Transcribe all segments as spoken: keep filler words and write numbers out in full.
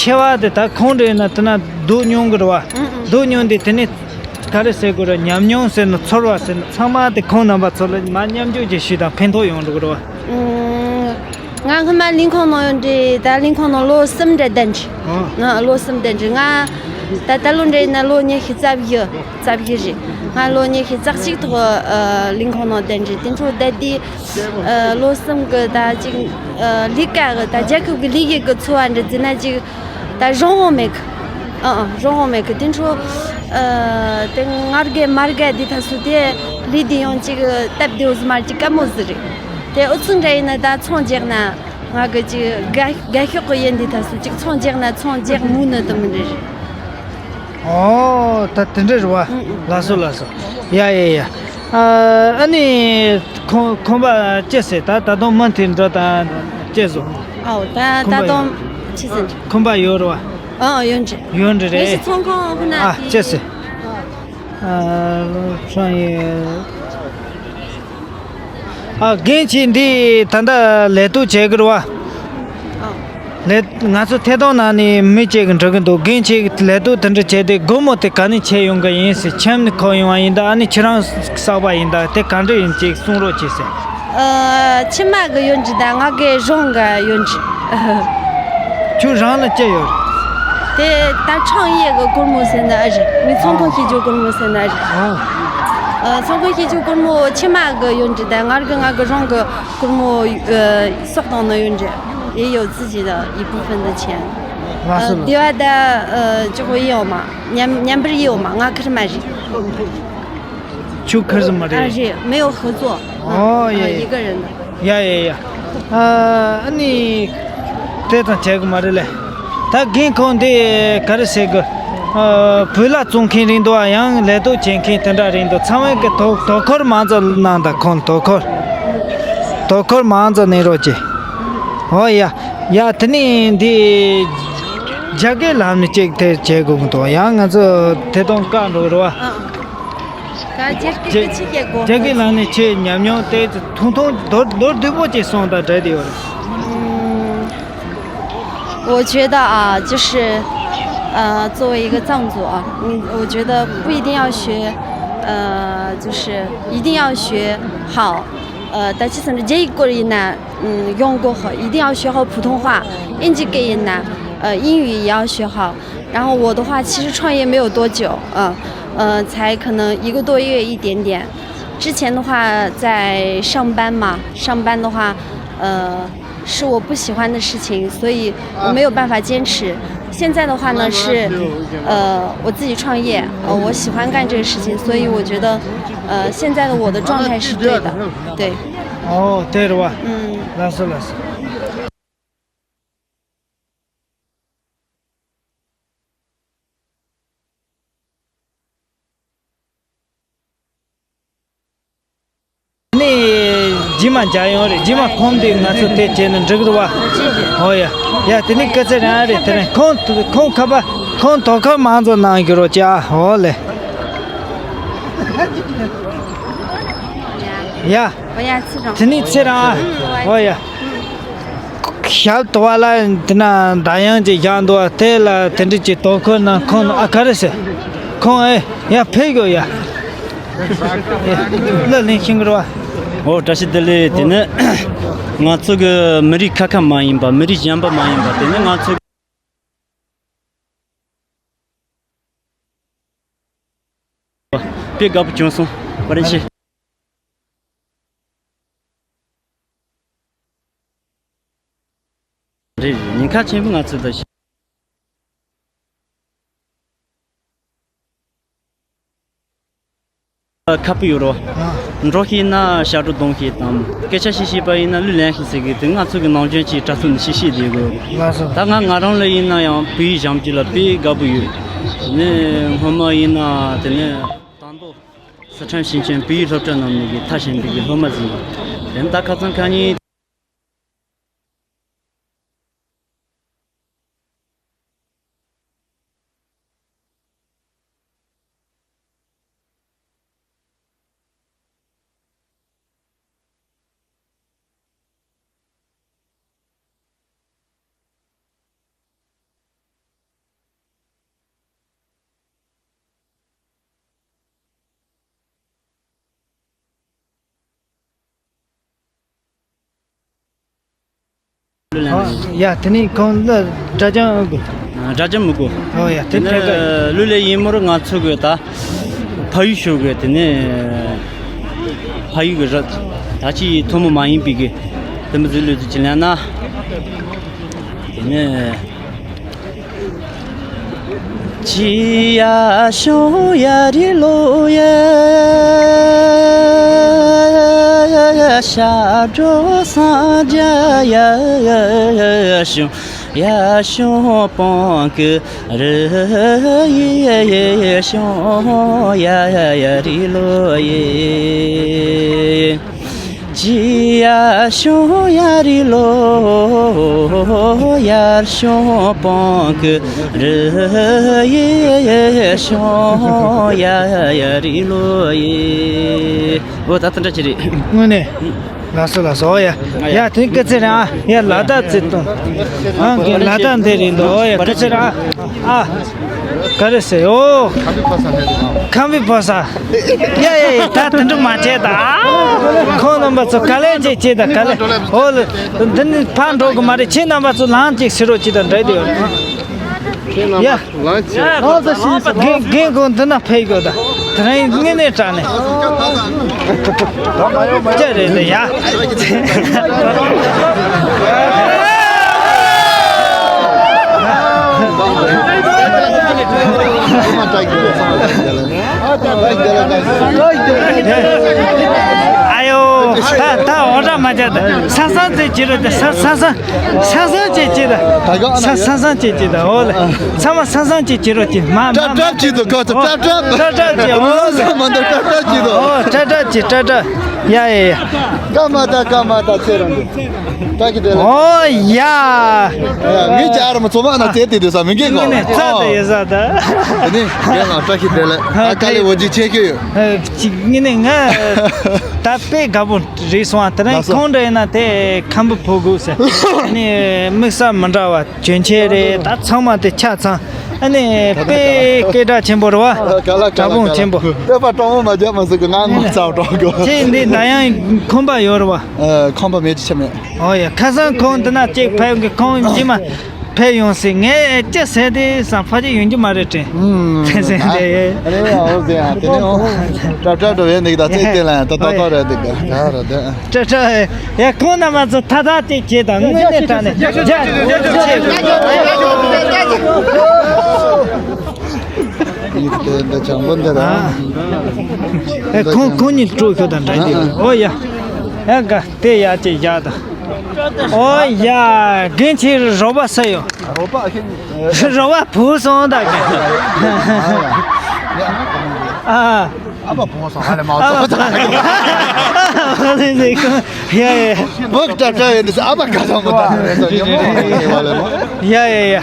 མཁས་པ་དེ་ད་ཁོང་འདྲ་ཡིན་ན་དེ་ན་སྡུག་མྱོང་གི་རེད་བ། ཨང་ཨང་། སྡུག་མྱོང་དེ་དེ་ནས་ག་རེ་ཟེར་དགོས་རེད། ཉམས་མྱོང་ཟེར་ན་ཚོར་བ་ཟེར་ན་ཚང་མ་དེ་ཁོང་རྣམ་པ་ཚོ་ལ་མར་མཉམ་སྤྱོད་ཅིག་ཞུས་དང་ཕན་ཐོགས་ཡོང་འགྲོ་གི་རེད་བ། ཨང་། ང་སྔོན་མ་ལས་ཁུངས་ནང་ཡོད་འདྲི། ད་ལས་ཁུངས་ནང་ལོ་གསུམ་འདྲ་བསྡད་འདྲི། ཨང་། ང་ལོ་གསུམ་བསྡད་འདྲི། ང་ད་ད་ལོ་འདྲ་ཡིན་ན་ལོ་ཉི་ཤུ་རྩ་བཞི། རྩ་བཞི་རེད། ང་ལོ་ཉི་ཤུ་རྩ་གཅིག་ཐོག་ཨ་ལས་ཁུངས་ནང་བསྡད་འདྲི། དེ་འཕྲོ་བསྡད་དུས་ཨ་ལོ་གསུམ་གི་ད་ཅིག་ཨ་ལས་ཀ་གི་ད་རྒྱལ་ཁབ་ཀྱི་ལས་ཀ་གི་འཚོ་བ་འདྲ་བརྩིས་ན་ཅིག་ད་རང་དབང་མེད་གི། ཨ་ཨ་རང་དབང་མེད་གི། དེ་འཕྲོ་ཨ་དེ་ང་རྒས་མ་རྒས་དེ་ཐ་སུ་དེ་ལས་དེ་ཡང་ཅིག་སྟབས་བདེ་བོ་ཟིག་མ་རེད། ཅིག་དཀའ་མོ་ཟིག་རེད། དེ་ཨུ་ཚུགས་འདྲ་ཡིན་ན་ད་ཚོང་རྒྱག་ན་ང་གི་ཅིག་དགའ་དགའ་ཤོག་གི་ཡིན། དེ་ཐ་སུ་ཅིག་ཚོང་རྒྱག་ན་ཚོང་རྒྱག་མུ་ནི་དུ་མི་འདྲ་རེད། ཨོ། ད་དེ་འདྲ་རེད་བ། ཨུ་ཨུ། ལགས་སོ་ལགས་སོ། ཡ་ཡ་ཡ། ཨ་ཨ་ནི་ཁོང་ཁོང་པ་ཅི་ཟེར། ད་ད་དུང་མུ་མཐུད་འགྲོ་དང་ཅི་བཟོ། ཨོ། ད་ད་ཁོང་པ་ཡོད། དུང་ཅི་ཟེར། ཁོང་པ་ཡོད་རེད་བ། ཨོ། ཡོད་འདྲ། ཡོད་འདྲ་རེད། ངེད་ཚོང་ཁང་ཁོ་ན། ཨ་ཅི་ཟེར། ཨ་ཁྲང་ཡེ། ཨ་རྒན་ཁྱེད་འདི་ད་ལྟ་ལས་གཏོད་བྱེད་ཀྱི་རེད་བ། ཨོ། ལས་ང་ཚོ་ཐད་གཏོང་ནང་ནས་མི་གཅིག་གིས་འདྲི་གི་འདུག་རྒན་ཁྱེད་ལས་གཏོད་དེ་འདྲ་བྱས་ཏེ་སྒོར་མོ་དེ་ག་ནས་ཁྱེར་ཡོང་གི་ཡིན་ཟེར། ཁྱིམ་ནས་ཁུར་ཡོང་བ་ཡིན་ད། ཨ་ནི་ཁྱེད་རང་བསགས་པ་ཡིན་ད། དེ་ག་འདྲ་ཡིན་ཅིག་གསུང་རོགས་གྱིས་ཟེར། ཨ་ཁྱིམ་མ་གི་ཡོད་འདྲ་ད། ང་གི་རང་གི་ཡོད་འདྲ། ཁྱོད་རང་ལ་ཅི་ཡོད། དེ་ད་创业གི་སྒོར་མོ་ཟེར་ན་ཨེ་རེད། ངས་ཚོང་ཁང་ཨ་ཕྱེ་རྒྱུ་སྒོར་མོ་ཟེར་ན་ཨེ་རེད། ཨ་ཨ་ཚོང་ཁང་ཕྱེ་རྒྱུ་སྒོར་མོ་ཁྱིམ་མ་གི་ཡོད་འདྲ་ད། ང་གི་ང་གི་རང་གི་སྒོར་མོ་ཨ་བསགས་བཏང་ནི་ཡོད་འདྲ། 也有自己的一部分的钱。 ལགས་སོ། 呃，对啊，的，呃，就会有嘛， ཉམས་ཉམས་པར་ཡོད་མ། ང་ཁེར་མ་རེད། 就开始嘛的。 啊，是没有合作。 ཨོ། ཡ་ཡ། 一个人的。 ཡ་ཡ་ཡ། ཨ་ཨ་ནི་དེ་ཙམ་བྱེད་གི་མ་རེད་ལེ། ད་རྒན་ཁོང་འདི་ག་རེ་ཟེར་གི། ཨ་བོད་ལྭ་བཙོང་མཁན་རེད་འདུག་ཡང་ལས་གཏོད་བྱེད་མཁན་དེ་འདྲ་རེད་འདུག་ཚང་མས་གི་དོ་དོ་ཁུར་མང་ཙམ་གནང་དང་། ཁོང་དོ་ཁུར་དོ་ཁུར་མང་ཙམ་གནང་རོགས་གྱིས། ཨོ་ཡ། ཡ་དེ་ནས་འདི་རྒྱ་སྐད་ལམ་ནས་ཅིག་དེ་བྱེད་དགོས་གི་འདུག་ཡང་ང་ཚོ་དེ་དང་བཀག་འགྲོ་གི་རེད་བ། 刚刚这个这些过后， རྒྱ་སྐད་ལམ་ནས་ཁྱེད་ཉམས་མྱོང་དེ་ཐུང་ཐུང་མདོར་མདོར་བསྡུས་པོ་ཅིག་གསུངས་དང་འདྲ་དེ་ཡོད་རེད། 嗯，我觉得啊，就是，呃，作为一个藏族啊，嗯，我觉得不一定要学，呃，就是一定要学好，呃，但是从这一个人呢，嗯，用过后，一定要学好普通话，应急给人呢，呃，英语也要学好。然后我的话，其实创业没有多久，嗯，呃，才可能一个多月一点点。之前的话在上班嘛，上班的话，呃，是我不喜欢的事情，所以我没有办法坚持。现在的话呢，是，呃，我自己创业，呃，我喜欢干这个事情，所以我觉得，呃，现在的我的状态是对的，对。 ཨོ། དེ་རེད་བ། 嗯。 ལགས་སོ་ལགས་སོ། ནི་རྗེས་མ་མཇལ་ཡོང་རེད། རྗེས་མ་ཁོང་འདི་ང་ཚོ་དེ་བྱས་ན་འགྲིག་རེད་བ། ཨོ་ཡ། ཡ་དེ་ནི་སྐུ་ཚེ་རིང་རེད། དེ་རིང་ཁོང་ཁོང་ཁ་པ་ཁོང་དོ་ཁུར་མང་ཙམ་གནང་རྒྱུ་རོགས་བྱ། ཨོ་ལེ། ཡ། 我要吃什么？ དེ་ནི་ཚེ་རིང་ཨ། ཨོ་ཡ། ཞབས་ཏོག་པ་ལ་དེ་ན་ད་ཡང་ཅིག་བཞག་འདུག་བ། དེ་ལ་དེ་འདྲ་ཅིག་དོ་ཁུར་གནང་ཁོང་ཨ་ག་རེ་ཟེར། ཁོང་ཨེ་ཡ་ཕེབས་དགོས་ཡ། ལ་ལེན་ཤིང་གི་རེད་བ། ཨོ་བཀྲ་ཤིས་བདེ་ལེགས། དེ་ནི་ང་ཚོ་གི་མི་རིགས་ཁ་ཁ་མ་ཡིན་པ། མི་རིགས་གཞན་པ་མ་ཡིན་པ། དེ་ནི་ང་ཚོ་དཔེ་དགའ་པོ་བྱུང་སོང་། བཀའ་དྲིན་ཆེ། རེད་རེད། ཉེན་ཁ་ཆེན་པོ་ང་ཚོ་ད་ཁ་པོ་ཡོད་རོ། ཨ། འགྲོ་ཤེས་ན་ཞབས་བྲོ་གཏོང་ཤེས་དང་། སྐད་ཆ་བཤད་ཤེས་པ་ཡིན་ན་གླུ་ལེན་ཤེས་ཟེར་གི། དེ་ང་ཚོ་གི་ནང་ཆོས་ཀྱི་གྲྭ་ཚོ་ནས་ཤེས་ཤེས་བསྡད་དགོས། ལགས་སོ། ད་ང་ང་རང་ལ་ཡིན་ན་ཡང་བོད་ཡིག་སྦྱང་རྒྱུ་ལ་དཔེ་དགའ་པོ་ཡོད། དེ་ནས་སྔོན་མ་ཡིན་ན་དེ་ནས་ད་མདོ་སི་ཁྲོན་ཞིང་ཆེན་བོད་ཡིག་སློབ་གྲྭ་ནང་ནས་གི་མཐར་ཕྱིན་པའི་གི་སློབ་མ་ཟིག་ཡིན། དེ་ནས་ད་ཁ་སང་ཁ་ཉིན། ཨོ་ཡ། དེ་ནས་ཁོང་ལ་སྒྲ་སྦྱང་ཨེ་དགོས། སྒྲ་སྦྱང་མི་དགོས། ཨོ་ཡ། དེ་དེ་ནས་འདྲ་གི། ལུས་ལས་ཡིན་མོར་ང་ཚོ་གི་ད་ཕ་ཡུལ་ཤོད་གི། དེ་ནས་ཕ་ཡུལ་གི་རི་ད་ཅི་ཐུན་མོང་མ་ཡིན་པའི་གི་དེ་མི་ཟིག་ལུས་དུ་ཅི་ལན་ན། དེ་ནས། ཅི་ཡ་ཤོང་ཡ་རི་ལོ་ཡ། ཞབས་བྲོ་སངས་རྒྱས་ཡ་ཤོང་། ཡ་ཤོང་སྤང་གི་རི་ཡི་ཤོང་ཡ་ཡ་རི་ལོ་ཡེ། ཅི་ཡ་ཤོང་ཡ་རི་ལོ། ཡར་ཤོང་སྤང་གི་རི་ཡི་ཤོང་ཡ་ཡ་རི་ལོ་ཡེ། འོ་ད་དེ་འདྲ་ཅི་རེད། དངོས་གནས། ལགས་སོ་ལགས་སོ། ཨོ་ཡ། ཡ་ཡ། དེ་སྐུ་ཚེ་རིང་ཨ། ཡ་ལ་དྭགས་ཚེ་གཏོང་། ཨང་གི་ལ་དྭགས་འདི་རེད་འདུག་ཨོ་ཡ། སྐུ་ཚེ་རིང་ཨ། ཨ། ག་རེ་ཟེར། ཨོ། ཁམས་པའི་ཕོ་གསར། ཡ་ཡ་ཡ། ད་དེ་འདྲ་མ་བྱེད་ད། ཨ། ཁོང་རྣམ་པ་ཚོ་ག་ལེ་ཅིག་བྱེད་ད་ག་ལེ། ཨོ་ལེ། འདི་ནི་ཕར་འགྲོ་གི་མ་རེད། ཁྱེད་རྣམ་པ་ཚོ་ལངས་ཅིག་ཟེར་རོགས་ཅིག་དང་འདྲ་དེ་ཡོད། ཡ། ལངས་ཅིག་རྒན་རྒན་ཁོང་འདི་ན་ཕེབས་དགོས་ད། དེ་རིང་དངོས་གནས་དྲང་གནས། ཅི་རེད་འདི་ཡ། ཨ་ཡོ། ད་ད་འོ་འདྲ་མ་བྱ་ད། ས་ས་ཚེ་ཅི་རེད་ད། ས་ས་ས། ས་ས་ཅེ་ཅེ་ད། ད་ག་ཨ་ན་ས་ཡ། ས་ས་ཅེ་ཅེ་ད། འོ་ལེ། ཨ། ཚང་མ་ས་ས་ཅེ་ཅེ་རོ་ཅེ། མ་མ་ཀྲབ་ཀྲབ་ཅེ་དོ། ཀ་ཚ་ཀྲབ་ཀྲབ། ཀྲབ་ཀྲབ་ཅེ། འོ་ལེ། ས་མ་ད་ཀྲབ་ཀྲབ་ཅེ་དོ། འོ་ཀྲབ་ཀྲབ་ཅེ། ཀྲབ་ཀྲབ། ཡ་ཡ་ཡ། ཀ་མ་ད་ཀ་མ་ད་ཚེ་རང་གི། ད་གི་དེ་ལ། འོ་ཡ། ཡ་ངའི་ཅ་ར་མ་ཚོ་མ་ན་ཚེ་དེ་དེ་ས་མི་གེ་གོ། ངས་ནས་ཚ་དེ་ཡ་ས་ད། དེ་ནི་རྒན་ལགས་བཀྲ་ཤིས་བདེ་ལེགས། ཨ་ད་དཀའ་ལས་འོ་ཇི་ཆེ་ཤོས་ཡོད། ཨ་ཅིག་ངས་ནས་ང་ད་དཔེ་དགའ་པོ། རེད་སོང་ཨ། དེ་རིང་ལགས་སོ། ཁོང་འདྲ་ཡིན་ན་དེ་ཁམས་པའི་ཕོ་རྒོད་ཟེར། ཨ་ནི་དམིགས་བསལ་མི་འདྲ་བ་གྱོན་ཆས་རེད། ད་ཚང་མ་དེ་ཆ་ཚང་། ཨ་ནི་དཔེ་སྐད་གྲགས་ཆེན་པོ་རེད་བ། ག་ལ་ག་ལ་དྲག་པོ་ག་ལ། ཆེན་པོ། དཔེ་པ་སྤྲང་བོ་མ་རྒྱབ་མ་ཟིག་གི་ང་ངོ་ཚ་སྤྲང་གོ། ཁྱེད་འདི་ད་ཡང་ཁོམ་པ་ཡོད་རེད་བ། ཨ་ཁོམ་པ་མེད་ཅི་ཆ་མེད། ཨོ་ཡ། ཁ་སང་ཁོང་འདི་ན་ཅིག་ཕེབས་གི། ཁོང་རྗེས་མ་ཕེབས་ཡོང་སྲིད། ངས་ཅི་ཟེར་དེ་བསམ། ཕལ་ཆེར་ཡོང་རྒྱུ་མ་རེད་དྲན། ཨུམ། ཟེར་ཟེར་ཨ་དེ། ཨ་རེ་ཨ་འོ་ཟེར་ཨ། དེ་ནས་འོ་ཀྲབ་ཀྲབ་འགྲོ་བའི་འདུག་ད་ཚིག་དེ་ལ་ཡང་ཏོག་ཏོག་ཏོག་རེད་འདུག་ད་རེད་དེ། ཀྲབ་ཀྲབ། ཡ་ཁོང་རྣམ་པ་ཚོ་ཐ་ཐ་ཅིག་བྱེད་དང་། དངོས་གནས་དྲང་གནས་རྒྱ་རྒྱ་ཆེ། ཡིག་དེ་འདི་བྱང་པོ་འདི་ར། ཨ། ཨེ་ཁོང་ཁོང་གཉིས་སྤྲོ་ཤོག་དང་འདྲ་ཨ་ཨ། འོ་ཡ། ཨེ་ག་དེ་ཡ་ཅིག་བཞག་དང་། ཨོ་ཡ། རྒན་ཁྱེད་རོགས་པ་ས་ཡོད། རོགས་པ་ཨ་ཁྱེད། རོགས་པ་བུ་སོང་ད་གི། ཨ། ཨ་ཕ་བུ་སོང་ཧ་ལས་མ་ཨ་སོང་ད། ཡ་ཡ། བུ་ཀྲབ་ཀྲབ་ཡིན་ཨ་ཕ་ག་ཚང་མོ་ད། ཡ་ཡ་ཡ།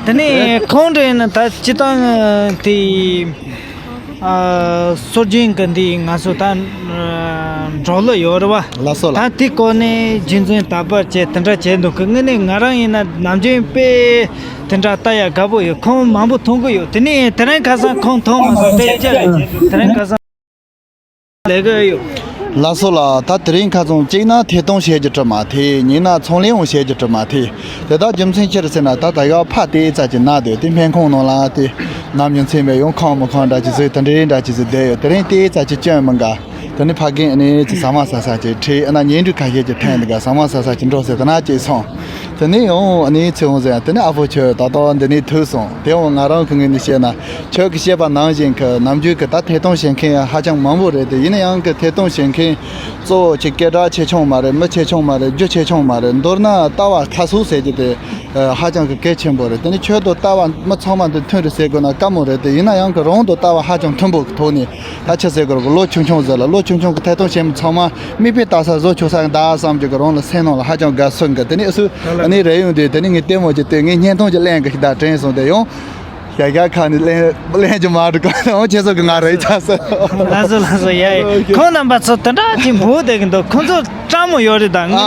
དེ་ནས་ཁོང་འདྲ་ཡིན་ན་ད་སྤྱིར་བཏང་དེ། ཨ། སྲོལ་རྒྱུན་གྱི་འདི་ང་ཚོ་ད་འབྲོག་གླུ་ཡོད་རེད་བ། ལགས་སོ་ལགས། ད་དེ་སྐོར་ནས་རྒྱུན་འཛིན་དར་སྤེལ་བྱས་དེ་འདྲ་བྱས་འདུག་གི། དངོས་གནས་ང་རང་ཡིན་ན་ནམ་རྒྱུན་དཔེ་དེ་འདྲ་ལྟ་ཡ་དགའ་པོ་ཡོད། ཁོང་མང་པོ་མཐོང་གི་ཡོད། དེ་ནས་དེ་རིང་ཁ་སང་ཁོང་མཐོང་མ་སོང་། དེ་ཅི་རེད། དེ་རིང་ཁ་སང་ལས་ཀ་ཡོད། ལགས་སོ་ལགས། ད་དེ་རིང་ཁ་སང་གཅིག་ན་ཐད་གཏོང་བྱེད་རྒྱུ་དྲི་མ་ཐེ། གཉིས་ན་ཚོང་ལས་འོང་བྱེད་རྒྱུ་དྲི་མ་ཐེ། དེ་དག་རྒྱུ་མཚན་ཅི་རེད་ཟེར་ན། ད་ད་ཡག་ཕ་དེ་ཙ་ཅིག་ན་དེ་དེ་སྨན་ཁང་ནང་ལ་དེ་ནམ་རྒྱུན་མཚན་པས་ཡང་ཁོམ་མི་ཁོམ་འདྲ་ཅིག་ཟེར་དེ་འདྲའི་འདྲ་ཅིག་ཟེར་བསྡད་ཡོད། དེ་རིང་དེ་ཙ་ཅིག་སྐྱོན་མི་འགའ། དེ་ནི་ཕ་རྒན་ཨ་ནི་ཅིག་ཟ་མ་ཟ་ས་ཅིག་ཁྲིད། ཨ་ན་ཉལ་འདྲུད་ཁ་ཤས་ཅིག་འཐེན་འདི་ག་ཟ་མ་ཟ་ས་ཅིག་འགྲོ་ཟེར་དེ་ན་ཅིག་སོང་། དེ་ནས་ཡང་ཨ་ནི་ཚེ་དབང་ཟེར་ཡ། དེ་ནས་ཨ་ཕོ་ཁྱོད་ད་ལྟ་འདི་ནས་ཐུག་སོང་། དེ་འོང་ང་རང་གི་ངོས་ནས་བཤད་ན། ཁྱོད་ཀྱིས་བཤད་པ་ནང་བཞིན་གྱི་ནམ་རྒྱུན་གྱི་ད་ཐད་གཏོང་བྱེད་མཁན་ཧ་ཅང་མང་པོ་རེད་དེ། ཡིན་ན་ཡང་གི་ཐད་གཏོང་བྱེད་མཁན་གཙོ་བོ་ཅིག་སྐད་གྲགས་ཆེ་ཆུང་མ་རེད། མི་ཆེ་ཆུང་མ་རེད། རྒྱུ་ཆེ་ཆུང་མ་རེད། མདོར་ན་ལྟ་བ་ཁ་གསོ་ཟེར་རྒྱུ་དེ་ཧ་ཅང་གི་གལ་ཆེན་པོ་རེད། དེ་ནི་ཁྱོད་དང་ལྟ་བ་མི་ཚང་མ་འདི་མཐུན་རེད་ཟེར་དགོས་ན་དཀའ་མོ་རེད་དེ། ཡིན་ན་ཡང་གི་རང་དང་ལྟ་བ་ཧ་ཅང་མཐུན་པོ་གི་ཐོག་ནས། ད་ཆི་ཟེར་དགོས་རེད། ལོ་ཆུང་ཆུང་ཟེར་ལ། ལོ་ཆུང་ཆུང་གི་ཐད་གཏོང་བྱེད་མི་ཚང་མ་མིག་དཔེ་ལྟ་ས་བཟོ་ཆོག་ས་གི་ད་བསམ་རྒྱུ་གི་རང་ལ་སེམས་ནང་ལ་ཧ་ཅང་དགའ་སོ་གི། དེ་ནི་ཨ་སུ་ཨ་ནི་རེ་ཡོང་དུས། དེ་ནི་ངས་ལྟད་མོ་ཅིག་ལྟོས། ངས་བརྙན་ཐུང་ཅིག་ལེན་གི་ཞིག་ད་དྲན་སོང་། དེ་ཡང་ཞྭ་སྒར་ཁ་ནས་ལེན་ལེན་རྒྱུ་མ་འགྲོ་གི། འོ་ཁྱེད་ཚོ་གི་ང་རེ་ཆགས་སོ། ལགས་སོ་ལགས་སོ། ཡ་ཡ། ཁོང་རྣམ་པ་ཚོ་དེ་འདྲ་ཅིག་འབོད་བསྡད་གི་འདུག་ཁོང་ཚོ་སྤྲང་མོ་ཡོད་རེད་ད། དངོས་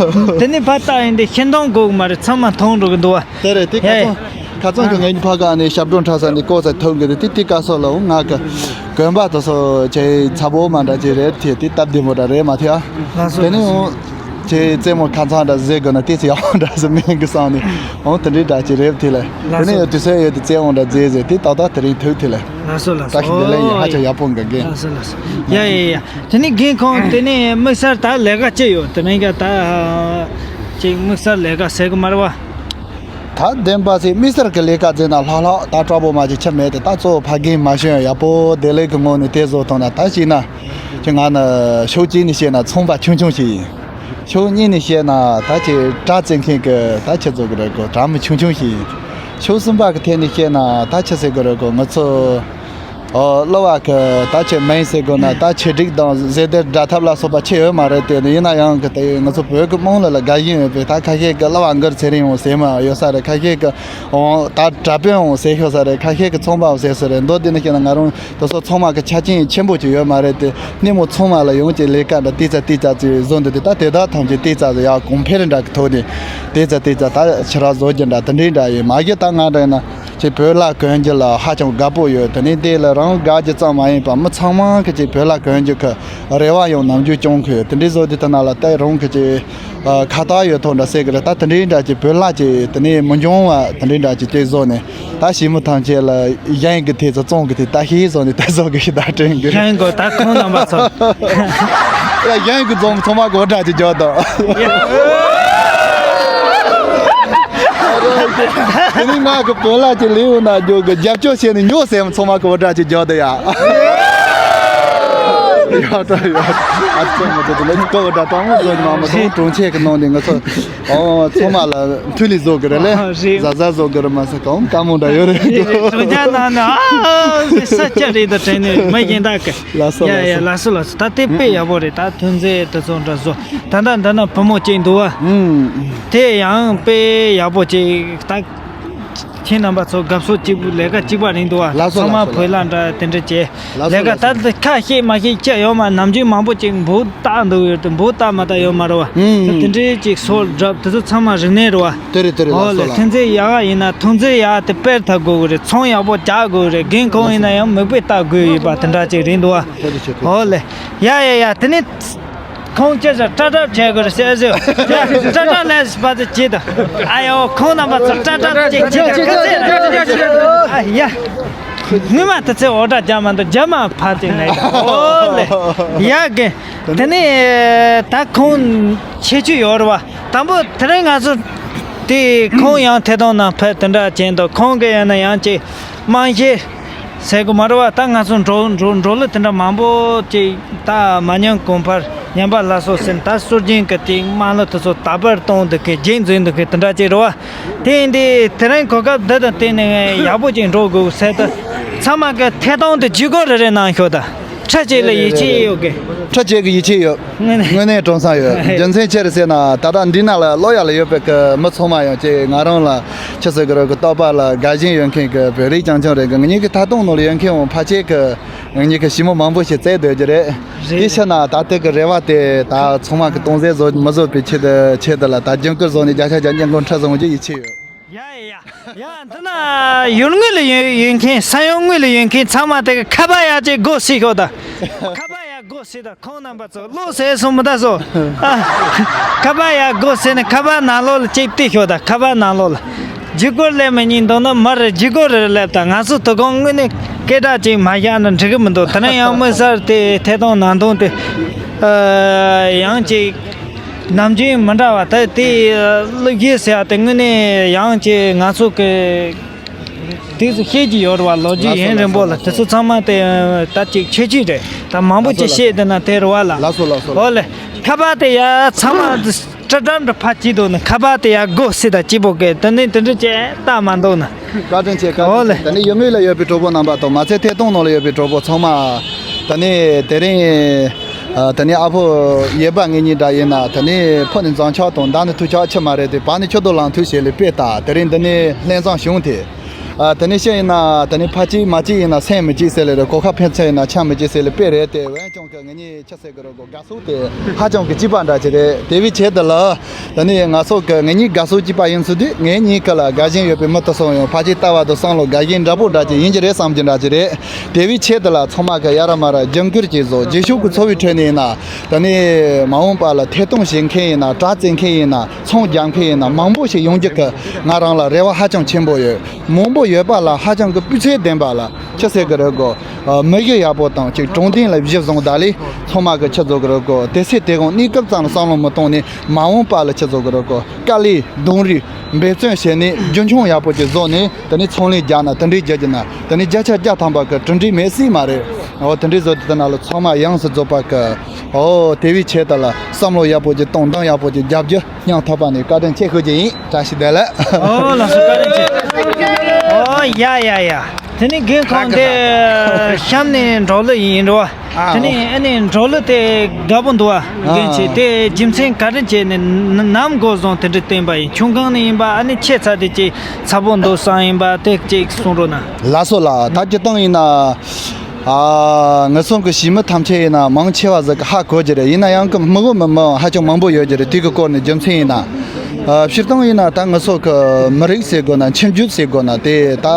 གནས། ཨ། དེ་ནི་ཕར་ལྟ་ཡིན་དུས་ཤེས་མཐོང་དགོས་གི་མ་རེད། ཚང་མ་མཐོང་འགྲོ་གི་འདུག་བ། དེ་རེད། དེ་ཁ་ཡ་ཡ། སང་ཁ་སང་གི་ཨ། ངའི་ཕ་ག་ནས་ཞབས་བྲོ་འཁྲབ་ས་ནས་ལྐོག་ཟ་ཐོན་གི་རེད། དེ་དེ་སྐབས་སོགས་ལ་འོ་ང་གི་གོན་པ་དེ་ཚོ་ཅིག་ཚ་པོ་མ་འདྲ་ཅིག་རེད་དེ། དེ་སྟབས་བདེ་མོ་འདྲ་རེད་མ་ཐེ་ཨ། ལགས་སོ། དེ་ནས་འོ་ ཁྱེད་རྩེད་མོ་ཁ་ཚང་འདྲ་ཟེར་དགོས་ན་དེ་ཚོ་ཡག་པོ་འདྲ་ཟེར་མིན་གི་བསམ་ནས། འོང་དེ་འདྲའི་འདྲ་ཅིག་རེད་དེ་ལ། ལགས་དེ་ནས་སོ། ཡོད་དུས་ཚོད་ཡོད་དུས་རྩེད་མོ་འདྲ་མཛད་ཟེར་དེ་ཏག་ཏག་དེ་རིང་ཐུག་དེ་ལ། ལགས་སོ་ལགས་སོ། བཀྲ་ཤིས་བདེ་ལེགས་ཡིན། ཨོ་ཧ་ཡ། ཅང་ཡག་པོ་འགའ་གི། ལགས་སོ་ལགས་སོ། ཡ་ཡ་ཡ། དེ་ནས་རྒན་ཁོང་དེ་ནས་དམིགས་བསལ་ད་ལས་ཀ་ཅི་ཡོད་དེ་རིང་ག་ད། ཅིག་དམིགས་བསལ་ལས་ཀ་ཟེར་གི་མ་རེད་བ། ད་བདེན་པ་ཟེར་དམིགས་བསལ་གྱི་ལས་ཀ་ཟེར་ན་ལྷག་ལྷག་ད་སྤྲོ་པོ་མ་ཅིག་ཆ་མེད་དེ། ད་གཙོ་བོ་ཕ་རྒན་མ་ཤི་ཡག་པོ་བདེ་ལེགས་ཀྱི་ངང་ནས་དེ་བཟོ་ཐུབ་ན། ད་ཅིག་ན་ཅིག་ང་ནི་ཕྱོགས་གཅིག་ནས་བཤད་ན་ཚོང་པ་ཆུང་ཆུང་ཞིག་ཡིན། ཕྱོགས་གཉིས་ནས་བཤད་ན་ད་ཅིག་དྲ་བཙལ་མཁན་གྱི་ད་ཆི་ཟེར་གི་རེད་གོ། དྲ་མི་ཆུང་ཆུང་ཞིག་ཡིན། ཕྱོགས་གསུམ་པ་གི་ཐད་ནས་བཤད་ན་ད་ཆི་ཟེར་གི་རེད་གོ། ང་ཚོ་ཨོ་གླུ་བ་གི་ད་ཆི་མིང་ཟེར་དགོས་ན་ད་ཆེད་སྒྲིག་དང་ཟེར་དེ་སྒྲ་ཐབས་ལ་སོགས་པ་ཆེ་ཡོད་མ་རེད་དེ། ཡིན་ན་ཡང་གི་དེ་ང་ཚོ་བོད་ཀྱི་དམངས་ལ་ལ་དགའ་ཞེན་ཡོད་པས། ད་ཁ་ཤས་ཀྱི་གླུ་བ་འགར་ཚེ་རིང་འོང་ཟེར་མ་ཡོད་ས་རེད། ཁ་ཤས་ཀྱི་འོང་ད་དྲ་དཔོན་འོང་ཟེར་ཤོག་ས་རེད། ཁ་ཤས་ཀྱི་ཚོང་པ་འོང་ཟེར་ས་རེད། མདོར་བསྡུས་ནས་བཤད་ན་ང་རང་དེ་ཚོ་ཚང་མ་གི་ཆ་རྐྱེན་ཆེན་པོ་ཅིག་ཡོད་མ་རེད་དེ། སྣེ་མོ་ཚང་མ་ལ་ཡོང་ཅིག་ལས་ཀ་འདྲ་ཏིག་ཙ་ཏིག་ཙ་ཅིག་བཟོ་འདུག་དེ། ད་དེ་དག་ཐམས་ཅད་ཏིག་ཙ་ཡག་གོང་འཕེལ་འདྲ་གི་ཐོག་ནས་ཏིག་ཙ་ཏིག་ཙ་ད་ཕྱི་ར་བཟོ་རྒྱུ་འདྲ་དེ་འདྲའི་འདྲ་ཡིན། མ་གཞི་ད་ང་འདྲ་ཡིན་ན་ཅིག་བོད་ལྭ་གོན་རྒྱུ་ལ་ཧ་ཅང་དགའ་པོ་ཡོད། དེ་ནས་དེ་ལ་རང་དགའ་རྒྱུ་ཙམ་མ་ཡིན་པར་མི་ཚང་མ་གི་ཅིག་བོད་ལྭ་གོན་རྒྱུ་གི་རེ་བ་ཡང་ནམ་རྒྱུན་བཅང་གི་ཡོད། དེ་འདྲའི་བཟོ་དུས་ད་ན་ལ་ད་རང་གི་ཅིག་ཁ་ཐག་ཡོད་ཐོག་འདྲ་ཟེར་གི་རེད། ད་དེ་འདྲའི་འདྲ་ཅིག་བོད་ལྭ་ཅིག་དེ་ནས་མི་འབྱུང་བ་དེ་འདྲའི་འདྲ་ཅིག་ཅིག་བཟོ་ནས། ད་ཞི་མོ་ཐམས་ཅད་ལ་གཞན་གྱི་དེ་ཚོ་བཙོང་གི་དེ་ད་ཤེས་བཟོ་ནས་ད་བཟོ་གི་ཞིག་ད་དྲན་གི། གཞན་གོ་ད་ཁོང་རྣམ་པ་ཚོ། ཡ་གཞན་གྱི་བཙོང་ཚང་མ་གོ་འདྲ་ཅིག་འཇོག་དང་། དེ་ནི་ང་གི་བོད་ལྭ་ཅིག་ལེའུ་ན་འཇོག་གི་རྒྱབ་སྐྱོར་བྱས་ནས་ཉོ་ཟེར་ཚང་མ་གོ་འདྲ་ཅིག་འཇོག་དང་ཡ། ཡ་ད་ཡ། ཨ་ཙི་མ་ཙི་ལེ་གོ་འདྲ་དང་མོ་བཟོ་ནི་མ་མོ་དང་གྲོང་ཁྱེར་གི་ནང་ནས་ང་ཚོ། ཨོ་ཚང་མ་ལ་མཐུ་ལི་བཟོ་གི་རེད་ལེ། ཨ་རེད། གཟའ་གཟའ་བཟོ་གི་རེད་མ་ཟད་གང་དཀའ་མོ་འདྲ་ཡོད་རེད། རེད་རེད། གྲོང་ཁྱེར་ནང་ནས་ཨ་ས་ཆ་རེད་ད་དྲན་ནས་མ་ཡིན་ད་གི། ལགས་སོ། ཡ་ཡ། ལགས་སོ། ལགས་སོ་ལགས་སོ། ད་དེ་དཔེ་ཡག་པོ་རེད། ད་ཐོན་རྫས་དེ་ཚོ་འདྲ་བཟོ། ད་ད་ད་ན་བུ་མོ་གཅིག་འདུག་བ། ཨུམ། དེ་ཡང་དཔེ་ཡག་པོ་ཅིག་ད། ཁྱེད་རྣམ་པ་ཚོ་དགའ་ཕྱོགས་གཅིག་པུ་ལས་ཀ་གཅིག་པ་རེད་འདུག་བ། ལགས་སོ། ཚང་མ་ལགས་སོ། བོད་ལྭ་འདྲ་དེ་འདྲ་བྱས། ལགས་སོ། ལས་ཀ་ལགས་སོ། ད་ཁ་ཤས་མ་ཤས་ཅི་ཡོད་མ། ནམ་རྒྱུན་མང་པོ་ཅིག་འབུ་བཏགས་འདུག་ཡོད་དེ། འབུ་བཏགས་མ་བཏགས་ཡོད་མ་རེད་བ། ཨུམ། ད་དེ་འདྲའི་ཅིག་སོ་སྒྲབ་དེ་ཚོ་ཚང་མ་རིག་གནས་རེད་བ། དེ་རེད་དེ་རེད། ཨོ་ལགས་སོ་ལས་ལགས། ཐོན་རྫས་ཡག་ག་ཡིན་ན་ཐོན་རྫས་ཡག་དེ་སྤེལ་ཐུབ་དགོས་གི་རེད། ཚོང་ཡག་པོ་རྒྱག་དགོས་གི་རེད། རྒན་ཁོང་ཡིན་ན་ཡང་མིག་དཔེ་ལྟ་དགོས་ཡོད་པ་དེ་འདྲ་ཅིག་རེད་འདུག་བ། དེ་རེད་ཆེ་གི། ཨོ་ལགས། ཡ་ཡ་ཡ། དེ་ནི། ཁོང་ཅི་ཟེར་སྐྲ་གྲབས་བྱེད་དགོས་རེད་ཟེར་ཟེར། སྐྲ་གྲབས་ལས་པ་ཚོ་བྱེད་དང་། ཨ་ཡོ་ཁོང་རྣམ་པ་ཚོ་སྐྲ་གྲབས་བྱེད་བྱེད་དང་ཁ་ཚེ་ར། ཨ་ཡ། སྔོན་མ་དེ་ཚེ་འོ་སྐྲ་རྒྱག་མ་འདུག་རྒྱབ་མ་ཕར་ཅིག་ན་ཡོད། ཨོ་ལེ། ཡ་གི། དེ་ནས་ད་ཁོང་ཁྱད་ཆོས་ཡོད་རེད་བ། དང་པོ་དེ་རིང་ང་ཚོ་དེ་ཁོང་ཡང་ཐད་གཏོང་ནང་ཕེབས་དེ་འདྲ་བྱས་འདུག་ཁོང་གི་ཡང་ན་ཡང་ཅིག་རྨང་གཞི་ཟེར་གི་མ་རེད་བ། ད་ང་ཚོ་འབྲོག་འབྲོག་འབྲོག་གླུ་དེ་འདྲ་མང་པོ་ཅིག་ད་མ་ཉམས་གོང་འཕེལ་ཉམས་པ་སླར་གསོ་ཟེར་ད་སྲོལ་རྒྱུན་གི་དེ་དམངས་གླུ་དེ་ཚོ་དར་སྤེལ་གཏོང་འདུག་གི་རྒྱུན་འཛིན་འདུག་གི་དེ་འདྲ་ཅིག་རེད་བ། དེ་ཡིན་དུས་དེ་རིང་གོ་སྐབས་འདི་དང་བསྟུན་ནས་ཡག་པོ་ཅིག་འགྲོ་དགོས་ཟེར་ད་ཚང་མ་གི་ཐད་གཏོང་དེ་ཇུས་འགོད་རེ་རེ་གནང་ཤོག་ད་ཁྲ་ཅིག་ལ་ཡིད་ཆེས་ཡོད་གི། ཁྲ་ཅིག་གི་ཡིད་ཆེས་ཡོད། དངོས་གནས། དངོས་གནས་དྲང་སང་ཡོད། རྒྱུ་མཚན་ཅི་རེད་ཟེར་ན་ད་ལྟ་འདི་ན་ལ་ལོ་ཡ་ལ་ཡོད་པའི་གི་མི་ཚང་མ་ཡང་ཅིག་ང་རང་ལ་ཆི་ཟེར་གི་རེད་གི་རྟོགས་པ་ལ་དགའ་ཞེན་ཡོད་མཁན་གི་བོད་རིགས་རྐྱང་རྐྱང་རེད་གི། ང་གཉིས་ཀྱི་ཐད་གཏོང་ནང་ལ་ཡོད་མཁན་འོང་ཕལ་ཆེར་གི་ང་གཉིས་ཀྱི་ཞི་མོ་མང་པོ་ཞིག་བཙལ་སྡོད་རྒྱུ་རེད། རེད། དེ་ཕྱིར་ན་ད་ལྟ་གི་རེ་བ་དེ་ད་ཚང་མ་གི་སྟོང་ཟད་བཟོ་མ་བཟོ་བའི་ཆེད་དུ་ཆེད་དུ་ལ་ད་རྒྱང་སྐུར་བཟོ་ནས་བརྒྱ་ཆ་བརྒྱ་སྙན་གོང་ཁྲ་བཟོ་འོང་རྒྱུ་ཡིད་ཆེས་ཡོད། ཡ་ཡ་ཡ། ཡ་འདི་ན་ཡུལ་དངོས་ལ་ཡོད་ཡོད་མཁན་ས་ཡོམ་དངོས་ལ་ཡོད་མཁན་ཚང་མ་དེ་གི་ཁ་པར་ཡག་ཅིག་སྒོ་ཕྱེ་ཤོག་ད། ཁ་པར་ཡག་སྒོ་ཕྱེ་ད། ཁོང་རྣམ་པ་ཚོ་བློ་ཟད་སོང་མི་ད་སོ། ཨ། ཁ་པར་ཡག་སྒོ་ཕྱེ་ནས་ཁ་པར་ནང་ལོགས་ལ་ཅིག་བལྟས་ཤོག་ད། ཁ་པར་ནང་ལོགས་ལ། ཇུས་འགོད་ལས་མི་ཉན་འདུག་ན་མར་ཇུས་འགོད་རེ་སླེབས་ད། ང་ཚོ་དོ་དགོང་དངོས་གནས་སྐད་གྲགས་ཅིག་མ་བཞག་ན་འགྲིག་གི་མི་འདུག་དེ་ནས་ཡང་དམིགས་བསལ་དེ་ཐད་གཏོང་ནང་དོན་དེ། ཨ། ཡང་ཅིག་ནམ་རྒྱུན་མི་འདྲ་བ་ད་དེ་གླུ་གཞས་ཟེར་བ་དེ་དངོས་གནས་ཡང་ཅིག་ང་ཚོ་གི་དེ་ཚོ་ཤེས་ཀྱི་ཡོད་རེད་བ། ལོ་རྒྱུས་ཡུན་རིང་པོ་ལ་དེ་ཚོ་ཚང་མ་དེ་ད་ཅིག་ཁྱད་ཆོས་རེད། ད་མང་པོ་ཅིག་ཤེས་བསྡད་ན་དེ་རེད་བ་ལ། ལགས་སོ་ལགས་སོ། ཨོ་ལེ། ཁ་པར་དེ་ཡ་ཚང་མ་སྐྲ་གྲམ་འདྲ་ཕར་བྱེད་འདུག་ན་ཁ་པར་དེ་ཡ་སྒོ་ཕྱེ་ད་སྐྱིད་པོ་གི། དེ་ནས་དེ་འདྲ་བྱས་ལྟ་མ་འདུག་ན། བཀའ་དྲིན་ཆེ། བཀའ་དྲིན་ཆེ། ཨོ་ལེ། ད་ནི་ཡུལ་དངོས་ལ་ཡོད་པའི་གྲོགས་པོ་རྣམ་པ་དང་མ་ཚད་ཐད་གཏོང་ནང་ལ་ཡོད་པའི་གྲོགས་པོ་ཚང་མ། ད་ནི་དེ་རིང་། ཨ། ད་ནི་ཨ་ཕོ་ཡེ་པ་ངེད་གཉིས་འདྲ་ཡིན་ན་ད་ནི་ཕོ་ནི་འཛོམས་ཆག་དང་མདའ་ནི་ཐུག་ཆག་ཆི་མ་རེད་དེ། བ་ནི་ཁྱོད་དོ་ལང་ཐུག་བྱེད་ལས་དཔེ་ལྟ། དེ་རིང་འདི་ནི་ལྷན་འཛོམས་བྱུང་དེ། ཨ། ད་ནི་ཤི་ཡིན་ན་ད་ནི་ཕ་གཅིག་མ་གཅིག་ཡིན་ན་སེམས་མི་གཅིག་ཟེར་ལེ་རེད། གོ་ཁ་ཕན་ཚུན་ཡིན་ན་ཆ་མི་གཅིག་ཟེར་ལེ་དཔེ་རེད་དེ། འོན་ཀྱང་གི། ངེད་གཉིས་ཆི་ཟེར་གི་རེད་གོ། དགའ་ཕྱོགས་དེ་ཧ་ཅང་གི་གཅིག་པ་འདྲ་ཅིག་རེད། དེ་བས་ཆེད་དུ་ལ་ད་ནི་ང་ཚོ་གི་ངེད་གཉིས་དགའ་ཕྱོགས་གཅིག་པ་ཡིན་ཚུལ་དུས། ངེད་གཉིས་ཀ་ལ་དགའ་ཞེན་ཡོད་པའི་མི་དེ་ཚོ་ཡང་ཕལ་ཆེར་ལྟ་བ་དང་བསམ་བློ་དགའ་ཞེན་འདྲ་པོ་འདྲ་ཅིག་ཡིན་གྱི་རེད་བསམ་གྱི་འདྲ་ཅིག་རེད། དེ་བས་ཆེད་དུ་ལ་ཚང་མ་གི་ཡ་ར་མ་ར་རྒྱབ་སྐྱོར་བྱེད་བཟོ། རྗེས་ཕྱོགས་ཀྱི་འཚོ་བའི་ཁྲོད་ནས་ཡིན་ན། ད་ནི་མ་འོངས་པ་ལ་ཐད་གཏོང་བྱེད་མཁན་ཡིན་ན། དྲ་བཙལ་མཁན་ཡིན་ན། ཚོང་རྒྱག་མཁན་ཡིན་ན། མང་པོ་ཞིག་ཡོང་རྒྱུ་གི་ང་རང་ལ་རེ་བ་ཧ་ཅང་ཆེན་པོ་ཡོད། མང་པོ་ཡོད་པ་ལ་ཧ་ཅང་གི་སྤུས་ཚད་ལྡན་པ་ལ་ཆི་ཟེར་གི་རེད་གོ། ཨ། མི་གཞི་ཡག་པོ་དང་ཅིག་དྲང་བདེན་ལ་གཞི་བཟུང་ད་ལས་ཚང་མ་གི་ཆི་བཟོ་གི་རེད་གོ། དེ་སྲིད་དེ་གོང་གནས་སྐབས་ཙམ་ལ་བསམ་བློ་མི་གཏོང་ནས། མ་འོངས་པ་ལ་ཆི་བཟོ་གི་རེད་གོ། དཀའ་ལས་རྡུང་རེས་འབད་བརྩོན་བྱས་ནས་རྒྱུན་འཁྱོངས་ཡག་པོ་ཅིག་བཟོ་ནས། དེ་ནས་ཚོང་ལས་རྒྱག་ན་དེ་འདྲས་རྒྱག་རྒྱུ་ན། དེ་ནས་བརྒྱ་ཆ་བརྒྱ་ཐམ་པ་གི་གྲུབ་འབྲས་མེད་སྲིད་མ་རེད། འོ། དེ་འདྲས་བཟོ་དུས་དེ་ན་ལ་ཚང་མ་ཡོངས་སུ་རྫོགས་པ་གི། འོ། དེ་བས་ཆེད་དུ་ལ་བསམ་བློ་ཡག་པོ་ཅིག་གཏོང་། འདང་ཡག་པོ་ཅིག་རྒྱབ་རྒྱུ། སྙིང་ཐག་པ་ནས་བཀའ་དྲིན་ཆེ་ཞུ་རྒྱུ་ཡིན། བཀྲ་ཤིས་བདེ་ལེགས། ཨོ། ལགས་སོ། བཀའ་དྲིན་ཆེ། ཨོ། ཡ་ཡ་ཡ། དེ་ནི་རྒན་ཁོང་དེ་གཤམ་ནས་འབྲོག་གླུ་ཡིན་འགྲོ། ཨ། དེ་ནི་ཨ་ནི་འབྲོག་གླུ་དེ་དགའ་པོ་འདུག་བ། རྒན་ཁྱེད། དེ་རྒྱུ་མཚན་ག་རེ་བྱས་ནས་ནམ་འགོ་བཟུང་དེ་འདྲ་བསྟན་པ་ཡིན། ཆུང་སྒང་ནས་ཡིན་པ། ཨ་ནི་ཆེ་ཚར་དེ་ཅིག་ཚ་པོ་འདུག་བསམ་ཡིན་པ། དེ་ཅིག་གསུང་རོགས་གནང་། ལགས་སོ་ལགས། ད་སྤྱིར་བཏང་ཡིན་ན། ཨ། ངེད་ཚང་གི་གཞིས་མི་ཐམས་ཅད་ཡིན་ན་མང་ཆེ་བ་ཟིག་གིས་ཧ་གོ་གི་རེད། ཡིན་ན་ཡང་གི་མི་གོ་མི་མི་ཧ་ཅང་མང་པོ་ཡོད་ཀྱི་རེད། དེ་གི་སྐོར་ནས་རྒྱུ་མཚན་ཡིན་ན། ཨ། སྤྱིར་བཏང་ཡིན་ན་ད་ངེད་ཚང་གི་མི་རིགས་ཟེར་དགོས་ན། ཁྱིམ་རྒྱུད་ཟེར་དགོས་ན། དེ་ད།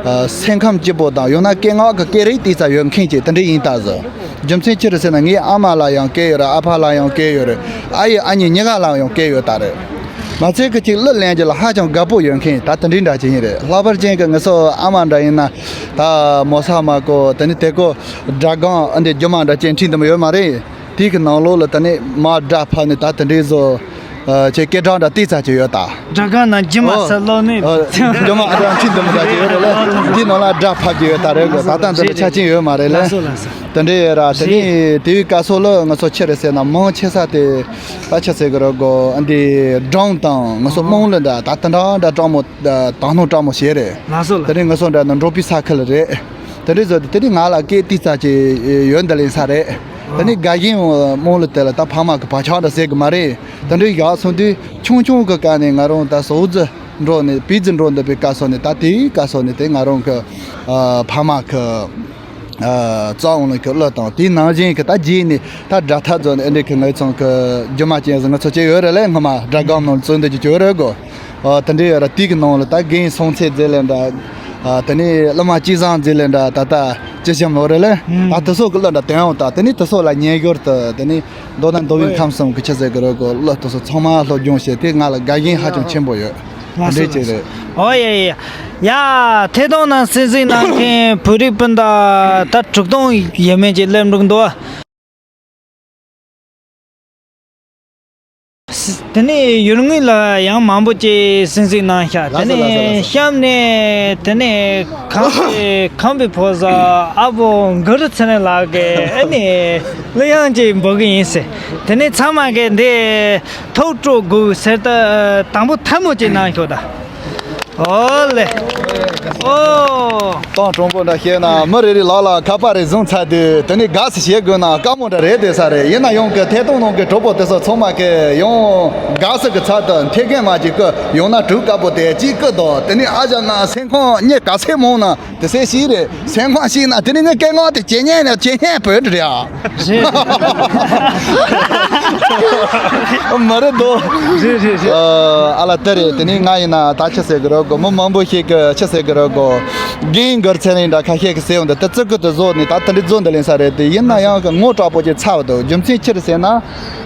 ཨ། སེམས་ཁམས་སྐྱིད་པོ་དང་། ཡང་ན་སྐད་ངག་གི་སྐད་རིགས་དེ་ཙམ་ཡོད་མཁན་ཅིག་དེ་འདྲ་ཡིན་ད་ཟེར། རྒྱུ་མཚན་ཅི་རེད་ཟེར་ན། ངའི་ཨ་མ་ལ་ཡང་སྐད་ཡོད་རེད། ཨ་ཕ་ལ་ཡང་སྐད་ཡོད་རེད། ཨ་ཡེ་ཨ་མྱེས་གཉིས་ཀ་ལ་ཡང་སྐད་ཡོད་ད་རེད། མ་ཚད་གི་ཅིག་གླུ་ལེན་རྒྱུ་ལ་ཧ་ཅང་དགའ་པོ་ཡོད་མཁན་ད་དེ་འདྲའི་འདྲ་ཅིག་ཡིན་རེད། ལྷག་པར་ཅན་གི་ངེད་ཚང་ཨ་མ་འདྲ་ཡིན་ན། ད་མོ་ས་མ་གོ། དེ་ནི་དེ་གོ་སྒྲ་སྒམ་ཨ་འདི་རྒྱུ་མ་འདྲ་ཅན་ཁྲིད་འདི་མོ་ཡོད་མ་རེད། དེ་གི་ནང་ལོགས་ལ་དེ་ནི་མ་སྒྲ་ཕབ་ནས་ད་དེ་འདྲའི་བཟོ། ཨ། ཅིག་སྐད་གྲགས་འདྲ་དེ་ཙམ་ཅིག་ཡོད་ད། སྒྲ་སྒམ་ནང་རྒྱུ་མ། ཨོ། ས་ལོག་ནས། ཨོ། རྒྱུ་མ་ཨ་འདྲ་ཁྲིད་འདི་མོ་འདྲ་ཅིག་ཡོད་རེད་ལ། དེ་ནང་ལ་སྒྲ་ཕབ་ཀྱི་ཡོད་ད་རེད་གོ། ད་ལྟ་འདི་ལ་ཆ་རྐྱེན་ཡོད་མ་རེད་ལ། ལགས་སོ། ལགས་སོ། དེ་འདྲའི་ཡོད་ར། དེ་རེད། ནི་དེ་བའི་སྐབས་སུ་ལ་ང་ཚོ་ཆི་རེད་ཟེར་ན། མང་ཆེ་ས་དེ་ད་ཆི་ཟེར་གི་རེད་གོ། ཨ་འདི་སྒྲུང་དང་ང་ཚོ་སྨོན་ལམ་འདྲ་ད་དེ་འདྲ་འདྲ་སྤྲང་མོ། ད་དང་སྣང་སྤྲང་མོ་བྱས་རེད། ལགས་སོ། དེ་ལགས། རིང་ང་ཚོ་འདྲ་ནི་འབྲོག་པའི་ས་ཁུལ་རེད། དེ་འདྲའི་བཟོ་དེ་དེ་རིང་ང་ལ་སྐད་ཏིག་ཙ་ཅིག་ཡོད་འདི་ལེན་ས་རེད། དེ་ནི་དགའ་ཞེན་སྨོན་ལམ་དེ་ལ་ད་ཕ་མ་གི་བག་ཆགས་འདྲ་ཟེར་གི་མ་རེད། དེ་འདྲའི་བཞག་སོང་དུས། ཆུང་ཆུང་གི་སྐབས་ནས་ང་རང་ད་ཟོག་རྫི་འགྲོ་ནས་བེ་རྫི་འགྲོ་འདི་པའི་སྐབས་སུ་ནས། ད་དེའི་སྐབས་སུ་ནས་དེ་ང་རང་གི། ཨ། ཕ་མ་གི། ཨ། རྩ་བ་ལ་གི་གླུ་དང་། དེའི་ནང་བཞིན་གི་ད་རྗེས་ནས་ད་སྒྲ་ཐག་བཟོ་ནས་ཨ་འདྲའི་གི་ངེད་ཚང་གི་རྒྱུ་མ་ཅན་ཟིག་ང་ཚོ་ཅིག་ཡོད་རེད་ལ། སྔོན་མ་སྒྲ་སྒམ་ནང་བཙོན་འདི་ཅིག་ཡོད་རེད་གོ། ཨ། དེ་འདྲའི་ཡོད་ར། དེའི་གི་ནང་ལ་ད་རྒན་སངས་ཚེ་རྫས་ལེན་འདྲ། ཨ། དེ་ནས་གླུ་མ་སྐྱིད་བཟང་རྫས་ལེན་འདྲ། ད་ད་ཅི་བྱམས་ལོ་རེད་ལ། ཨ། དེ་ཚོ་གི་གླུ་འདྲ་དེ་ཡང་ད། དེ་ནས་དེ་ཚོ་ལ་ཉན་ཞོར་དུ། དེ་ནས་མདོར་ན་མདོ་དབུས་ཁམས་གསུམ་གི་ཆི་ཟེར་གི་རེད་གོ། གླུ་དེ་ཚོ་ཚང་མ་སློབ་སྦྱོང་བྱས་ཏེ་ང་ལ་དགའ་ཞེན་ཧ་ཅང་ཆེན་པོ་ཡོད། ལགས་སོ། འདྲ་ཅིག་རེད། ལགས་སོ། ཨོ་ཡ་ཡ་ཡ། ཐད་གཏོང་ནང་གསན་གཟིགས་གནང་མཁན་བོད་རིགས་སྤུན་ཟླ་ད་དྲུག་སྟོང་ཡས་མས་ཅིག་སླེབས་འགྲོ་གི་འདུག་བ། དེ་ནས་ཡུལ་དངོས་ལ་ཡང་མང་པོ་ཅིག་གསན་གཟིགས་གནང་ཤག། ལགས་སོ། དེ་ནས། ལགས་སོ། ལགས་སོ། གཤམ་ནས་དེ་ནས་ཁམས་པའི་ཁམས་པའི་ཕོ་གསར་ཨ་བོ་གུ་རུ་ཚེ་རིང་ལགས་ཀྱིས་ཨ་ནི་གླུ་དབྱངས་ཅིག་འབུལ་གི་ཡིན་ཟེར། དེ་ནས་ཚང་མ་གིས་འདི་ཐུགས་སྤྲོ་དགོས་ཟེར་ཏེ་དང་པོ་ཐལ་མོ་ཅིག་གནང་ཤོག་ད། ཨོ་ལེ། ཨོ། གཏམ་དྲང་པོ་འདྲ་བཤད་ན། མི་རེ་རེ་ལག་ལ་ཁ་པར་རེ་བཟུང་ཚར་དུས། དེ་ནས་དགའ་བསུ་བྱེད་དགོས་ན་དཀའ་མོ་འདྲ་རེད་བསྡད་ས་རེད། ཡིན་ན་ཡང་གི་ཐད་གཏོང་ནང་གི་གྲོགས་པོ་དེ་ཚོ་ཚང་མ་གིས་ཡང་དགའ་བསུ་གི་ཚབ་ཏུ་འཐེན་མཁན་མ་ཅིག་གི་ཡང་ན་གྲུ་དཀར་པོ་དེ་གཅིག་གི་དང་། དེ་ནས་ཨ་ཅག་ན་སེམས་ཁོང་གཉིས་ག་ཚད་མང་ན། དེ་སེ་ཤི་རེད། སེམས་ཁོང་ཤི་ན་དེ་ནི་ངའི་སྐད་ངག་དེ་ཇེ་སྙན་ནས་ཇེ་སྙན་བོད་རེད་ཡ། རེད། མ་རེད་དོ། རེད་རེད་རེད། ཨ་ལ་དེ་རེད། དེ་ནི་ང་ཡིན་ན་ད་ཆི་ཟེར་གི་རེད་གོ། མི་མང་པོ་ཞིག་གི་ཆི་ཟེར་གི་རེད་གོ། རྒན་གུ་རུ་ཚེ་རིང་འདྲ་ཁ་ཤས་ཀྱི་ཟེར་ཡོང་དུས། དེ་ཙི་གུ་དེ་བཟོ་ནས་ད་དེ་འདྲའི་བཟོ་འདི་ལེན་ས་རེད་དེ། ཡིན་ན་ཡང་གི་ངོ་དྲག་པོ་ཅིག་ཚ་བ་འདུག། རྒྱུ་མཚན་ཅི་རེད་ཟེར་ན།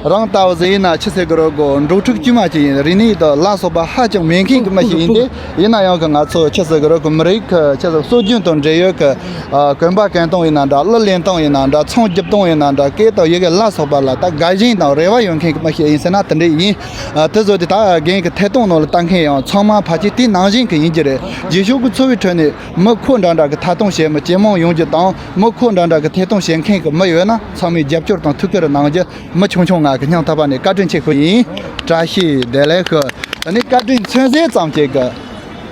རང་ལྟ་བུ་ཟིག་ཡིན་ན་ཆི་ཟེར་གི་རེད་གོ། འབྲོག་ཕྲུག་དཀྱུས་མ་ཅིག་ཡིན། རིག་གནས་དང་ལ་སོགས་པ་ཧ་ཅང་མེད་མཁན་གྱི་མི་ཞིག་ཡིན་ཏེ། ཡིན་ན་ཡང་གི་ང་ཚོ་ཆི་ཟེར་གི་རེད་གོ། མི་རིགས་ཀྱི་ཆི་ཟེར་སྲོལ་རྒྱུན་དང་འབྲེལ་ཡོད་ཀྱི། ཨ། གོན་པ་གྱོན་སྟངས་ཡིན་ན་འདྲ། གླུ་ལེན་སྟངས་ཡིན་ན་འདྲ། ཚོང་རྒྱབ་སྟངས་ཡིན་ན་འདྲ། སྐད་དང་ཡི་གེ་ལ་སོགས་པ་ལ་ད་དགའ་ཞེན་དང་རེ་བ་ཡོད་མཁན་གྱི་མི་ཞིག་ཡིན་ཟེར་ན་དེ་འདྲ་ཡིན། ཨ། དེ་བཟོ་དེ་ད་རྒན་གྱི་ཐད་གཏོང་ནང་ལ་ལྟ་མཁན་ཡང་ཚང་མ་ཕལ་ཆེར་དེ་ནང་བཞིན་གྱི་ཡིན་གྱི་རེད། རྗེས་ཕྱོགས་ཀྱི་འཚོ་བའི་ཁྲོད་ནས་མི་ཁོ་འདྲ་འདྲ་གི་ཐད་གཏོང་བྱེད་མི་ཇེ་མང་ཡོང་རྒྱུ་དང་། མི་ཁོ་འདྲ་འདྲ་གི་ཐད་གཏོང་བྱེད་མཁན་གྱི་མི་ཡོད་ན་ཚང་མས་རྒྱབ་སྐྱོར་དང་ཐུགས་ཁུར་གནང་རྒྱུ། མི་ཆུང་ཆུང་ང་གི་སྙིང་ཐག་པ་ནས་བཀའ་དྲིན་ཆེ་ཞུ་ཡིན། བཀྲ་ཤིས་བདེ་ལེགས་ཞུ། ད་ནི་བཀའ་དྲིན་མཚོན་བྱེད་ཙམ་ཅིག་གི།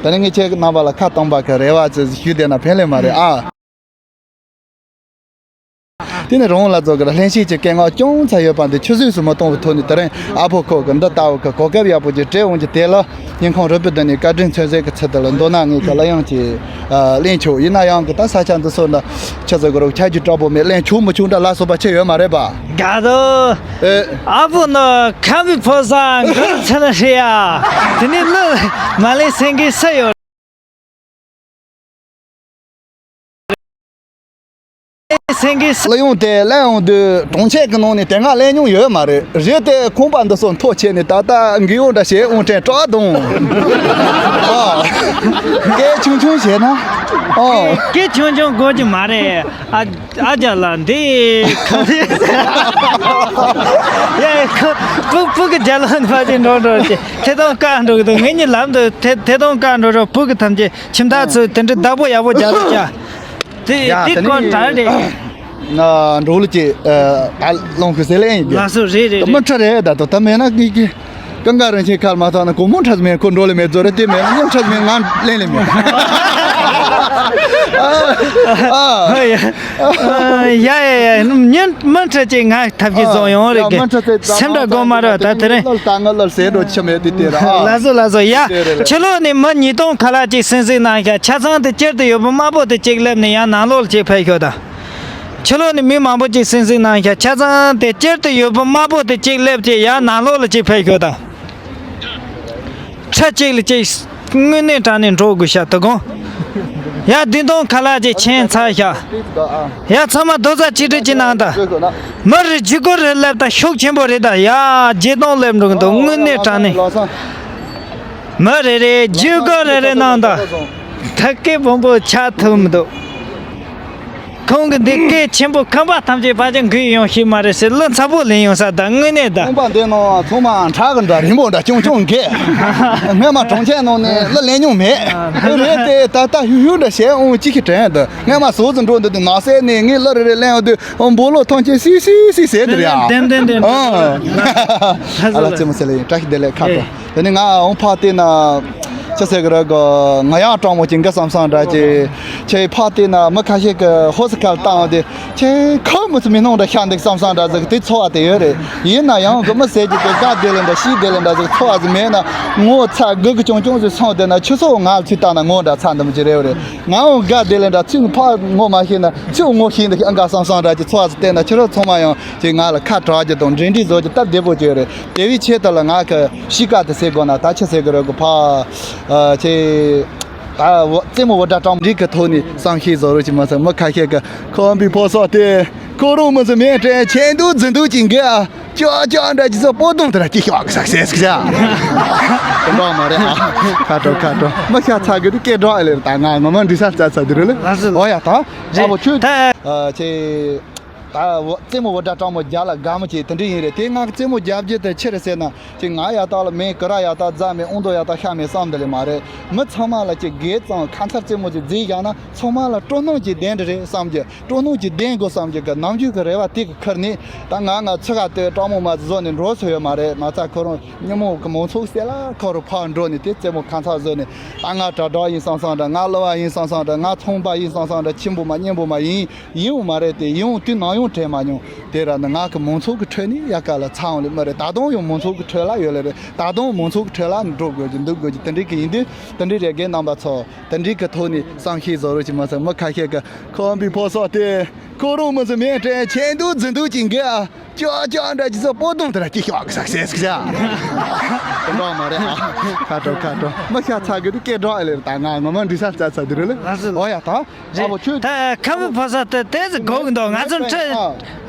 ད་ནི་ངས་ཁྱེད་རྣམ་པ་ལ་ཁ་སྟོང་པ་གི་རེ་བ་ཅིག་ཞུས་བསྡད་ན་ཕན་ལེ་མ་རེད་ཨ། དེ་ནི་རང་ལ་རྫོགས་གི་ལྷན་སྐྱེས་ཀྱི་སྐད་ངག་ཅུང་ཙམ་ཡོད་པ་འདི་ཆུད་ཟོས་སུ་མི་གཏོང་བའི་ཐོག་ནས། དེ་རིང་ཨ་ཕོ་ཁོ་གི་འདི་ལྟ་བུ་གི་གོ་སྐབས་ཡག་པོ་ཅིག་སྤྲད་འོང་རྒྱུ་དེ་ལ་སྙིང་ཁོང་རུས་པའི་གཏིང་ནས་བཀའ་དྲིན་མཚོན་བྱེད་ཀྱི་ཚུལ་དུ་ལ། མདོར་ན་ངས་གི་གླུ་དབྱངས་ཀྱི་ ཨ། གླེང་ཆོག། ཡིན་ན་ཡང་གི་ད་ས་ཆ་འདི་ཚོ་ན་ཆི་ཟེར་དགོས་རེད། ཆ་རྒྱུས་དྲག་པོ་མེད། གླེང་ཆོག་མི་ཆོག་འདྲ་ལ་སོགས་པ་ཆི་ཡོད་མ་རེད་པ། དགའ་དོ། ཨེ། ཨ་བུ་ནོ་ཁམ་བུའི་ཕོ་ས་འགུལ་ཚར་རེད་ཡ། དེ་ནས་ལོ་མ་ལེན་སེང་གེ་ས་ཡོད། སེང་གེ་ས། གླུ་དབྱངས་དེ་གླེང་འོང་དུས་གྲོང་ཁྱེར་གི་ནང་ནས་དེ་སྔ་གླེང་མྱོང་ཡོད་མ་རེད། རེད་དེ་ཁང་པ་འདི་ཚོ་མཐོ་ཆེ་ནས་ད་ལྟ་འགུལ་འོང་འདྲ་བྱེད་འོང་དྲན་སྐྲག་དང་། ཨ། སྐད་ཆུང་ཆུང་བྱས་ན། ཨ། སྐད་ཆུང་ཆུང་དགོས་ཀྱི་མ་རེད། ཨ། ཨ་རྒྱ་ལ་འདི་ཁ་ལི། ཡ་ཁ་སྤུ་སྤུ་གི་རྒྱ་ལ་འདི་བ་ཅིག་འགྲོ་འགྲོ་ཅིག་ཐད་གཏོང་བཀག་འགྲོ་གི་འདུག། ངེད་གཉིས་ལམ་དུ་ཐད་ཐད་གཏོང་བཀག་འགྲོ་འགྲོ། སྤུ་གི་ཐམས་ཅད་ཁྱིམ་བདག་ཚོས་དེ་འདྲའི་བདག་པོ་ཡག་པོ་རྒྱག་རོགས་བྱ། དེ་ཡ་དེ་དེ་ནི་ཀོ་དྲ་རེད། ན་འགྲོ་ལ་ཅིག་ཨ། ད་ལོང་ཁུ་སེ་ལེ་ཡིན་གི། ལགས་སོ། རེད་རེད་རེད། མི་ཁྲ་རེད། ད་དོ་ད་མེད་ན་གི་གི། གང་ག་རང་ཆེ་ཁར་མ་ཐོག་ན་གོ་མོ་ཁྲ་མེད་ཁོ་འགྲོ་ལེ་མེད་ཛོ་རེ་དེ་མེད་ན་མོ་ཁྲ་མེད་ང་ལེ་ལེ་མེད། ཨ། ཨ། ཡ་ཡ་ཡ། མི་མི་ཁྲ་ཅིག་ང་ཐབས་ཀྱིས་བཟུང་ཡོང་རེད་གི། ཡ་མི་ཁྲ་ཅིག་སེམས་ཁྲལ་དགོས་མ་རེད། ད་དེ་རིང་ལོ་ལྟ་ང་ལོ་ཟེར་འགྲོ་ཆི་མེད་དེ་དེ་ར། ཨ། ལགས་སོ་ལགས་སོ། ཡ། དེ་རེད་རེད། ཕྱི་ལོགས་ནས་མི་ཉིས་སྟོང་ཁ་ལག་ཅིག་སིང་སིང་གནང་ཤག། ཆ་ཚང་དེ་སྤྱིར་དུ་ཡོད་པ་དམར་པོ་དེ་གཅིག་སླེབས་ནས་ཡང་ནང་ལོགས་ལ་ཅིག་ཕེབས་ཤོག་དང་། ཕྱི་ལོགས་ནས་མི་མང་པོ་ཅིག་སིང་སིང་གནང་ཤག། ཆ་ཚང་དེ་སྤྱིར་དུ་ཡོད་པ་དམར་པོ་དེ་གཅིག་སླེབས་ཅིག་ཡང་ནང་ལོགས་ལ་ཅིག་ཕེབས་ཤོག་དང་། ཁྲ་གཅིག་ལ་གཅིག་དངོས་གནས་དྲང་གནས་འགྲོ་དགོས་ཤག་དོ་དགོང་། ཡ། བདུན་སྟོང་ཁ་ལག་ཅིག་ཕྱིན་ཚར་ཤག། ཡ། ཚང་མ་རྡོག་རྩ་གཅིག་སྒྲིལ་གྱི་ནང་དང་། མི་རེ་བརྒྱུད་སྐུར་རེ་སླེབས་དང་། ཤུགས་ཆེན་པོ་རེད་ད། ཡ། བརྒྱད་སྟོང་སླེབས་འགྲོ་གི་འདུག། དངོས་གནས་དྲང་གནས། མི་རེ་རེ་བརྒྱུད་སྐུར་རེ་རེ་གནང་དང་། ཐག་གི་བོང་བུ་ཆགས་ཐུབ་མི་འདུག། ཁོང་གི་འདི་སྐད་ཆེན་པོ་ཁང་པ་ཐམས་ཅད་ཕལ་ཆེར་འགུལ་ཡོང་ཤེས་མ་རེད་ཟེར། གླུ་མཚར་པོ་ལེན་ཡོང་ས་ད་དངོས་གནས་ད། ཁང་པ་འདི་ནང་ཚང་མ་ཁྲག་གི་འདྲ་རིང་པོ་འདྲ་ཅུང་ཅུང་འགས། སྔོན་མ་གྲོང་ཁྱེར་ནང་ནས་གླུ་ལེན་མྱོང་མེད། རེད་དེ་ད་ལྟ་ཧུ་ཧུ་འདྲ་བྱས་འོང་ཅི་ཞིག་དྲན་འདུག། སྔོན་མ་ཟོག་ཙམ་འགྲོ་འདུག་དུས་ནགས་གསེབ་ནས་ངས་གླུ་རེ་རེ་ལེན་འོང་དུས་འོ་འབོ་ལོ་ཐང་ཆེན་སི་སི་སི་ཟེར་དེ་རེད་ཨ། ལྡེམ་ལྡེམ་ལྡེམ། ཨ། ཨ་ལ་རྩེད་མོ་རྩེ་ལེ་ཡིན། བཀྲ་ཤིས་བདེ་ལེགས། ཁ་དྲོ། དེ་ནས་ང་འོང་ཕ་དེ་ན་ཅི་ཟེར་གི་རེད་གོ། ང་ཡང་སྤྲང་མོ་ཅིག་འགི་བསམ་བསམ་འདྲ་ཅིག་ཁྱེད་ཕ་དེ་ན་མི་ཁ་ཤས་ཀྱི་ཧོ་སི་ཁལ་བཏང་དེ་ཁྱེད་ཁོ་མི་ཚོ་མི་སྣང་འདྲ་ཤ་འདུག་བསམ་བསམ་འདྲ་ཟིག་དེ་ཚོར་བ་དེ་ཡོད་རེད། ཡིན་ན་ཡང་གི་མི་ཟེར་གྱི་དེ་དགའ་བདེ་ལེ་འདྲ་ཤི་བདེ་ལེ་འདྲ་ཟིག་ཚོར་བ་ཟིག་མེད་ན་ངོ་ཚ་སྒུག་གི་ཅུང་ཅུང་ཟིག་སོང་དེ་ན་ཁྱོད་ཚོ་ང་ལ་ཚིག་བཏང་ན་ངོ་འདྲ་ཚ་འདི་མི་ཅི་རེད་རེད། ང་འོང་དགའ་བདེ་ལེ་འདྲ་ཚིག་ཕ་ངོ་མ་ཤེས་ན་ཚིག་ངོ་ཤེས་འདུག་ཨ་འགའ་བསམ་བསམ་འདྲ་ཅིག་ཚོར་བ་ཟིག་བལྟས་ན་ཁྱོད་རང་ཚང་མ་ཡང་ཅིག་ང་ལ་ཁ་གྲག་རྒྱུ་དང་འབྲེལ་འདྲིས་བཟོ་རྒྱུ་སྟབས་བདེ་པོ་ཅིག་ཡོད་རེད། དེ་བས་ཆེད་དུ་ལ་ང་གི་གཤིས་ཀ་དེ་ཟེར་དགོས་ན་ད་ཆི་ཟེར་གི་རེད་གོ། ཕ་ཨ་ཆེ་ད་བ་རྩེད་མོ་བ་འདྲ་གྲངས་འདི་གི་ཐོག་ནས་བསམ་ཤེས་བཟོ་རོགས་ཅིག་མ་ཟད་མི་ཁ་ཤས་ཀྱི་ཁམས་པའི་ཕོ་སོགས་དེ་ཁོ་རང་མི་ཚེ་མེད་དྲན་ཆེ་འདུག་རྫུན་འདུག་ཅིག་འགས་ཨ། ཅོ་ཅོ་འདྲ་ཅིག་ཚོ་པོ་དུང་དེ་ར་ཅིག་ཤོག་ཟག་ཟེར་ཟིག་ཟ། དེ་འདྲ་མ་རེད་ཨ། ཁ་དྲོ་ཁ་དྲོ། མི་ཤ་ཚ་གི་དུ་སྐད་སྒྲོག་ཨེ་ལེ་ད་ང་ངོ་མ་འདི་ས་ཚ་ཚ་དུ་རེད་ལེ། ཨོ་ཡ་ད་ཨ་བོ་ཁྱོད་ཨ་ཆེ། ད་བ་རྩེད་མོ་བ་འདྲ་སྤྲང་མོ་རྒྱག་ལ་དགའ་མོ་ཅིག་དེ་འདྲ་ཡིན་རེད། དེ་ང་རྩེད་མོ་རྒྱག་རྒྱུ་དེ་ཆི་རེད་ཟེར་ན་ཅིག་ང་ཡག་ཐག་ལ་མེད། ཀི་ར་ཡག་ཐག་རྫ་མེད། ཨོང་དོ་ཡག་ཐག་ཤ་མེད་བསམ་དེ་ལས་མ་རེད། མི་ཚང་མ་ལ་ཅིག་དགེ་གཙང་ཁ་མཚར་རྩེད་མོ་ཅིག་མཛད་བཞག་ན་ཚང་མ་ལ་སྤྲོ་སྣང་ཅིག་ལྡན་འདྲ་རེད་བསམ་རྒྱུ། སྤྲོ་སྣང་ཅིག་ལྡན་དགོས་བསམ་རྒྱུ་གི་ནམ་རྒྱུན་གི་རེ་བ་དེ་གི་ཁུར་ནས་ད་ང་ང་ཚུགས་ཁ་དེ་སྤྲང་མོ་མ་བཟོ་ནས་འགྲོ་ཚོད་ཡོད་མ་རེད། མ་ཚད་ཁོ་རང་ཉིན་མོ་གི་མང་ཚོགས་གསེབ་ལ་ཁོ་རུ་ཕར་འགྲོ་ནས་དེ་རྩེད་མོ་ཁ་མཚར་བཟོས་ནས་ད་ང་དྲ་གྲོགས་ཡིན་བསམ་བསམ་འདྲ། ང་གླུ་བ་ཡིན་བསམ་བསམ་འདྲ། ང་ཚོང་པ་ཡིན་བསམ་བསམ་འདྲ། ཆེན་པོ་མ་སྙན་པོ་མ་ཡིན། ཡིན་འོང་མ་རེད། དེ་ཡིན་འོང་དུས་ནམ་ཡང་དྲན་མ་མྱོང་། དེ་ར་ནི་ང་གི་མང་ཚོགས་ཀྱི་ཁྲོད་ནས་ཡ་ག་ལ་ཚ་འོང་ལེ་མ་རེད། ད་དུང་ཡང་མང་ཚོགས་ཀྱི་ཁྲོད་ལ་ཡོད་ལེ་རེད། ད་དུང་མང་ཚོགས་ཀྱི་ཁྲོད་ལ་འགྲོ་དགོས་ཀྱི་འདུག་དགོས་ཀྱི་དེ་འདྲའི་གི་ཡིན་དུས་དེ་འདྲའི་རེ་དགེ་རྣམ་པ་ཚོ་དེ་འདྲའི་གི་ཐོག་ནས་བསམ་ཤེས་བཟོ་རོགས་ཅིག་མ་ཟད་མི་ཁ་ཤས་ཀྱི་ཁམས་པའི་ཕོ་སོགས་དེ་ཁོ་རང་མི་ཚེ་མེད་དྲན་ཆེ་འདུག་རྫུན་འདུག་ཅིག་འགས་ཨ། ཅོ་ཅོ་འདྲ་ཅིག་ཚོ་པོ་དུང་དེ་ར་ཅིག་ཤོག་ཟག་ཟེར་ཟིག་ཟ། དེ་འདྲ་མ་རེད་ཨ། ཁ་དྲོ་ཁ་དྲོ། མི་ཤ་ཚ་གི་དུ་སྐད་སྒྲོག་ཨེ་ལེ་ད་ང་ངོ་མ་འདྲི་ས་ཚ་ཚ་དེ་རེད་ལེ། ཨོ་ཡ་ད། ཨ་བོ་ཁྱོད། ད་ཁམས་པའི་ཕོ་སོགས་དེ་དེ་ཟིག་གོ་གི་འདུག། ང་ཚོ་ཁྲིད།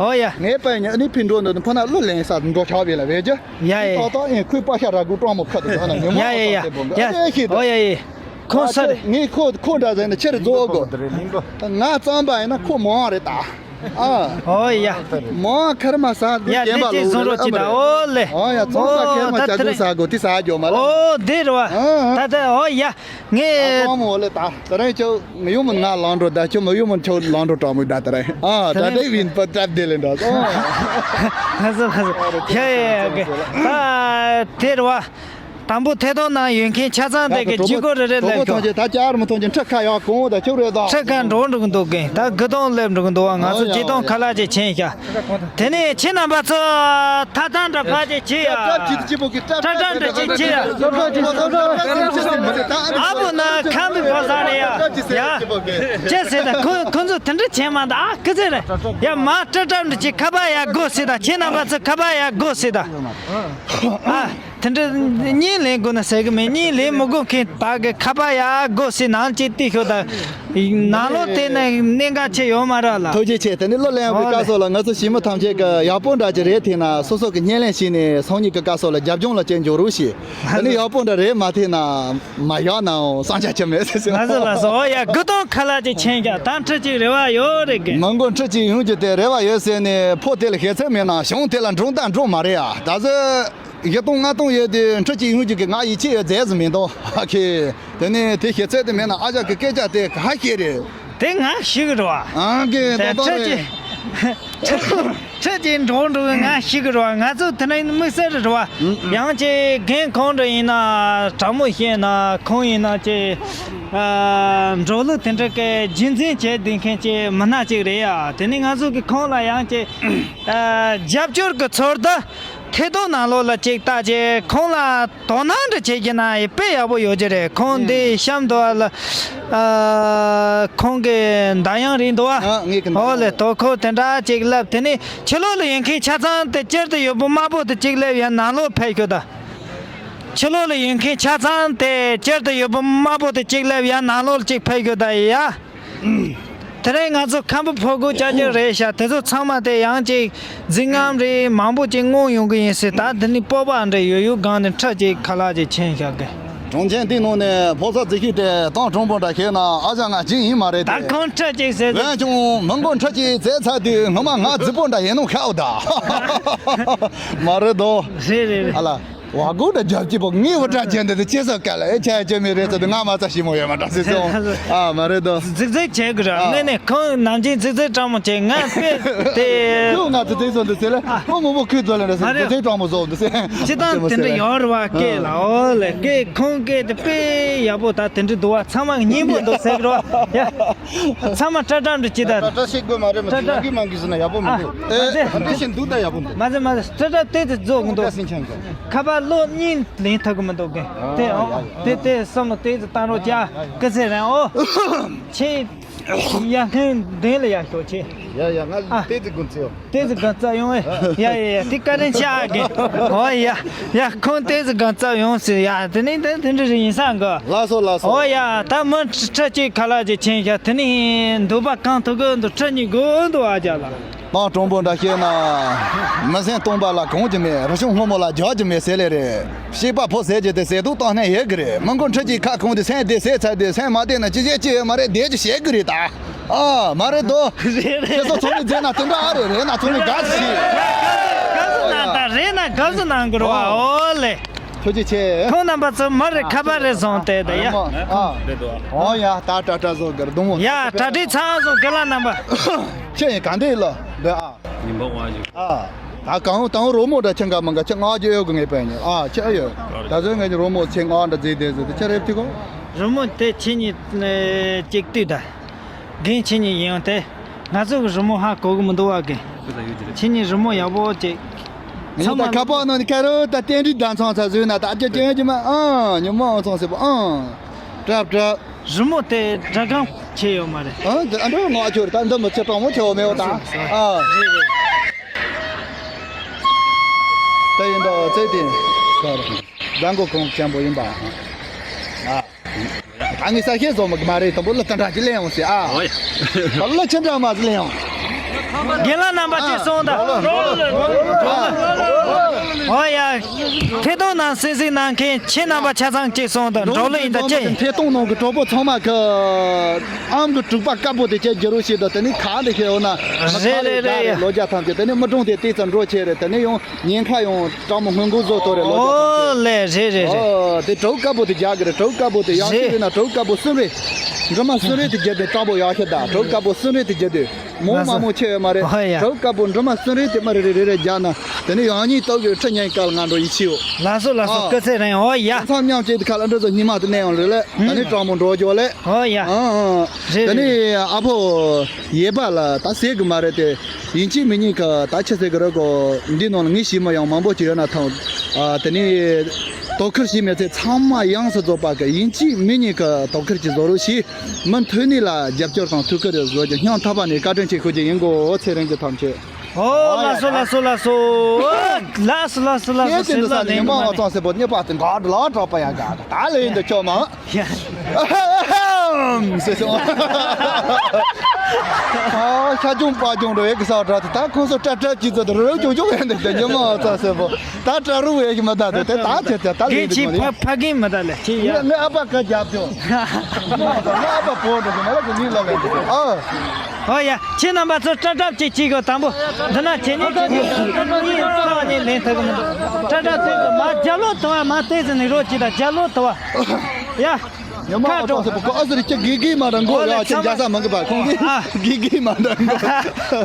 ཨོ་ཡ། ངའི་པན་ཉི་ནི་ཕིན་འགྲོ་འདུག་ཕ་ན་གླུ་ལེན་ས་འགྲོ་ཆགས་པས་ལ་བས་ཀྱི། ཡ་ཡ། ཏག་ཏག་ཨེ་ཁོའི་པ་ཤ་ར་གུ་སྤྲང་མོ་ཁ་དུ་ཟ་ན་ཉོ་མོ། ཡ་ཡ་ཡ། ཡ། ཨོ་ཡ་ཡ། ཁོང་ས་རེད། ངས་ཁོ་ཁོ་འདྲ་ཟེར་ན་ཆེ་རུ་རྫོགས་གོ། ང་རྩམ་པ་ཡིན་ན་ཁོ་མང་རེད་ད། ཨ། ཨོ་ཡ། མང་ཁར་མ་ཟ་ཡ་དེ་ཅི་བཟུང་རོགས་ཅི་ད། ཨོ་ལེ། ཨོ་ཡ་རྩམ་པ་ཁེར་མ་ཇ་གུ་ཟ་གོ་དེ་ཟ་རྒྱོ་མ་ལ། ཨོ་དེ་རེད་བ། ད་ད་ཨོ་ཡ། ངས། ཨ་ཀོང་མོ་ལེ་ད། ད་རེས་ཁྱོད་མི་ཡོང་མིན་ང་ལང་འགྲོ་ད། ཁྱོད་མི་ཡོང་མིན་ཁྱོད་ལང་འགྲོ་དྲང་མོ་ད། ད་རེས་ཨ་ད་རེས་ཝིན་པ་ཏྲབ་དེ་ལེ་འདྲ། ཨ་ཟེར་ཨ་ཟེར། ཡ་ཡ་ཡ། ད་དེ་རེད་བ། དང་པོ་ཐད་གཏོང་ནང་ཡོད་མཁན་ཆ་ཚང་དེ་གི་ཇུས་འགོད་རེ་རེ་སླེབས་ཤོག། ད་ཅར་མི་ཐོན་ཅིག་ཁྲི་ཁ་ཡག་གོང་ད་ཁྱོད་རེད་ད། ཁྲི་ཁ་འགྲོ་འགྲོ་གི་འདུག་གི། ད་དགུ་སྟོང་སླེབས་འགྲོ་གི་འདུག་བ། ང་ཚོ་ཨོ་ཡ་ཇུས་གཏོང་ཨོ་ཡ། ཁ་ལག་ཅིག་ཕྱིན་ཤག། དེ་ནས་ཁྱེད་རྣམ་པ་ཚོ་ཐ་ཐང་འདྲ་ཕ་ཅིག་ཁྱེད་ཡ། ཀྲབ་ཀྲབ་འདྲ་ཅིག་ཁྱེད་ཡ། ཨ་བུ་ན་ཁམས་པའི་ཕོ་བཟང་རེད་ཡ། ཡ། ཅི་ཟེར་ད་ཁོ་ཁོ་ཚོ་དེ་འདྲ་བྱེད་མ་ད་ཨ་ཀི་ཟེར། ཡ་མ་ཀྲབ་ཀྲབ་འདྲ་ཅིག་ཁ་པ་ཡ་དགོས་ཟེར་ད། ཁྱེད་རྣམ་པ་ཚོ་ཁ་པ་ཡ་དགོས་ཟེར་ད། ཨ། དེ་འདྲ་གཉིས་ལེན་དགོས་ན་ཟེར་གི་མེད། གཉིས་ལེན་མི་དགོས་མཁན་དག་གི་ཁ་པ་ཡག་དགོས་ཟེར་ནང་ཅིག་བལྟས་ཤོག་ད། ནང་ལོགས་དེ་ནས་གནད་འགག་ཆེ་ཡོད་མ་རེད་ལ། ཐུགས་རྗེ་ཆེ། དེ་ནི་གླུ་ལེན་པའི་ཨོ་སྐབས་སུ་ལ་ང་ཚོ་ཞི་མི་ཐམས་ཅད་ཀྱི་ཡག་པོ་འདྲ་ཅིག་རེད་ཐེ་ན་སོ་སོ་གི་བརྙན་ལེན་བྱས་ནས་སང་ཉིན་གི་སྐབས་སུ་ལ་རྒྱབ་ལྗོངས་ལ་ཅིག་འཇོག་རོགས་བྱེད། དེ་ནི་ཡག་པོ་འདྲ་རེད་མ་ཐེ་ན་མ་ཡག་ནའང་བསམ་འཆར་ཅིག་མེད་ཟེར་ཟེར། ང་ཚོ་ལ་སོ་ཡ་དགུ་སྟོང་ཁ་ལག་ཅིག་ཕྱིན་ཀྱང་ད་ཁྲི་གཅིག་རེ་བ་ཡོད་རེད་གི། མི་མགོ་ཁྲི་གཅིག་ཡོང་རྒྱུ་དེ་རེ་བ་ཡོད་ཟེར་ནས་ཕོ་དེ་ལ་ཤེས་ཚད་མེད་ན་གཞུང་དེ་ལ་འགྲོ་མདའ་འགྲོ་མ་རེད་ཡ། ད་གཟོད། བཞི་སྟོང་ལྔ་སྟོང་ཡོད་དུས་ཁྲི་གཅིག་ཡོང་རྒྱུ་གི་ང་ཡིད་ཆེས་ཡོད་རྫས་སུ་མི་འདུག་ཨ་ཁེ། དེ་ནས་དེ་ཤེས་ཚད་དེ་མེད་ན་ཨ་ཅག་གི་སྐད་ཆ་དེ་ག་ཤེས་རེད། དེ་ང་ཞིག་རེད་བ། ཨང་གི་དེ་ཏོ་ཏོ་ཁྲི་རེད། གཅིག་ཁྲི་གཅིག་འགྲོ་འགྲོ་གི་ང་ཞིག་རེད་བ། ང་ཚོ་དེ་ནས་དམིགས་བསལ་རེད་བ། ཡང་ཅིག་རྒན་ཁོང་འདྲ་ཡིན་ན་དྲང་མོ་བཤད་ན་ཁོང་ཡིན་ན་ཅིག་འགྲོ་ལུགས་དེ་འདྲ་གི་རྒྱུན་འཛིན་བྱས་བསྡད་མཁན་ཅིག་མི་སྣ་ཅིག་རེད་ཡ། དེ་ནས་ང་ཚོ་གི་ཁོང་ལ་ཡང་ཅིག་རྒྱབ་སྐྱོར་གི་ཚོར་ད། ཐད་གཏོང་ནང་ལོགས་ལ་ཅིག་ལྟ་རྗེས་ཁོང་ལ་དོ་སྣང་འདྲ་བྱེད་ཀྱི་ན་ཡི་དཔེ་ཡག་པོ་ཡོད་ཀྱི་རེད། ཁོང་འདི་གཤམ་དུ་བ་ལ་ཨ་ཁོང་གི་མདའ་ཡང་རིང་འདུག་བ། ཨ་ངས་གི་མདའ་ཨོ་ཡང་ལེ་དོ་ཁོ་དེ་འདྲ་ཅིག་ལབ། དེ་ནས་ཕྱི་ལོགས་ལ་ཡོད་མཁན་ཆ་ཚང་དེ་སྤྱིར་དུ་ཡོད་པོ་དམར་པོ་དེ་ཅིག་ལབ་ཡ་ནང་ལོགས་ཕེབས་ཤོག་ད། ཕྱི་ལོགས་ལ་ཡོད་མཁན་ཆ་ཚང་དེ་སྤྱིར་དུ་ཡོད་པོ་དམར་པོ་དེ་ཅིག་ལབ་ཡ་ནང་ལོགས་ཅིག་ཕེབས་ཤོག་ད་ཡ། དེ་རིང་ང་ཚོ་ཁམས་པ་ཕོ་རྒོད་ཅག་ཅིག་རེད་ཤག། དེ་ཚོ་ཚང་མ་དེ་ཡང་ཅིག་རྫིག་རྔམ་རེད། མང་པོ་ཅིག་བསྔོགས་ཡོང་གི་ཡིན་ཟེར། ད་འདི་ནི་སྤོབས་པ་འདྲ་ཡོད་ཡོད་སྒང་ནས་ཁྲི་གཅིག་ཁ་ལག་ཅིག་ཕྱིན་ཤག་གི། གྲོང་ཁྱེར་འདི་ནང་ནས་ཕོ་གསར་རྫིག་ཤོས་དེ་ཏང་གྲོང་པོ་འདྲ་ཤེས་ན་ཨ་ཅག་ང་གཅིག་ཡིན་མ་རེད་ད་དེ། ཁོང་ཁྲི་གཅིག་ཟེར་ཟེར། འོན་ཀྱང་མི་མགོ་ཁྲི་གཅིག་བཙལ་ཚར་དུས་སྔོན་མ་ང་རྫིག་པོ་འདྲ་ཡིན་ནོ་ཁ་འོ་ད། མ་རེད་དོ། རེད་རེད་རེད། ཨ་ལ། བ་གུ་ད་རྒྱབ་ཀྱི་པོ་ངའི་བུ་དྲག་ཅན་དེ་དེ་ཅི་ཟེར་ག་ལ་ཨེ་ཆ་ཅི་མི་རེད་ཟེར་དུ་ང་མ་ཚ་ཞིམ་མོ་ཡོད་མ་དྲག་ཟེར་ཟེར། ཨ་མ་རེད་དོ། རྫིག་རྫིག་བྱེད་དགོས་ར། ཨ། དངོས་གནས་ཁོང་ནམ་རྒྱུན་རྫིག་རྫིག་སྤྲང་མོ་བྱེད། ང་དཔེ་དེ། ཁྱོད་ང་རྫིག་རྫིག་བཟོ་འདུག་ཟེར་ལ། ཨ། ཁོ་ངོ་མ་ཁོས་བཟོ་ལ་འདྲ་ཟེར། མ་རེད། རྫིག་རྫིག་སྤྲང་མོ་བཟོ་འདུག་ཟེར། སྤྱི་བཏང་དེ་འདྲ་ཡོད་རེད་བ་སྐད་ལ། ཨོ་ལེ་སྐད་ཁོང་སྐད་དེ་དཔེ་ཡག་པོ་ད་དེ་འདྲ་འདུག་བ། ཚང་མ་སྙན་པོ་འདུག་ཟེར་གི་རེད་བ། ཡ། ཚང་མ་ཏྲ་ཏྲ་འདྲ་ཅི་ད། ཏྲ་ཏྲ་ཞིག་དགོས་མ་རེད། མ་ཏྲ་ཏྲ། ལག་གི་མང་གི་ཟེར་ན་ཡག་པོ་མི་འདུག་ཨ། ཨ་དེ་ཞིག་འདུག་ད་ཡག་པོ་འདུག་མ་ཟེར་མ་ཟེར། ཏྲ་ཏྲ་དེ་དེ་རྫོགས་གི་འདུག་ཁ་པར་ལོ་གཉིས་ལེན་ཐུབ་གི་མི་འདུག་གི། དེ་ཨོ་དེ་དེ་བསམ་བློ་དེ་དེ་བཏང་རོགས་བྱ། སྐུ་ཚེ་རིང་ཨོ། ཆེ། ཡ་ཧན་དེ་ལ་ཡ་ཤོག་ཆེ། ཡ་ཡ་ང་ཨ་དེ་དེ་དགོན་ཚེ་ཨོ། ཏེ་ཙི་གང་རྩ་ཡོང་ཨེ། ཡ་ཡ་ཡ་ཏེ་བཀའ་དྲིན་ཆེ་ཨ་གི། ཨོ་ཡ། ཡ་ཁོང་ཏེ་ཙི་གང་རྩ་ཡོང་ཟེར་ཡ། དེ་ནི་དེ་དེ་འདྲ་རེ་ཡིན་ས་གི། ལགས་སོ་ལགས་སོ། ཨོ་ཡ་ད་མི་ཁྲི་གཅིག་ཁ་ལག་ཅིག་ཕྱིན་ཤག། དེ་ནི་འདོད་པ་གང་ཐུབ་གི་འདུག་ཁྲི་གཉིས་དགོས་འདུག་ཨ་ཅག་ལ། ཏང་ཀྲུང་པོ་འདྲ་ཤེས་ན། མི་སེམས་སྟོང་པ་ལ་གང་གི་མེད། རི་ཆུང་སྔོན་མོ་ལ་རྒྱག་གི་མེད་ཟེར་ལེ་རེད། སྐྱེས་པ་ཕོ་ཟེར་གྱི་དེ་ཟས་དུག་བཏང་ནས་ཡོད་གི་རེད། མི་མགོ་ཁྲི་གཅིག་ཁ་ཁོང་དེ་སེམས་བདེ་ཟས་ཚ་དེ་སེམས་མ་བདེ་ན་ཅི་བྱེད་ཅི་ཡོད་མ་རེད། བདེ་ཅི་བྱེད་གི་རེད་ད། ཨ་མ་རེད་དོ། རེད་རེད། ཁྱེད་ཚོ་ཚོགས་མི་མཛད་ན་དེ་འདྲ་ཨ་རེད། རེད་ན་ཚོགས་མི་དགའ་ཞིག། དགའ་བསུ་གནང་ད་རེད་ན་དགའ་བསུ་གནང་གི་རེད་བ། ཨོ་ལེ། ཐུགས་རྗེ་ཆེ། ཁོང་རྣམ་པ་ཚོ་མ་རེད་ཁ་པར་རེ་བཟུང་སྟེ་ད་ཡ། ཨ་ཨོ་ཡ་ད་ཏྲ་ཏྲ་བཟོ་གི་རེད་དུང་། ཡ་ཏྲ་ཏྲའི་ཚང་བཟོ་གི་ལ་རྣམ་པ། ཁྱེད་ཡིན་ག་འདྲ་ཡིན་ལ་འདི་ཨ། ཉིན་པ་དབང་ཞིག་ཨ། ད་གང་དང་རོ་མོ་འདྲ་ཁྱེད་འགའ་མ་འགའ་ཁྱེད་ང་རྒྱུ་ཡོད་གི་ངེས་པ་ཡིན། ཨ་ཁྱེད་ཨ་ཡོད། ད་གཟོད་ངས་རོ་མོ་ཁྱེད་ང་འདྲ་བརྫིས་བསྡད་ཟེར་དེ་ཁྱེད་རེད་ཐིག་གོ། རོ་མོ་དེ་ཁྱེད་གཉིས་གཅིག་ལྟོས་ད། རྒན་ཁྱེད་གཉིས་ཡིན་ཡང་དེ། ང་ཚོ་གི་རོ་མོ་ཧ་གོ་གི་མི་འདུག་བ་གི། ཁྱེད་གཉིས་རོ་མོ་ཡག་པོ་ཅིག་ངས་ད་ཁ་པར་ནང་ནས་ཁ་རོ་ད་རྟེན་འབྲེལ་ཟླ་ཚང་ཚ་བཟོས་ན་ད་རྒྱ་ཅན་གྱི་མ་ཨང་ཉི་མ་ཨང་ཚང་ཟེར་བ་ཨང་། གྲབ་གྲབ། རི་མོ་དེ་སྒྲ་གང་ཆེ་ཡོད་མ་རེད། ཨ་འདི་ཨ་འདྲ་ངོ་ཨ་ཁྱོད་ད་འདི་མི་ཚེ་དྲང་མོ་ཆེ་བ་མེད་བ་ད། ཨ་རེད་རེད། ད་ཡིན་ད་ཚེ་དེ་ཟླ་མགོ་གོང་ཆེན་པོ་ཡིན་པ། ཨ་ད་ངས་ས་ཤེས་བཟོ་མི་གི་མ་རེད། དང་པོ་ལ་ད་འདྲ་ཅི་ལེན་ཡོང་ཟེར་ཨ། ཨོ་ཡ། ད་ལ་ཆི་འདྲ་མ་ཟི་ལེན་ཡོང་། རྒན་ལགས་རྣམ་པ་གཅིག་སོང་ད། ཨོ་ཡ། ཐད་གཏོང་ནང་གསན་གཟིགས་གནང་མཁན་ཁྱེད་རྣམ་པ་ཆ་ཚང་གཅིག་སོང་ད། འགྲོ་ལུགས་ཡིན་ད་ཅི་ཡིན། ཐད་གཏོང་ནང་གི་གྲོགས་པོ་ཚང་མ་གི་ཨམ་གི་དྲུག་པ་དཀར་པོ་དེ་ཁྱེད་བརྒྱུད་རོགས་བྱེད་དང་། དེ་ནས་གང་དེ་ཁྱེད་འོ་ན་རེད་རེད་རེད། ལོ་བརྒྱ་ཐམས་ཅད་དེ་ནས་མི་གྲོང་དེ་ཏིག་ཙམ་འགྲོ་ཆེ་རེད། དེ་ནས་ཡང་ཉེན་ཁ་ཡང་སྤྲང་མོ་སྔོན་འགོག་བཟོ་ཐོ་རེད། ལོ་བརྒྱ་ཐམས་ཅད། ཨོ་ལེ་རེད་རེད་རེད། ཨོ་དེ་གྲོགས་དཀར་པོ་དེ་རྒྱག་གི་རེད། གྲོགས་དཀར་པོ་དེ་ཡང་ཅི་རེད་ན་གྲོགས་དཀར་པོ་གསུམ་རེད། འབྲི་མ་གསུམ་རེད་དེ་བརྒྱུད་དེ་སྤྲང་པོ་ཡག་ཤོས་ད། གྲོགས་དཀར་པོ་གསུམ་རེད་དེ་བརྒྱུད་དེ། མོ་མ་མོ་ཆེ་བས་མ་རེད། ཨོ་ཡ། གྲོགས་དཀར་པོ་འབྲི་མ་གསུམ་རེ་དེ་མ་རེ་རེ་རེ་རེ་རྒྱག་ན། དེ་ནས་ཡང་སྙིང་སྟོབས་ཀྱི་ཁྲི་ཉན་སྐལ་ང་འགྲོ་ཡིད་ཆེས་ཡོད། ལགས་སོ་ལགས་སོ། ཨ། སྐུ་ཚེ་རིང་། ཨོ་ཡ། མཚམས་མཉམ་བཅད་དེ་ཁ་ལ་འདྲ་ཚོ་སྙིང་མ་དེ་གནས་ཡོང་རེད་ལེ། ཨ། ད་ནི་གྲོགས་མོ་འགྲོ་རྒྱུ་ལེ། ཨོ་ཡ། ཨ་ཨ། རེད་དེ་ནས་རེད། ཨ་ཕོ་ཡེ་པ་ལ་ད་ཟེར་གི་མ་རེད་དེ། ཡིན་གཅིག་མིན་གཉིས་ཀ་ད་ཆི་ཟེར་གི་རེད་གོ། འདི་ནང་ལ་ངས་ཤེས་མ་ཡང་མང་པོ་ཅིག་ཡོད་ན་ཐང་། ཨ། དེ་ནས་དོ་ཁུར་བྱེད་མི་ཚེ་ཚང་མ་ཡོངས་སུ་རྫོགས་པ་གི། ཡིན་གཅིག་མིན་གཉིས་ཀ་དོ་ཁུར་གྱི་བཟོ་རོགས་ཞེས། མུ་མཐུད་ནས་ལ་རྒྱབ་སྐྱོར་དང་ཐུགས་ཁུར་བཟོ་རྒྱུ། སྙིང་ཐག་པ་ནས་བཀའ་དྲིན་ཆེ་ཞུ་རྒྱུ་ཡིན་གོ། ཚེ་རིང་གི་ཐམས་ཅད། ཨོ། ཨ་ཡ། ལགས་སོ་ལགས་སོ་ལགས་སོ། ཨོ། ལགས་སོ་ལགས་སོ་ལགས་སོ། ཤེས་ཀྱི་འདུག་ས་ནས་ཉི་མ་བ་ཚང་སེ་པོ་ཉེ་པ་དེ་འགག་ལ་གྲགས་པ་ཡ་ག་ད་ལེ་འདི་ཁྱོད་མ། ཡ། ཨ་ཧམ་ཟེར་སོང་། ཨ། ཤ་ཅུང་པ་ཅུང་འགྲོ་ཡས་ཀྱི་ས་བ་དྲག་ཏུ་ད་ཁོང་ཚོ་སྐྲ་སྐྲ་གྱིས་ཚོ་དེ་རོ་ཅུང་ཅུང་ཡན་དེ་དེ་ཉི་མ་བ་ཚང་སེ་པོ། ད་དྲ་རུ་བས་ཀྱི་མ་ད་དེ་དེ་ད་ཆེ་ཆེ་ད་ལེ་འདི་གོ་ནི། ཕ་གིན་མ་ད་ལེ་ཆེ་ཡ། ངའི་ཨ་ཕ་ཀ་རྒྱབ་ཆོག་ངའི་ཨ་ཕ་བོ་འགྲོ་གི་མ་ལ་གི་མིང་ལ་ལེ་འདི་ཨ། ཨོ་ཡ། ཁྱེད་རྣམ་པ་ཚོ་སྐྲ་སྐྲ་ཅིག་གཅིག་གོ་དང་པོ། འདི་ན་ཁྱེད་གཉིས་ཁྱེད་གཉིས་ཁྱེད་གཉིས་ཁ་ནས་ལེན་ཐུབ་གི་མི་འདུག་སྐྲ་སྐྲ་ཚོས་གི་མ་རྒྱབ་ལོག་ཐུ་བ་མ་བལྟས་ཟིན་ནས་རོགས་གྱིས་དང་རྒྱབ་ལོག་ཐུ་བ། ཡ། ཉི་མ་ཁ་བ་ཚོ་སེ་པོ་ཁོ་ཨ་ཟེར་ཁྱེད་དགེ་དགེ་མ་འདྲ་མགོ་ཨོ་ལེ་ཡ་ཁྱེད་ཚང་མ་རྒྱ་ས་མང་གི་པ་ཁོང་གི་ཨ། དགེ་དགེ་མ་འདྲ་མགོ།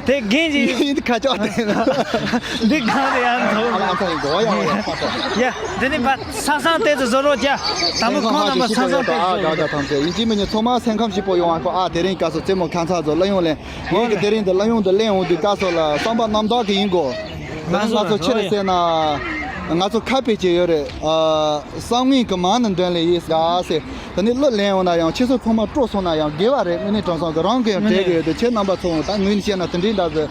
དེ་རྒན་གྱི་ཡིན་ཁ་ཅོག་དེ་ན། འདི་གང་རེད་ཨ་ཚོ། ཨ་ལ་ཨ་ཚ་ཡིན་གོ་ཡ་ཡ་ཡ། ཡ། འདི་ནི་བ་ས་སང་དེ་ཚོ་བཟོ་རོགས་བྱ། དང་པོ་ཁོང་རྣམ་པ་ས་སང་དེ་ཚོ། ཨ་ག་ག་ཐམས་ཅད་ཡིན་གཅིག་མིན་གཉིས་ཚང་མ་སེམས་ཁམས་སྐྱིད་པོ་ཡོང་བ་ཁོ། ཨ། དེ་རིང་སྐབས་སུ་རྩེད་མོ་ཁ་མཚར་ཚོ་གླུ་དབྱངས་ལེན། ངས་ཀྱི་དེ་རིང་འདི་གླུ་དབྱངས་འདི་ལེན་འོང་དུས་སྐབས་སུ་ལ་བསམ་པ་རྣམ་དག་གི་ཡིན་གོ། དེ་ང་ཚོ་ང་ཚོ་ཕྱིར་ཟེར་ན། ང་ཚོ་ཁ་དཔེ་ཅིག་ཡོད་རེད། ཨ། བསམ་ངན་གྱི་མ་ནི་འདོན་ལེ་ཡིས་ག་ཟེར། དེ་ནི་གླུ་ལེན་འོང་ན་ཡང་ཕྱི་སོ་ཚང་མ་སྤྲོ་སོང་ན་ཡང་དགེ་བ་རེད། དངོས་གནས་དྲང་སྲོང་གི་རང་གི་ཡང་དྲན་གི་ཡོད་དེ། ཁྱེད་རྣམ་པ་ཚོ་ད་ངོས་ནས་བཤད་ན་དེ་འདྲའི་འདྲ་ཟེར།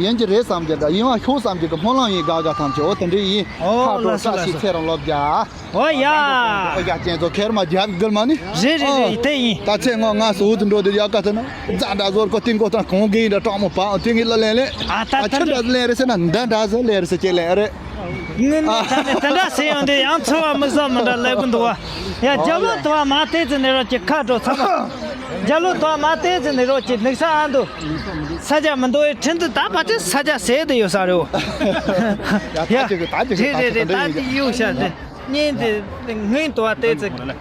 ཡིན་གྱི་རེད་བསམ་གྱི་འདྲ། ཡིན་བ་ཤོག་བསམ་གྱི་གི་སྨོན་ལམ་ཡིན་ག་ག་ཐམས་ཅད། འོ་དེ་འདྲའི་ཡིན། ཨོ་ཁ་དྲོ་ལགས་སོ་བཀྲ་ཤིས་ལགས་སོ། ཚེ་རིང་ལོ་བརྒྱ། ཨོ་ཡ། ཨོ་ཡ་ཅན་ཚོ་ཁེར་མ་རྒྱབ་དགོས་མ་ནི། རེད་རེད་རེད། ཨོ། དེ་ཡིན། ད་ཚེ་ངོ་ང་སོ་འུ་ཚོ་འགྲོ་དེ་ཡག་ག་ཐ་ན་རྫ་འདྲ་ཟོར་གོ་ཏིང་གོ་ཐང་གོང་གི་ཡིན་འདྲ་གྲོགས་མོ་པང་དེ་ངི་ལ་ལེན་ལེ། ཨ་ད་ཨ་ད་ཁྱེད་འདྲ་ལེན་རེད་ཟེར་ན་འདྲ་འདྲ་ཟེར་ལེན་རེད་ཟེར་ཁྱེད་ལེན་རེད། ངི་ནི་ད་ནི་དེ་འདྲ་ཟེར་ཡོང་དེ་ཡང་ཚོར་བ་མི་བཟོ་མི་འདྲ་ལེ་གུ་འདུག་བ། ཡ་རྒྱ་ལོ་ཐོ་བ་མ་བལྟས་ཚེ་ནི་རོགས་ཀྱི་ཁ་དྲོ་ཚ་མ། རྒྱ་ལོ་ཐོ་བ་མ་བལྟས་ཚེ་ནི་རོགས་ཀྱི་ནུག་ས་ཨ་འདུག་ས་ཆ་མི་འདུག་བའི་ཁྲིན་དུ་ད་ཕ་ཆེ་ས་ཆ་ཟེར་དེ་ཡོད་ས་རེད་བོ། ཡ་ད་ཅིག་གི་ད་ཅིག་གི་རེད་རེད་རེད། ད་ཅིག་གཡུག་ཤ་དེ་གཉིས་དེ་ངའི་དོ་བ་བལྟས་ཚེ།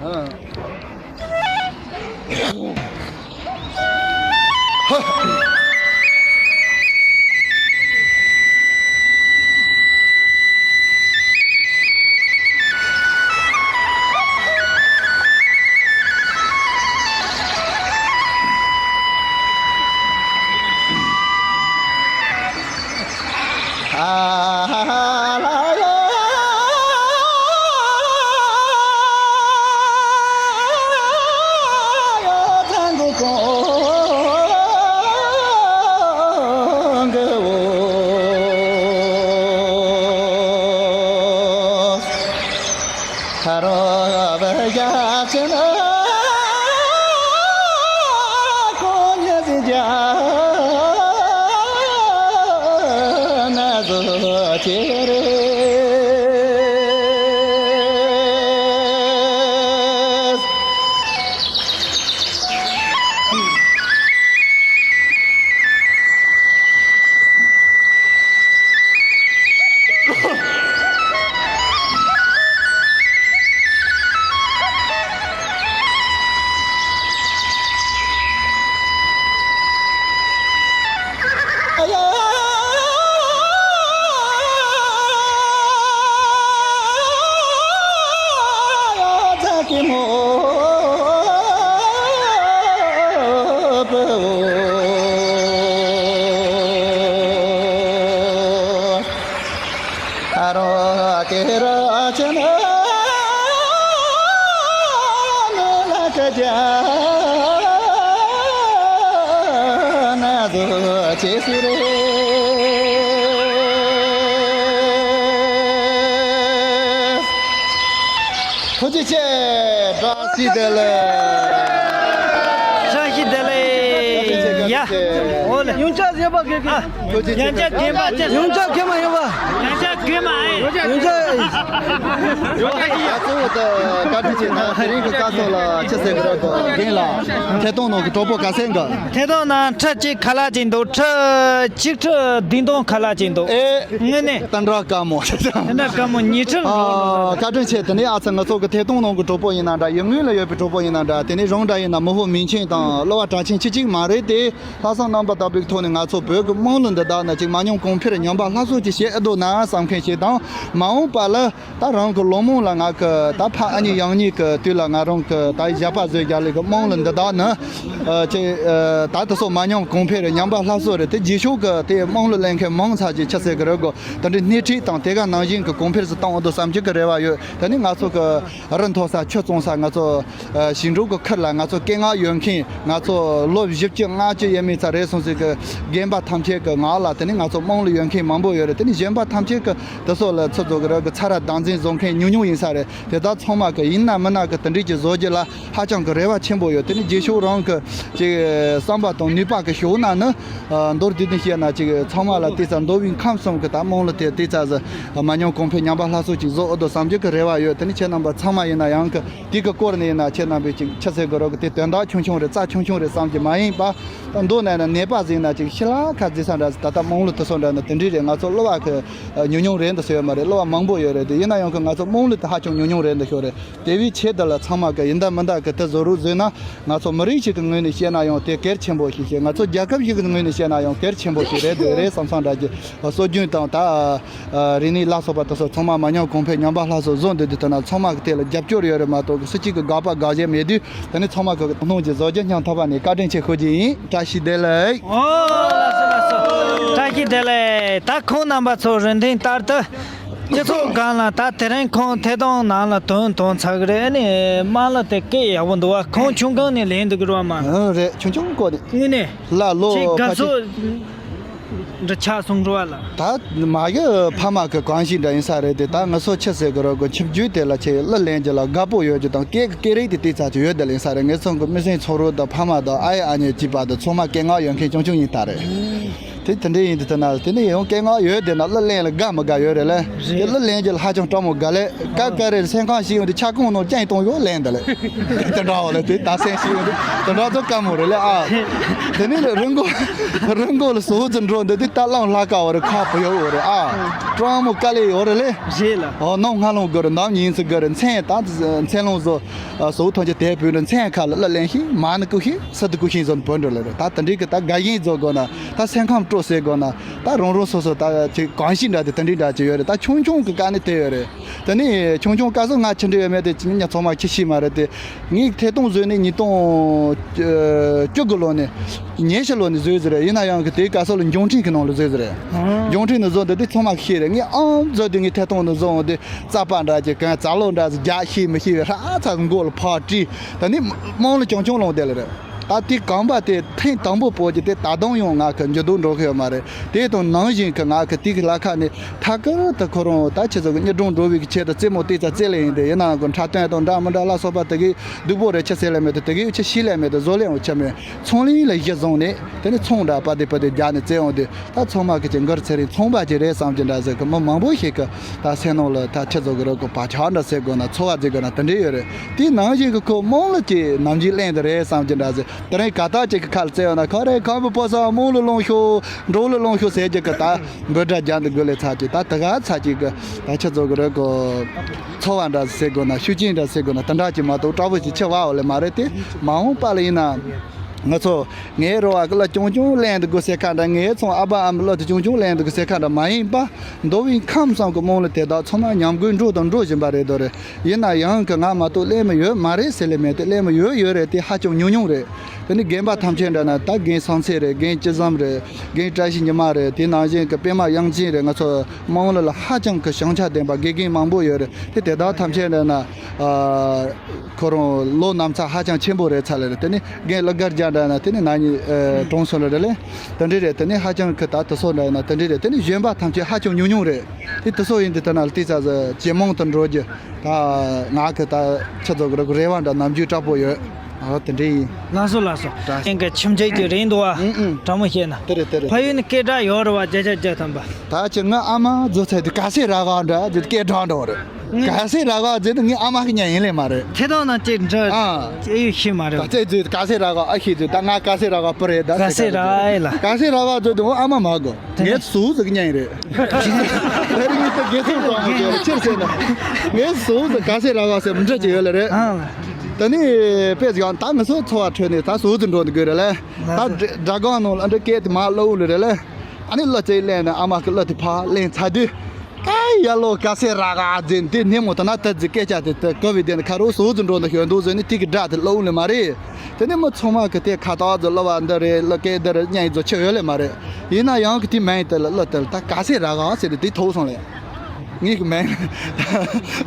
ཐུགས་རྗེ་ཆེ། བཀྲ་ཤིས་བདེ་ལེགས། བཀྲ་ཤིས་བདེ་ལེགས། ཡ། འོ་ལེ། ཡོངས་གྲགས་ཡོད་པ་གི་གི། ཡང་ཅག་རྒན་པ་ཅན། ཡོངས་གྲགས་རྒན་མ་ཡོད་པ། ཡང་ཅག་རྒན་མ་ཨེ། ཡོངས་གྲགས། ཡ་གཙོ་བོ་ད་བཀའ་དྲིན་ཆེ་ན་དེ་རིང་གི་སྐལ་བཟང་ལ་ཅི་ཟེར་གི་རེད་དོ། རྒན་ལགས་ཐད་གཏོང་ནང་གི་གྲོགས་པོ་ག་ཚད་འགའ། ཐད་གཏོང་ནང་ཁྲི་གཅིག་ཁ་ལག་ཅིག་འདུག་ཁྲི་གཅིག་ཁྲི་བདུན་སྟོང་ཁ་ལག་ཅིག་འདུག་ཨེ། དངོས་གནས། དེ་འདྲ་དཀའ་མོ། དེ་འདྲ་དཀའ་མོ་ཉི་ཁྲི། ཨ། བཀའ་དྲིན་ཆེ། དེ་ནས་ཨ་ཚ་ང་ཚོ་གི་ཐད་གཏོང་ནང་གི་གྲོགས་པོ་ཡིན་ན་འདྲ། ཡུལ་དངོས་ལ་ཡོད་པའི་གྲོགས་པོ་ཡིན་ན་འདྲ། དེ་ནས་རང་འདྲ་ཡིན་ན་མི་ཧོ་མིང་ཆེན་དང་གླུ་བ་གྲགས་ཆེན་ཁྱི་གཅིག་མ་རེད་དེ། ལྷག་བསམ་རྣམ་པར་དག་པའི་ཐོག་ནས་ང་ཚོ་བོད་ཀྱི་དམངས་གླུ་འདི་དག་ནི་ཅིག་མ་ཉམས་གོང་འཕེལ་ཉམས་པ་སླར་གསོ་ཅིག་བྱེད་ཨེ་འདུག་ན་བསམ་མཁན་ཞིག་དང་། མ་འོངས་པ་ལ་ད་རང་གི་ལོ་མང་ལ་ང་གི་ད་ཕ་ཨ་མྱེས་ཡང་མྱེས་ཀྱི་དུས་ལ་ང་རང་གི་ད་ཞབས་པ་བཟོས་རྒྱ་ལས་ཀྱི་དམངས་གླུ་འདི་དག་ནི་ཨ་ཅིག་ཨ་ད་དེ་ཚོ་མ་ཉམས་གོང་འཕེལ་ཉམས་པ་སླར་གསོ་རེད། དེ་རྗེས་ཕྱོགས་ཀྱི་དེ་དམངས་གླུ་ལེན་མཁན་མང་ཙམ་ཅིག་ཆི་ཟེར་གི་རེད་གོ། དེ་འདྲའི་སྣེ་ཁྲིད་དང་དེ་ག་ནང་བཞིན་གྱི་གོང་འཕེལ་སུ་གཏོང་འོས་འདུག་བསམ་རྒྱུ་གི་རེ་བ་ཡོད། དེ་ནི་ང་ཚོ་གི་རི་མཐོ་ས་ཆུ་གཙང་ས་ང་ཚོ་ཨ་ཞིང་འབྲོག་གི་ཁུལ་ལ་ང་ཚོ་སྐད་ངག་ཡོད་མཁན། ང་ཚོ་ལོ་བཞི་བཅུ་ལྔ་བཅུ་ཡས་མས་ཙམ་རེད་སོང་ཟིག་གི་རྒན་པ་ཐམས་ཅད་ཀྱི་ངག་ལ་དེ་ནི་ང་ཚོ་དམངས་གླུ་ཡོད་མཁན་མང་པོ་ཡོད་རེད། དེ་ནི་གཞོན་པ་ཐམས་ཅད་ཀྱི་དེ་ཚོ་ལ་ཚོད་རྫོགས་ཀྱི་རོགས་ཀྱི་ཚ་ར་བདག་འཛིན་བཟོ་མཁན་ཉུང་ཉུང་ཡིན་ས་རེད། དེ་དག་ཚང་མ་གི་ཡིན་ན་མིན་ན་གི་དེ་འདྲས་ཀྱི་བཟོ་རྒྱུ་ལ་ཧ་ཅང་གི་རེ་བ་ཆེན་པོ་ཡོད། དེ་ནི་རྗེས་ཕྱོགས་རང་གི་ཅིག་བསམ་པ་དང་ནུས་པ་གི་ཕྱོགས་ན་ནི་ཨ་མདོར་བསྡུས་ནས་བཤད་ན་ཅིག་ཚང་མ་ལ་དེ་ཙམ་མདོ་དབུས་ཁམས་གསུམ་གི་ད་དམངས་གླུ་དེ་དེ་ཙམ་ཟིག་མ་ཉམས་གོང་འཕེལ་ཉམས་པ་སླར་གསོ་ཅིག་བཟོ་འོས་འདུག་བསམ་རྒྱུ་གི་རེ་བ་ཡོད། དེ་ནི་ཁྱེད་རྣམ་པ་ཚང་མ་ཡིན་ན་ཡང་གི་དེ་གི་སྐོར་ནས་ཡིན་ན་ཁྱེད་རྣམ་པས་ཅིག་ཆི་ཟེར་དགོས་རོགས་གི་དེ་དོན་དག་ཆུང་ཆུང་རེད། རྩ་ཆུང་ཆུང་རེད་བསམ་གྱི་མ་ཡིན་པ། ད་མདོར་ན་ན་ནད་པ་ཟིག་ན་ཅིག་ཤི་ལ་ཁ་རྫི་ས་འདྲ་ཟིག་ད་ལྟ་དམངས་གླུ་དེ་ཚོ་འདྲ་ན་དེ་འདྲས་རེད། ང་ཚོ་གླུ་བ་གི་ཉུང་ཉུང་རེད་འདི་ཟེར་ཡོད་མ་རེད། གླུ་བ་མང་པོ་ཡོད་རེད། དེ་ཡིན་ན་ཡང་གི་ང་ཚོ་དམངས་གླུ་དེ་ཧ་ཅང་ཉུང་ཉུང་རེད་འདི་ཤོད་རེད། དེ་བས་ཆེད་དུ་ལ་ཚང་མ་གི་ཡིན་ད་མིན་ད་གི་དེ་བཟོ་རོགས་བཟོས་ན་ང་ཚོ་མི་རིགས་ཤིག་གི་ངོས་ནས་བཤད་ན་ཡང་དེ་གལ་ཆེན་པོ་ཞིག་བྱེད། ང་ཚོ་རྒྱལ་ཁབ་ཞིག་གི་ངོས་ནས་བཤད་ན་ཡང་གལ་ཆེན་པོ་ཞིག་རེད་འདི་རེད་བསམ་བསམ་འདྲ་གི་སྲོལ་རྒྱུན་དང་ད། ཨ་རིག་གནས་ལ་སོགས་པ་དེ་ཚོ་ཚང་མ་མ་ཉམས་གོང་འཕེལ་ཉམས་པ་སླར་གསོ་བཟོ་འདོད་དུས་ད་ན་ཚང་མ་གི་ཐད་ལ་རྒྱབ་སྐྱོར་ཡོད་རེད་མ་གཏོགས་གི་སུ་གཅིག་གི་དགག་པ་དགག་བྱ་མེད་དུས། ད་ནི་ཚང་མ་གི་གནོང་གི་བཟོ་རྒྱུ་སྙིང་ཐག་པ་ནས་བཀའ་དྲིན་ཆེ་ཞུ་རྒྱུ་ཡིན། བཀྲ་ཤིས་བདེ་ལེགས། ཨོ་ལགས་སོ་ལགས་སོ། བཀྲ་ཤིས་བདེ་ལེགས། ད་ཁོང་རྣམ་པ་ཚོ་རེ་འདུན་ལྟར་དུ་སྤྱི་ཚོགས་སྒང་ལ་ད་དེ་རིང་ཁོང་ཐད་གཏོང་ནང་ལ་དོན་དོན་ཚགས་རེད་ནི་དམངས་གླུ་དེ་སྐད་ཡག་པོ་འདུག་བ། ཁོང་ཆུང་སྒང་ནས་ལེན་འདུག་གི་རེད་བ་མ། ཨ་རེད། ཆུང་ཆུང་སྒང་ནས། དངོས་གནས། ལ་ལོ་ཁྱེད་དགའ་ཕལ་ཆེར་ཚོ་འདྲ་ཆགས་སོང་འགྲོ་བ་ལ། ད་མ་གི་ཕ་མ་གི་གང་ཞིག་འདྲ་ཡིན་ས་རེད་དེ། ད་ང་ཚོ་ཆི་ཟེར་གི་རོགས་གི་ཁྱིམ་རྒྱུད་དེ་ལ་ཆེ་གླུ་ལེན་རྒྱུ་ལ་དགའ་པོ་ཡོད་རྒྱུ་དང་སྐད་གི་སྐད་རིགས་དེ་ཏིག་ཙམ་ཅིག་ཡོད་དེ་ལེན་ས་རེད། ངའི་ཚང་གི་མི་སེམས་ཚོགས་རོགས་དང་ཕ་མ་དང་ཨ་ཡེ་ཨ་མྱེས་གཅིག་པ་དང་ཚང་མ་སྐད་ངག་ཡོད་མཁན་ཆུང་ཆུང་ཡིན་ད་རེད། དེ་དེ་འདྲ་ཡིན་དུས་ད་ན་དེ་ནས་ཡང་སྐད་ངག་ཡོད་དེ་ན་གླུ་ལེན་ལ་དགའ་མི་དགའ་ཡོད་རེད་ལ། རེད། དེ་གླུ་ལེན་རྒྱུ་ལ་ཧ་ཅང་སྤྲང་མོ་དགའ་ལེ། སྐབས་འགའ་རེ་སེམས་ཁམས་ཤིག་ཡོང་དུས་ཆ་ཀོང་ནང་ཅན་གཏོང་ཡོད་ལེན་ད་ལེ། དེ་འདྲ་བ་ལ་དེ་ད་སེམས་ཤིག་ཡོང་དུས་དེ་འདྲ་ཚོ་དཀའ་མོ་རེད་ལེ་ཨ། དེ་ནས་ལེ་རི་མགོ་རི་མགོ་ལ་ཟོག་ཙི་འགྲོ་འདི་དུས་ད་གླང་ལྷ་དཀར་བ་རེད། ཁ་བུ་ཡོ་བ་རེད་ཨ། སྤྲང་མོ་དཀའ་ལས་ཡོད་རེད་ལེ། རེད་ལ། ཨོ་ནམ་སྔ་ལོང་དགོས་རེད། ནམ་ཉིན་ཚེ་དགོས་རེད། མཚན་ད་མཚན་ལོང་བཟོ། ཨ་ཟོག་ཐོན་རྒྱུ་དེ་བུད་ནས་མཚན་ཁ་ལ་གླུ་ལེན་ཤིང་མ་ནི་ཀུ་ཤིང་ས་དུ་ཀུ་ཤིང་བཟོ་ནི་བུད་འགྲོ་ལེ་རེད། ད་དེ་འདྲའི་གི་ད་དགའ་ཞེན་བཟོ་དགོས་ན། ད་སེམས་ཁམས་སྤྲོ་སེ་དགོས་ན། ད་རང་རང་སོ་སོ་ད་ཅིག་གང་ཞིག་འདྲ་དེ་དེ་འདྲའི་འདྲ་ཅིག་ཡོད་རེད། ད་ཆུང་ཆུང་གི་དཀའ་ལས་དེ་ཡོད་རེད། དེ་ནས་ཆུང་ཆུང་སྐབས་སུ་ང་ཆི་འདྲ་ཡོད་མེད་དེ་ཅི་ཉ་ཚང་མ་ཁྱི་ཤི་མ་རེད་དེ། ངས་ཐད་གཏོང་བཟོས་ནས་ཉིས་སྟོང་བཅུ་དགུ་ལོ་ནས་ཉི་ཤུ་ལོ་ནས་བཟོས་ཟེར་རེད། ཡིན་ན་ཡང་གི་དེའི་སྐབས་སུ་ལ་འབྱུང་འཕྲིན་གི་ནང་ལ་བཟོས་ཟེར་རེད། འབྱུང་འཕྲིན་ནས་བཟོ་འདི་དེ་ཚང་མ་ཤེས་རེད། ངས་ཨང་བཟོས་དུས་ངས་ཐད་གཏོང་ནས་བཟོ་འོང་དུས་རྩ་པ་འདྲ་ཅིག་གང་རྩ་ལོ་འདྲ་ཟིག་རྒྱག་ཤེས་མི་ཤེས་པའི་ཧྲ་ཚ་མགོ་ལ་ཕར་བྲིས། ད་ནི་དམངས་ལ་ཆུང་ཆུང་ལོང་བསྡད་ལ་རེད། ད་དེ་གོམ་པ་དེ་ཐེངས་དང་པོ་པོ་གི་དེ་ད་དུང་ཡང་ང་གི་འགྱུར་ལྡོག་འགྲོ་གི་ཡོད་མ་རེད། དེ་དང་ནང་བཞིན་གི་ང་གི་དེ་གི་ལ་ཁ་ནས་ཐད་ཀར་དུ་ཁོ་རང་ད་ཆི་ཟེར་གི་གཉིས་སྒྲུང་འགྲོ་བའི་གི་ཆེད་དུ་རྩེད་མོ་དེ་ཙ་རྩེ་ལེ་ཡིན་ཏེ། ཡིན་ནའང་གི་འཁྲབ་སྟོན་དང་འདྲ་མི་འདྲ་ལ་སོགས་པ་དེ་གི་སྡུག་པོ་རེད། ཆི་ཟེར་ལེ་མེད་དེ་དེ་གི་ཆི་ཤི་ལེ་མེད་དེ་བཟོ་ལེ་ཡང་ཆི་མེད། ཚོང་ལས་ལ་གཞི་བཟུང་ནས་དེ་ནས་ཚོང་འདྲ་པ་དེ་པ་དེ་རྒྱག་ནས་རྩེ་ཡོང་དུས། ད་ཚང་མ་གི་ཅིག་མགར་ཚེ་རིང་ཚོང་པ་ཅིག་རེད་བསམ་གྱི་འདྲ་ཟེར་གི་མི་མང་པོ་ཞིག་གི་ད་སེམས་ནང་ལ་ད་ཆི་ཟེར་གི་རེད་གོ། བག་ཆགས་འདྲ་ཟེར་དགོས་ན་ཚོར་བ་ཟེར་དགོས་ན་དེ་འདྲ་ཡོད་རེད། དེའི་ནང་བཞིན་གི་ཁོ་དམངས་གླུ་ཅིག་ནམ་རྒྱུན་ལེན་དུ་རེད་བསམ་གྱི་འདྲ་ཟེར། དེ་རིང་ག་ད་ཅིག་གི་ཁ་ལ་བཙལ་ཡོང་ན་ཁོ་རེ་ཁམས་པའི་ཕོ་གསར་དམངས་གླུ་ལོངས་ཤོག་འབྲོག་གླུ་ལོངས་ཤོག་ཟེར་རྒྱུ་གི་ད་འབོད་སྒྲ་རྒྱག་འདི་དགོས་ལེ་ཚ་ཅིག་ད་དེ་ག་ཚ་ཅིག་གི་ད་ཆི་ཟེར་གི་རེད་གོ། ཚོར་བ་འདྲ་ཟེར་དགོས་ན་ཤུགས་རྐྱེན་འདྲ་ཟེར་དགོས་ན་དེ་འདྲ་ཅིག་མ་གཏོགས་དྲག་པོ་ཅིག་ཆེ་བ་འོ་ལེ་མ་རེད་དེ། མ་འོངས་པ་ལ་ཡིན་ན། ང་ཚོ་ངའི་རོ་བ་གི་གླུ་ཆུང་ཆུང་ལེན་དུ་དགོས་ཟེར་ཁ་འདྲ། ངའི་ཚོང་ཨ་ཕ་ཨ་མའི་གླུ་དེ་ཆུང་ཆུང་ལེན་དུ་དགོས་ཟེར་ཁ་འདྲ་མ་ཡིན་པ། མདོ་དབུས་ཁམས་གསུམ་གི་དམངས་གླུ་དེ་དག་ཚང་མ་ཉམས་རྒུད་འགྲོ་དང་འགྲོ་བཞིན་པ་རེད་དོ་རེད། ཡིན་ན་ཡང་གི་ང་མ་གཏོགས་ལེན་མི་ཡོད་མ་རེད་ཟེར་ལེ་མེད་དེ། ལེན་མི་ཡོད་ཡོད་རེད་དེ་ཧ་ཅང་ཉུང་ཉུང་རེད། དེ་ནི་རྒན་པ་ཐམས་ཅད་འདྲ་ན་ད་རྒན་སངས་ཚེ་རེད། རྒན་སྐྱིད་བཟང་རེད། རྒན་བཀྲ་ཤིས་ཉི་མ་རེད། དེ་ནང་བཞིན་གི་པད་མ་དབྱངས་ཅན་རེད། ང་ཚོ་དམངས་གླུ་ལ་ཧ་ཅང་གི་བྱང་ཆ་ལྡན་པ་དགེ་རྒན་མང་པོ་ཡོད་རེད། དེ་དེ་དག་ཐམས་ཅད་འདྲ་ན། ཨ། ཁོ་རང་ལོ་ན་ཚོད་ཧ་ཅང་ཆེན་པོ་རེད་ཚར་ལེ་རེད། དེ་ནི་རྒན་གླུ་གར་རྒྱག་འདྲ་ན་དེ་ནི་ན་ནིང་ཨ་གྲོངས་སོང་ལེ་རེད་ལེ། དེ་འདྲ་རེད། དེ་ནི་ཧ་ཅང་གི་ད་དེ་ཚོ་འདྲ་ན་དེ་འདྲ་རེད། དེ་ནི་གཞོན་པ་ཐམས་ཅད་ཧ་ཅང་ཉུང་ཉུང་རེད། དེ་དེ་ཚོ་ཡིན་དུས་དེ་ན་ལ་དེ་ཚ་ཟ་ཇེ་མང་དུ་འགྲོ་རྒྱུ་ད་ང་གི་ད་ཆི་ཟེར་གི་རེད་གོ། རེ་བ་འདྲ་ནམ་རྒྱུན་དྲག་པོ་ཡོད། ཨ་དེ་འདྲ་ཡིན། ལགས་སོ་ལགས་སོ། ད་ཨེང་གི་ཁྱིམ་མཚེས་ཀྱི་རེད་འདུག་བ། ཨུང་ཨུང་། དྲང་མོ་བཤད་ན། དེ་རེད་དེ་རེད། ཕ་ཡུལ་ནས་སྐད་གྲགས་ཡོད་རེད་བ། བརྒྱ་ཆ་བརྒྱ་ཐམ་པ། ད་ཁྱེད་ངའི་ཨ་མ་བཟོ་ཚད་དེ་ག་སེ་ར་ག་འདྲ་དེ་སྐད་གྲགས་འདྲ་བ་རེད། ག་སེ་ར་ག་ཟེར་དུས་ངའི་ཨ་མ་གི་མྱིང་ཡིན་ལེ་མ་རེད། ཐད་གཏོང་ནང་ཅིག་འདྲ། ཨ། ཨེ་ཡོད་ཤེས་མ་རེད། ད་ཚེ་ཚེ་ག་སེ་ར་ག་ཨ་ཤེས་ཚེ་ད་ང་ག་སེ་ར་ག་པུ་རེད། ད་ག་སེ་ར་ཨེ་ལ། ག་སེ་ར་ག་ཟེར་དུས་ཨ་མ་མ་གོ། ངའི་ཟོག་ཟིག་གི་མྱིང་རེད། དེ་རིང་ངས་ད་དགེ་ཚོགས་དང་མོ་ཟེར་ཕྱིར་ཟེར་ན། ངའི་ཟོག་ཟིག་ག་སེ་ར་ག་ཟེར་མི་འདྲ་ཅིག་ཡོད་ལེ་རེད། ཨ། དེ་ནས་དཔེ་ཟིག་ཡང་ད་ང་ཚོ་འཚོ་བ་འཕྲོད་ནས་ད་ཟོག་ཙི་འགྲོ་འདུག་དགོས་རེད་ལ། ད་སྒྲ་སྒྲ་སྒང་ནང་ལ་འདྲ་སྐད་དེ་མ་གློད་ལེ་རེད་ལ། ཨ་ནི་གླུ་ཙིག་ལེན་ནས་ཨ་མ་གི་གླུ་དེ་ཕར་ལེན་ཚར་དུས། ཨེ་ཡ་ལོ་ག་སེ་ར་ག་ཟེར་དེ་ནས་མོ་ད་ན་ད་ཟིག་སྐད་ཆ་དེ་ད་ག་བའི་དེ་ནི་ཁ་རོག་ཟོག་ཙི་འགྲོ་འདུག་ཤོད་འདུག་ཟེར་ནས་དེ་གི་སྒྲ་དེ་གློད་ལེ་མ་རེད། དེ་ནས་མི་ཚང་མ་གི་དེ་ཁ་ཏག་ཙི་གླུ་བ་འདི་རེད། གླུ་སྐད་འདི་རེད། སྙན་ཙི་ཆི་ཡོད་ལེ་མ་རེད། ཡིན་ན་ཡང་གི་དེ་མིང་དེ་ལ་གླུ་དེ་ལ་ད་ག་སེ་ར་ག་ཟེར་དེ་དེ་ཐོག་སོང་ལེ། ངའི་མིང་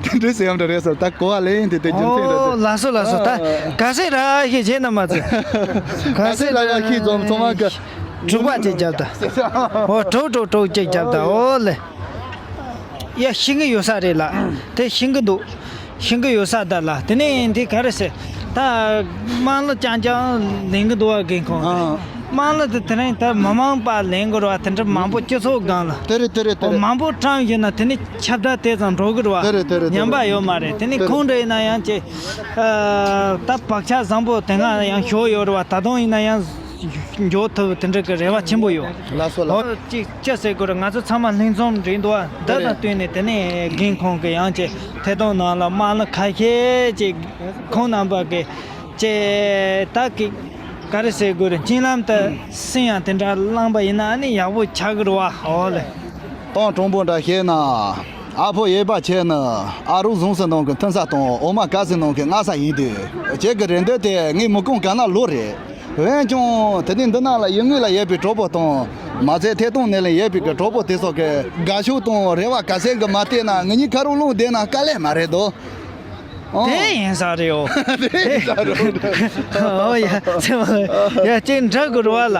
དེ་འདྲ་ཟེར་ཡང་འདྲ་རེད་ཟེར། ད་གོ་བ་ལེན་དེ་དེ་རྒྱུ་མཚན་རེད་དེ། ཨོ་ལགས་སོ་ལགས་སོ། ད་ག་སེ་ར་ཤེས་བྱས་ན་མ་ཚད། ག་སེ་ར་ཤེས་ཙམ་ཚང་མ་གི་དྲུག་པ་ཅིག་བརྒྱབ་ད། ཨོ་དྲུག་དྲུག་དྲུག་ཅིག་བརྒྱབ་ད། ཨོ་ལེ། ཡ་ཤེས་གི་ཡོད་ས་རེད་ལ། དེ་ཤེས་གི་འདུག་ཤེས་གི་ཡོད་ས་ད་ལ། དེ་ནས་འདི་ག་རེ་ཟེར། ད་དམངས་གླུ་རྐྱང་རྐྱང་ལེན་གི་འདུག་བ། རྒན་ཁོང་། ཨ། དམངས་གླུ་དེ་དེ་རིང་ད་མི་མང་པ་ལེན་གི་རེད་བ། དེ་འདྲ་མང་པོ་སྤྱི་ཚོགས་སྒང་ལ། དེ་རེད་དེ་རེད་དེ་རེད། མང་པོ་བཀྲམ་ཞིག་ན་དེ་ནས་ཁྱབ་བརྡལ་དེ་ཙམ་འགྲོ་གི་རེད་བ། དེ་རེད་དེ་རེད་དེ་རེད། ཉམས་པ་ཡོད་མ་རེད། དེ་ནས་དེ་རེད། ཁོང་འདྲ་ཡིན་ན་ཡང་ཅིག་ཨ། ད་བག་ཆགས་བཟང་པོ་དེ་སྔ་ཡང་ཞོག་ཡོད་རེད་བ། ད་དུང་ཡིན་ན་ཡང་། འགྱོ་ཐུབ་དེ་འདྲ་གི་རེ་བ་ཆེན་པོ་ཡོད། ལགས་སོ་ལགས། ཨོ་ཅིག་ཅི་ཟེར་དགོས་རེད། ང་ཚོ་ཚང་མ་ལྷན་འཛོམས་རེད་འདུག་བ། འདི་དང་བསྟུན་ནས་དེ་ནས་རྒན་ཁོང་གི་ཡང་ཅིག་ཐད་གཏོང་ནང་ལ་དམངས་གླུ་ཁ་ཤས་ཅིག་ཁོང་རྣམ་པ་གི་ཅིག་ད་གི་ག་རེ་ཟེར་དགོས་རེད། སྙན་ལམ་དུ་སྲིང་ཡང་དེ་འདྲ་བླངས་པ་ཡིན་ན་ཨ་ནི་ཡག་པོ་ཆགས་གི་རེད་བ། ཨོ་ལེ། གཏམ་དྲང་པོ་འདྲ་བཤད་ན། ཨ་ཕོ་ཡོད་པ་ཁྱེད་ནི་ཨ་རོགས་ཟུང་ཟི་ནང་གི་མཐུན་ས་དང་འོ་མ་དཀར་ཟི་ནང་གི་མངར་ས་ཡིན་དུས། ཁྱེད་ཀྱི་རེ་འདོད་དེ་ངའི་མི་ཀུན་ག་ན་ལོ་རེད། འོན་ཀྱང་དེ་ནས་འདི་ནང་ལ་ཡུལ་དངོས་ལ་ཡོད་པའི་གྲོགས་པོ་དང་། མ་ཚད་ཐད་གཏོང་ནང་ལ་ཡོད་པའི་གི་གྲོགས་པོ་དེ་ཚོ་གི་དགའ་ཕྱོགས་དང་རེ་བ་ག་ཚད་གི་མ་བལྟས་ན་ང་གཉིས་ཁ་རོག་སློང་བསྡད་ན་དཀའ་ལས་མ་རེད་དོ། ཨོ། དེ་ཡིན་ས་རེད་ཨོ། དེ་ཡིན་ས་རེད་ཨོ། ཡ་ཚེ་མ་ཡ་ཅིག་འདྲ་དགོས་རེད་བ་ལ།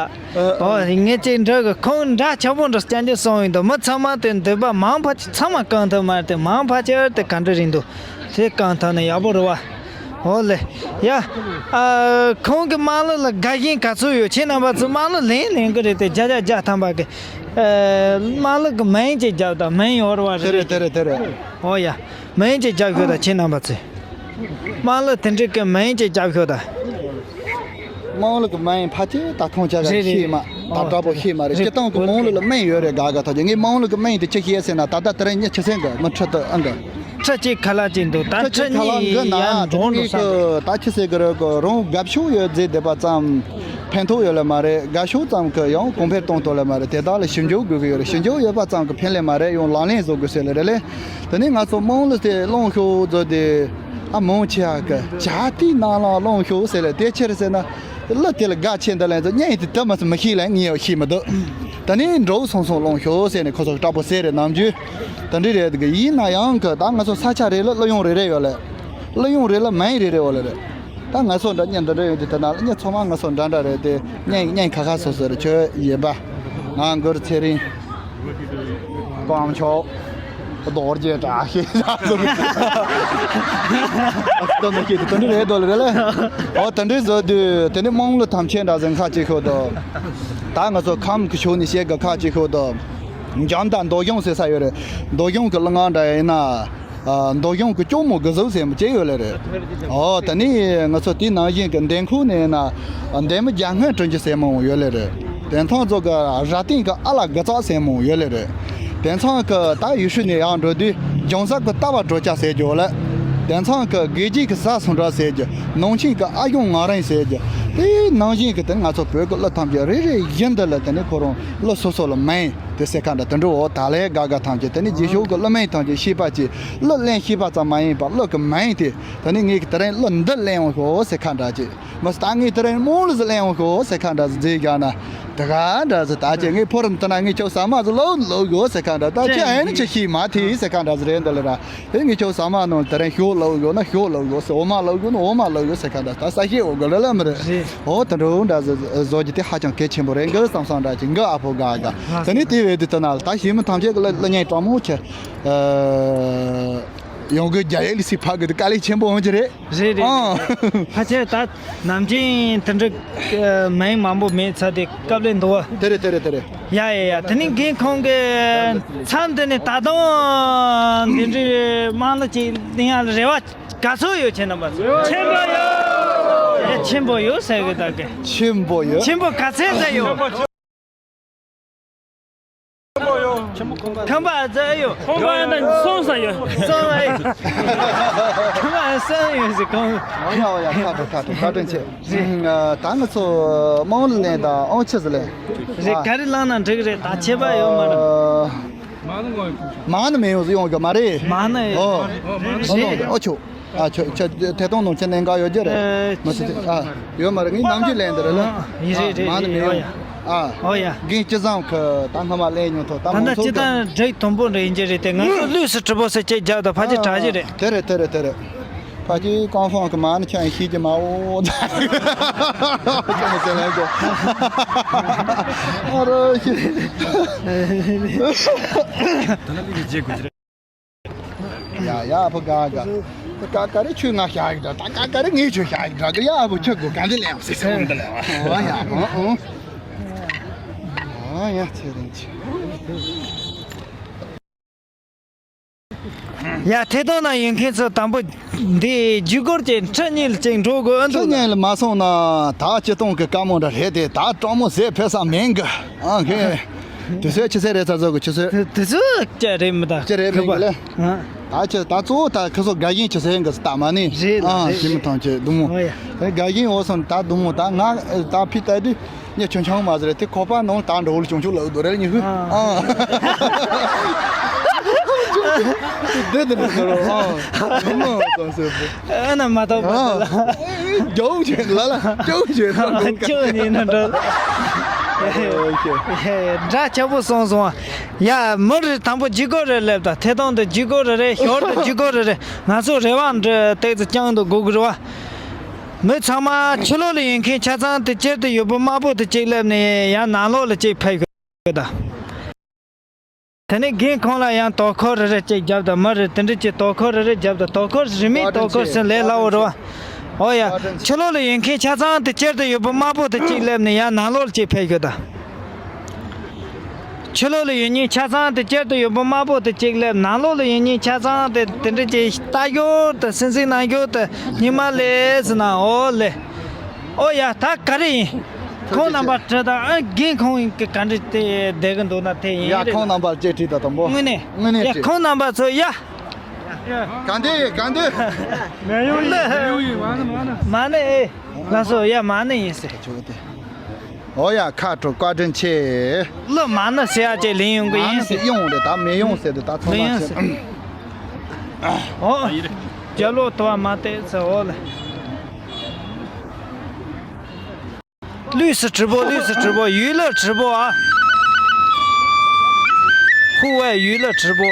ཨོ་ངས་ཅིག་འདྲ་གི་ཁོང་འདྲ་ཆགས་པོ་འདྲ་སྐྱང་ཅིག་སོང་ཡིན་དོ། མི་ཚང་མ་དེ་འདོད་པ་མང་ཕལ་ཆེར་ཚང་མ་བསྐང་ཐུབ་མ་རེད་དེ། མང་ཕལ་ཆེར་དེ་ག་འདྲ་རེད་འདུག་དེ་བསྐང་ཐུབ་ན་ཡག་པོ་རེད་བ། ཨོ་ལེ། ཡ། ཨ། ཁོང་གི་དམངས་གླུ་ལ་དགའ་ཞེན་ག་ཚོད་ཡོད། ཁྱེད་རྣམ་པ་ཚོ་དམངས་གླུ་ལེན་ལེན་གི་རེད་དེ། བརྒྱ་ཆ་བརྒྱ་ཐམ་པ་གི། ཨ། དམངས་གླུ་གི་མིང་ཅིག་རྒྱབ་དང་། མིང་ཡོད་རེད་བ། རེད་རེད། དེ་རེད་དེ་རེད། ཨོ་ཡ། མིང་ཅིག་རྒྱབ་ཤོག་དང་ཁྱེད་རྣམ་པ་ཚོས། དམངས་གླུ་དེ་འདྲ་གི་མིང་ཅིག་རྒྱབ་ཤོག་དང་། དམངས་གླུ་གི་མིང་ཕལ་ཆེར་ད་ཁོང་ཅག་ག་རེད་རེད། ཤེས་མ། ད་ཨོ་དྲག་པོ་ཤེས་མ་རེད། རེད། སྤྱིར་བཏང་གི་དམངས་གླུ་ལ་མིང་ཡོད་རེད། དགའ་དགའ་ཐག་ཆོད། ངས་དམངས་གླུ་གི་མིང་དེ་ཅི་ཤེས་ཟེར་ན། ད་ལྟ་དེ་རིང་མྱི་ཆི་ཟེར་གི་མི་ཁྲི་དུ་ཨང་གི། ཁྲི་གཅིག་ཁ་ལག་ཅིག་འདུག་ད་ཁྲི་ཁྲི་གཅིག་ཁ་ལག་འགི་ན་ཡར་འགྲོ་འགྲོ་ས་འདུག་ད་ཆི་ཟེར་གི་རེད་གོ། རང་དགའ་ཕྱོགས་ཡོད་ཟེར་བསྡད་པ་ཙམ་ཕན་ཐོགས་ཡོད་ལེ་མ་རེད། དགའ་ཕྱོགས་ཙམ་གི་ཡང་གོང་འཕེལ་གཏོང་ཐུབ་ལེ་མ་རེད། དེ་དག་ལ་ཞིབ་འཇུག་དགོས་གི་ཡོད་རེད། ཞིབ་འཇུག་ཡོད་པ་ཙམ་གི་ཕན་ལེ་མ་རེད། ཡང་ལག་ལེན་བཟོ་དགོས་ཟེར་ལེ་རེད་ལེ། དེ་ནས་ང་ཚོ་དམངས་གླུ་དེ་བླངས་ཤོག་ཟེར་དུས། ཨ། མང་ཆེ་བ་གི་བྱ་དེའི་ནང་ལ་བླངས་ཤོག་ཟེར་ལེ། དེ་ཕྱིར་ཟེར་ན། གླུ་དེ་ལ་དགའ་ཆེ་འདི་ལ་ཚོ་སྙན་དེ་དུ་མ་སུ་མི་ཤེས་ལ་ངས་ཡང་ཤེས་མི་འདུག་ད་ནི་འགྲོ་སོང་སོང་བླངས་ཤོག་ཟེར་ནས་ཁོ་ཚོ་དྲག་པོ་ཟེར་རེད། ནམ་རྒྱུན་དེ་འདྲ་རེད་གི། ཡིན་ན་ཡང་གི་ད་ང་ཚོ་ས་ཆ་རེ་ལ་གླུ་དབྱངས་རེ་རེ་ཡོད་ལེ། གླུ་དབྱངས་རེ་ལ་མིང་རེ་རེ་ཡོད་ལེ་རེད། ད་ང་ཚོ་འདྲ་མྱི་འདི་འདྲ་ཡོད་དུས། དེ་ན་མྱི་ཚང་མ་ང་ཚོ་འདྲ་འདྲ་རེད་དེ། སྙན་སྙན་ཁ་ཁ་སོ་སོ་རེད། ཁྱོད་ཡིན་པ། ང་མགུར་ཚེ་རིང་། ཀོང་མཆོག་རྡོ་རྗེ་བཀྲ་ཤིས་ཟེར་སོང་། ཨ། ད་ནི་ཁྱེད་དེ་འདྲ་རེད་དོ་ལེ་རེད་ལེ། ཨོ་དེ་འདྲ་བཟོ་དུས་དེ་ནི་དམངས་གླུ་ཐམས་ཅད་འདྲ་ཟིག་ཁ་གཅིག་ཤོད་དོ། ད་ང་ཚོ་ཁམས་ཀྱི་ཕྱོགས་ནས་བཤད་གི་ཁ་གཅིག་ཤོད་དོ། འཇམ་དང་མདོ་གཞུང་ཟེར་ས་ཡོད་རེད། མདོ་གཞུང་གི་གླུ་ངག་འདྲ་ཡིན་ན། ཨ། མདོ་གཞུང་གི་སྐྱོར་མོ་དགུ་ཟུག་ཟེར་མོ་ཅིག་ཡོད་ལེ་རེད། ཨོ་དེ་ནས་ང་ཚོ་དེ་ནང་བཞིན་གི་འདན་ཁོག་ནས་ན་འདན་མ་རྒྱ་སྔོན་དྲུང་ཆེ་ཟེར་མོ་ཡོད་ལེ་རེད། དེ་མཚུངས་ཚོ་གི་རྭ་སྟེང་གི་ཨ་ལ་དགུ་ཙག་ཟེར་མོ་ཡོད་ལེ་རེད། དེ་མཚུངས་གི་ད་ཡུལ་ཤུལ་ནས་ཡར་འགྲོ་དུས་ལྗང་གསར་གི་ལྟ་བ་འགྲོ་ཆ་ཟེར་རྒྱུ་ལེ། དེ་མཚུངས་གི་དགེ་རྒྱས་གི་ས་སུ་འགྲོ་ཟེར་རྒྱུ། ནང་ཆེན་གི་ཨ་གཞུང་ངག་རིང་ཟེར་རྒྱུ། དེ་ནང་བཞིན་གི་དེ་ང་ཚོ་བོད་གི་གླུ་ཐམས་ཅད་རེ་རེ་བཞིན་དུ་ལ་དེ་ནས་ཁོ་རང་གླུ་སོ་སོ་ལ་མིང་དེ་ཟེར་ཁ་འདྲ་དེ་འདྲ། འོ་ད་ལས་དགའ་དགའ་ཐམས་ཅད་དེ་ནི་རྗེས་ཕྱོགས་ཀྱི་གླུ་མིང་ཐམས་ཅད་ཤེས་པ་གྱིས། གླུ་ལེན་ཤེས་པ་ཙམ་མ་ཡིན་པར་གླུ་གི་མིང་དེ་དེ་ནི་ངས་ཀྱི་དེ་རིང་གླུ་འདི་ལེན་འོང་ཤོག་ཟེར་ཁ་འདྲ་གྱིས། མ་ཟད་ད་ངས་དེ་རིང་དམངས་གླུ་ཟིག་ལེན་འོང་ཤོག་ཟེར་ཁ་འདྲ་ཟིག་ཟེར་བཞག་ན། དེ་ག་འདྲ་ཟིག་ད་ཅི་ངས་ཕོ་རིམ་དེ་ན་ངས་ཁྱོད་ཟ་མ་ཟིག་ལོ་ལོ་གོ་ཟེར་ཁ་འདྲ། ད་ཅི་ཨེ་ནི་ཅི་ཤེས་མ་ཐེ་ཟེར་ཁ་འདྲ་ཟིག་རེད་འདི་ལ་ར། དེ་ངས་ཁྱོད་ཟ་མ་ནང་དེ་རིང་ཞོ་ལོ་གོ་ན་ཞོ་ལོ་གོ་ཟེར། འོ་མ་ལོ་གོ་ན་འོ་མ་ལོ་གོ་ཟེར་ཁ་འདྲ། ད་ས་ཤེས་འོ་གོ་ལ་ལ་མི་རེད། རེད། འོ་དེ་འདྲ་འདྲ་ཟིག་བཟོ་རྒྱུ་དེ་ཧ་ཅང་གལ་ཆེན་པོ་རེད་འགི་བསམ་བསམ་འདྲ་ཅིག་འགི་ཨ་ཕོ་དགའ་དགའ། དེ་ནས་དེ་བས་དེ་ལྟ་ན་ད་ཞིག་མི་ཐམས་ཅད་ཀྱི་གླུ་གླུ་སྙན་དྲང་མོ་ཆེ། ཨ། ཡོང་གི་རྒྱ་ཡིག་ལ་སི་ཕ་གི་དེ་དཀའ་ལས་ཆེན་པོ་འོང་གི་རེད། རེད་རེད། ཨང་། ཕལ་ཆེར་ད་ནམ་རྒྱུན་དེ་འདྲ་མིང་མང་པོ་མེད་ཚར་དེ་སྐབས་ལས་འདུག་བ། དེ་རེད་དེ་རེད་དེ་རེད། ཡ་ཡ་ཡ། དེ་ནི་རྒན་ཁོང་གི་མཚམས་འདི་ནས་ད་དུང་འདི་འདྲའི་དམངས་གླུ་ཅིག་ལེན་ཡ་ལ་རེ་བ་ག་ཚོད་ཡོད་ཁྱེད་རྣམ་པ་ཚོ། ཆེན་པོ་ཡོད། ཆེན་པོ་ཡོད་ཟེར་གི་ད་གི། ཆེན་པོ་ཡོད། ཆེན་པོ་ག་ཚད་ཙམ་ཡོད། ཁམས་པ་ཨ་ཙི་ཨེ་ཡོད། ཁམས་པ་ཨ་ཙི་སོང་ས་ཡོད། སོང་ཨེ། ཁམས་པ་ཨ་སོང་ཡོད་ཟེར་གོང་། ཨོ་ཡ་ཨོ་ཡ། ཁ་དྲོ་ཁ་དྲོ། བཀའ་དྲིན་ཆེ། ཨ། ད་ང་ཚོ་དམངས་ལས་དང་ཨང་ཆི་ཟིག་ལས། རེད། ག་རེ་བླངས་ན་འགྲིག་རེད། ད་ཁྱད་པར་ཡོད་མ་རེད། ཨ། མ་ཎི་མེད་ཡོང་ཡོང་གི་མ་རེད། མ་ཎི་ཨོ། རེད། ཨོ་ཆོ། ཨ། ཁྱོད་ཁྱོད་ཐད་གཏོང་ནང་ཁྱེད་གནད་འགག་ཡོད་རྒྱུ་རེད། ཨ། མི་ཚེ་ཨ། ཡོད་མ་རེད། ངས་ནམ་རྒྱུན་ལེན་འདི་རེད་ལ། ཨ། ཡིན། རེད་རེད། མ་ཎི་མེད་ཡོང་། ཨ། ཨོ་ཡ། རྒན་སྐྱིད་བཟང་གི་ད་སྔ་མ་ལེན་མྱོང་ཐོག་ད་ད་མང་ལྟ་ཚོགས་སྤྱི་ཀྱི་དང་འགྲིག་དུམ་བུ་འདྲ་ཡིན་གྱི་རེད་དེ། ང་ཚོ་ལུས་སུ་གྲུབ་པོ་ཟེར་ཅིག་རྒྱབ་དང་ཕལ་ཆེར་དྲག་གི་རེད། དེ་རེད་དེ་རེད་དེ་རེད། ཕལ་ཆེར་ཀོང་ཧྥང་གི་མ་ཎི་ཁྱོད་ཤེས་ཀྱི་མ་འོ་ད། ཁྱོད་མི་ཟེར་ལེན་གོ། ཨ་རོ་ཤི། ཡ་ཡ། ཕོ་ག་ག། ད་ག་ག་རེ་ཁྱོད་ང་བཤད་གི་འདྲ། ད་ག་ག་རེ་ངས་ཁྱོད་བཤད་གི་འདྲ་གི། ཡ་ཨ་བུ་ཁྱོད་གོ་ག་འདི་ལེན་ཟེར་ཟེར་འོང་འདི་ལེན། ཨོ་ཡ། ཨོ་ཨོ། ཨོ་ཡ། ཚེ་རིང་ཆེ། ཡ། ཐད་གཏོང་ན་ཡོད་མཁན་ཚོ་དང་པོ་འདི་བརྒྱུད་སྐོར་གྱི་ཁྲི་གཉིས་ལ་ཅིག་འགྲོ་དགོས་འདུག་ཁྲི་གཉིས་ལ་མ་སོང་ན་ད་སྤྱི་གཏོང་གི་བཀའ་མོལ་འདྲ་རེད་དེ། ད་དྲང་མོ་ཟེར་ཕེབས་ས་མེད་གི། ཨ་ཁེ། དུས་ཚོད་ཆུ་ཚོད་རེད། ཚ་ཚོད་གི་ཆུ་ཚོད། དུས་ཚོད་ཅི་རེད་མི་ད། ཅི་རེད་མི་གི་ལེ། ཨ། ད་ཆུ་ད་གཙོ་བོ་ད་ཁི་ཚོ་དགའ་ཞེན་ཆུ་ཚོད་གི་སྟབས་མ་ནི། རེད་ལ། ཨ། རེད། ཞི་མི་ཐང་ཆེ་དུ་མོ། ཨོ་ཡ། དེ་དགའ་ཞེན་འོ་སོང་ད་དུ་མོ། ད་ང་ད་ཕི་ད་དུ་ཉེ་ཆུང་ཆུང་མ་ཟེར་དེ་ཁོ་པ་ནང་ད་འགྲོ་ལ་ཆུང་ཆུང་ལ་འུ་དོ་རེ་ཉི་ཧུ། ཨ། ཨ། དེ་དེ་ནི་ཁོ་རོ། ཨ། དུ་མོ་ད་ཟེར་བུ། ཨ་ན་མ་ཐོག་པ། ཨ། ལ། རྒྱོག་བྱེད་ལ་ལ་རྒྱོག་བྱེད་ལ་ཁྱོད་ཉིད་ན་འགྲོ། ཨོ་ཁེ། འདྲ་ཆགས་པོ་སོང་སོང་། ཡ། མི་རེ་དང་པོ་བརྒྱུད་སྐོར་རེ་སླེབས་དང་། ཐད་གཏོང་དུ་བརྒྱུད་སྐོར་རེ་རེད། ཞོར་དུ་བརྒྱུད་སྐོར་རེ་རེད། ང་ཚོ་རེ་བ་འདི་ཏོག་ཙམ་བསྐྱང་དུ་དགོས་ཀྱི་རེད་བ། མི་ཚང་མ་ཕྱི་ལོགས་ལ་ཡོད་མཁན་ཆ་ཚང་དེ་སྤྱིར་དུ་ཡོད་པོ་དམར་པོ་དེ་གཅིག་སླེབས་ནས་ཡང་ནང་ལོགས་ལ་གཅིག་ཕེབས་དགོས་དང་། དེ་ནས་རྒན་ཁོང་ལ་ཡང་དོ་ཁུར་རེ་རེ་གཅིག་རྒྱབ་དང་། མི་རེ་དེ་འདྲ་གཅིག་དོ་ཁུར་རེ་རེ་རྒྱབ་དང་། དོ་ཁུར་རིན་མེད་དོ་ཁུར་ཟེར་ལས་སླ་བོ་རེད་བ། ཨོ་ཡ། ཕྱི་ལོགས་ལ་ཡོད་མཁན་ཆ་ཚང་དེ་སྤྱིར་དུ་ཡོད་པོ་དམར་པོ་དེ་གཅིག་སླེབས་ནས་ཡང་ནང་ལོགས་ལ་གཅིག་ཕེབས་དགོས་དང་། ཕྱི་ལོགས་ལ་ཡོད་མཁན་ཆ་ཚང་དེ་སྤྱིར་དུ་ཡོད་པོ་དམར་པོ་དེ་གཅིག་སླེབས། ནང་ལོགས་ལ་ཡོད་མཁན་ཆ་ཚང་དེ་དེ་འདྲ་གཅིག་ལྟ་རྒྱུ་དེ་སེམས་གཟིགས་གནང་རྒྱུ་དེ་ཉི་མ་ལས་ཟེར་ན། ཨོ་ལེ། ཨོ་ཡ། ད་ག་རེ་ཡིན། ཁོང་རྣམ་པ་དྲི་དང་། ཨ། རྒན་ཁོང་གི་ག་འདྲ་དེ་བསྡད་གི་འདུག་ན་དེ་ཡིན། ཡ། རེད་ཁོང་རྣམ་པ་ཅིག་དྲིས་དང་དང་པོ། དངོས་གནས། དངོས་གནས་ཡ། དྲིས། ཁོང་རྣམ་པ་ཚོ་ཡ། ག་འདི་ཡིན། ག་འདི། མེ་ཡོང་ཡིན། མེ་ཡོང་ཡིན། མ་ནི་མ་ནི། མ་ནི་ཨེ། ལགས་སོ། ཡ། མ་ནི་ཡིན་ཟེར། ཨོ་ཡ། ཁ་དྲོ། བཀའ་དྲིན་ཆེ། ལོ། མ་ནི་ཟེར་ཡ་ཅིག་ལེན་ཡོང་གི་ཡིན་ཟེར། ཡོང་རེད། ད་མེ་ཡོང་ཟེར་དེ་ད་ཚང་མ་མེ་ཡོང་ཟེར། ཨོ། རྒྱ་ལོ་དོ་བ་མ་བལྟས་ཟེར། ཨོ་ལེ། 绿色直播，绿色直播，娱乐直播啊！户外娱乐直播。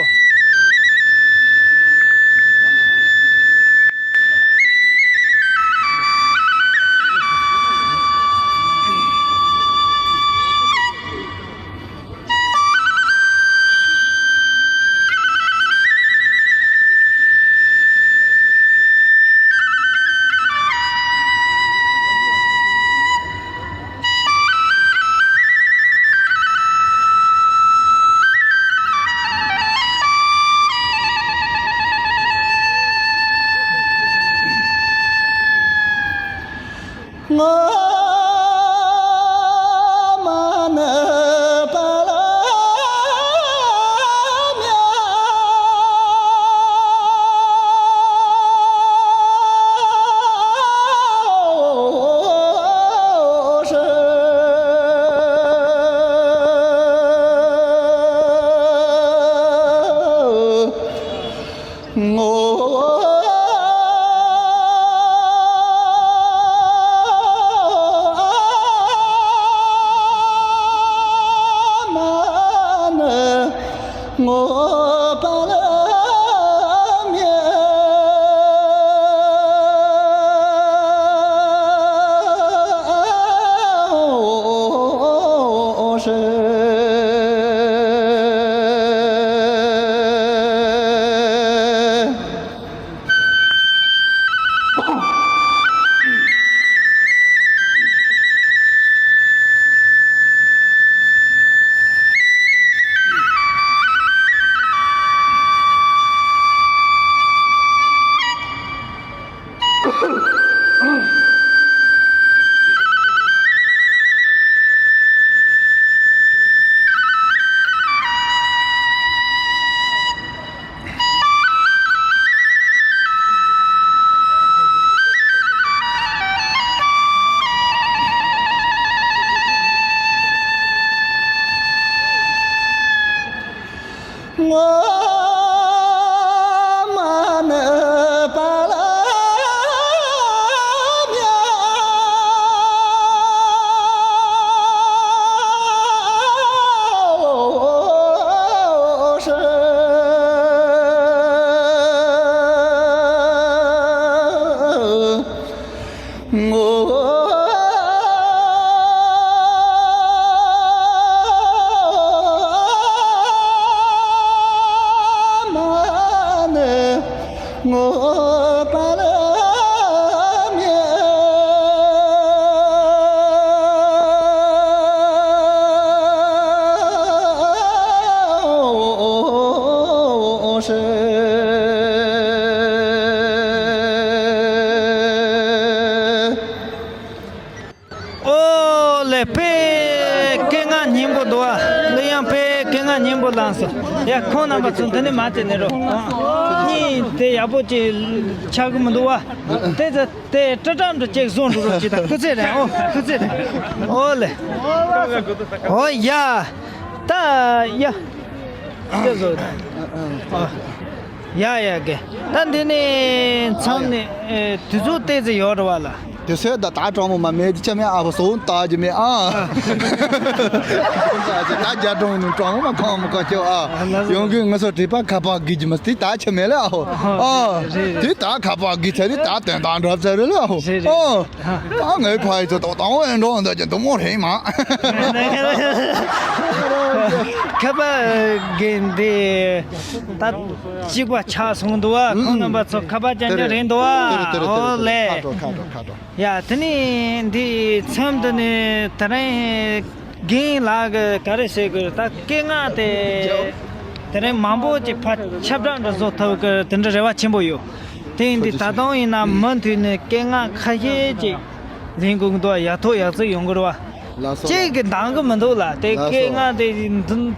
ཨོ་ལེ། དཔེ་སྐད་ངག་སྙན་པོ་འདུག་ཨ། གླུ་དབྱངས་དཔེ་སྐད་ངག་སྙན་པོ་བླངས་སོང་། ཡ། ཁོང་རྣམ་པ་ཚོ་འདི་ནས་མ་བྱེད་ནས་རོགས། གཉིད་དེ་ཡག་པོ་ཅིག་ཆགས་གི་མི་འདུག་བ། དེ་ཚོ་དེ་སྤྲི་དྲག་འགྲོ་ཅིག་བཟོ་འགྲོ་རོགས་ཅིག་དང་། སྐུ་ཚེ་རིང་། ཨོ། སྐུ་ཚེ་རིང་། ཨོ་ལེ། ཨོ་ཡ། ད་ཡ། ཅི་བཟོ། ཨོ། ཡ་ཡ། གི། ད་འདི་ནས་མཚམས་ནས་ཨེ་དུས་ཚོད་ཏོག་ཙམ་ཡོད་རེད་བ་ལ། དུས་ཚོད་ད་ད་གྲོགས་མོ་མ་མེད་ཀྱི་ཆ་མེད་ཨ། བཟོ་ལྟ་གི་མེད་ཨ། ད་རྒྱ་གྲོང་ནས་གྲོགས་མོ་མ་ཁོམ་མ་ཁོམ་ཁྱོད་ཨ། ཡོང་གི་ང་ཚོ་དྲེག་པ་ཁ་པར་གི་གི་མ་དེ་ད་ཆ་མེད་ལ་ཨ། ཨ། དེ་ད་ཁ་པར་གི་ཚ་རེད། ད་དོན་དག་འགྲོ་ཚ་རེད་ལ་ཨ། ཨ། ད་ངའི་ཕ་ཡི་ཚོ་ཏོག་ཏོག་འོན་འགྲོ་འདོད་ཀྱི་འདུག་མོ་རེད་མ། ཁ་པར་གི་འདི་ད་གཅིག་པ་ཆགས་སོང་འདུག་བ། ཁོང་རྣམ་པ་ཚོ་ཁ་པར་ཅན་ཅན་རེད་འདུག་བ། ཨོ་ལེ། ཡ། དེ་ནས་འདི་མཚམས་འདི་ནས་དེ་རིང་རྒན་ལགས་ཀྱིས་ག་རེ་ཟེར་དགོས། ད་སྐད་ངག་དེ་དེ་རིང་མང་པོ་ཅིག་ཕར་ཁྱབ་བསྒྲགས་འདྲ་བཟོ་ཐུབ་ཀྱི་དེ་འདྲ་རེ་བ་ཆེན་པོ་ཡོད། དེ་ཡིན་དུས་ད་དུང་ཡིན་ན་མུ་མཐུད་ནས་སྐད་ངག་ཁ་ཤས་ཅིག་ལེན་དགོས་ཀྱི་འདུག་བ། ཡག་ཐོག་ཡག་བརྩེགས་ཡོང་གི་རེད་བ། ལགས་སོ། ཁྱེད་ཀྱིས་འདང་གི་མི་འདུག་ལ། དེ་ལགས་སོ། སྐད་ངག་དེ་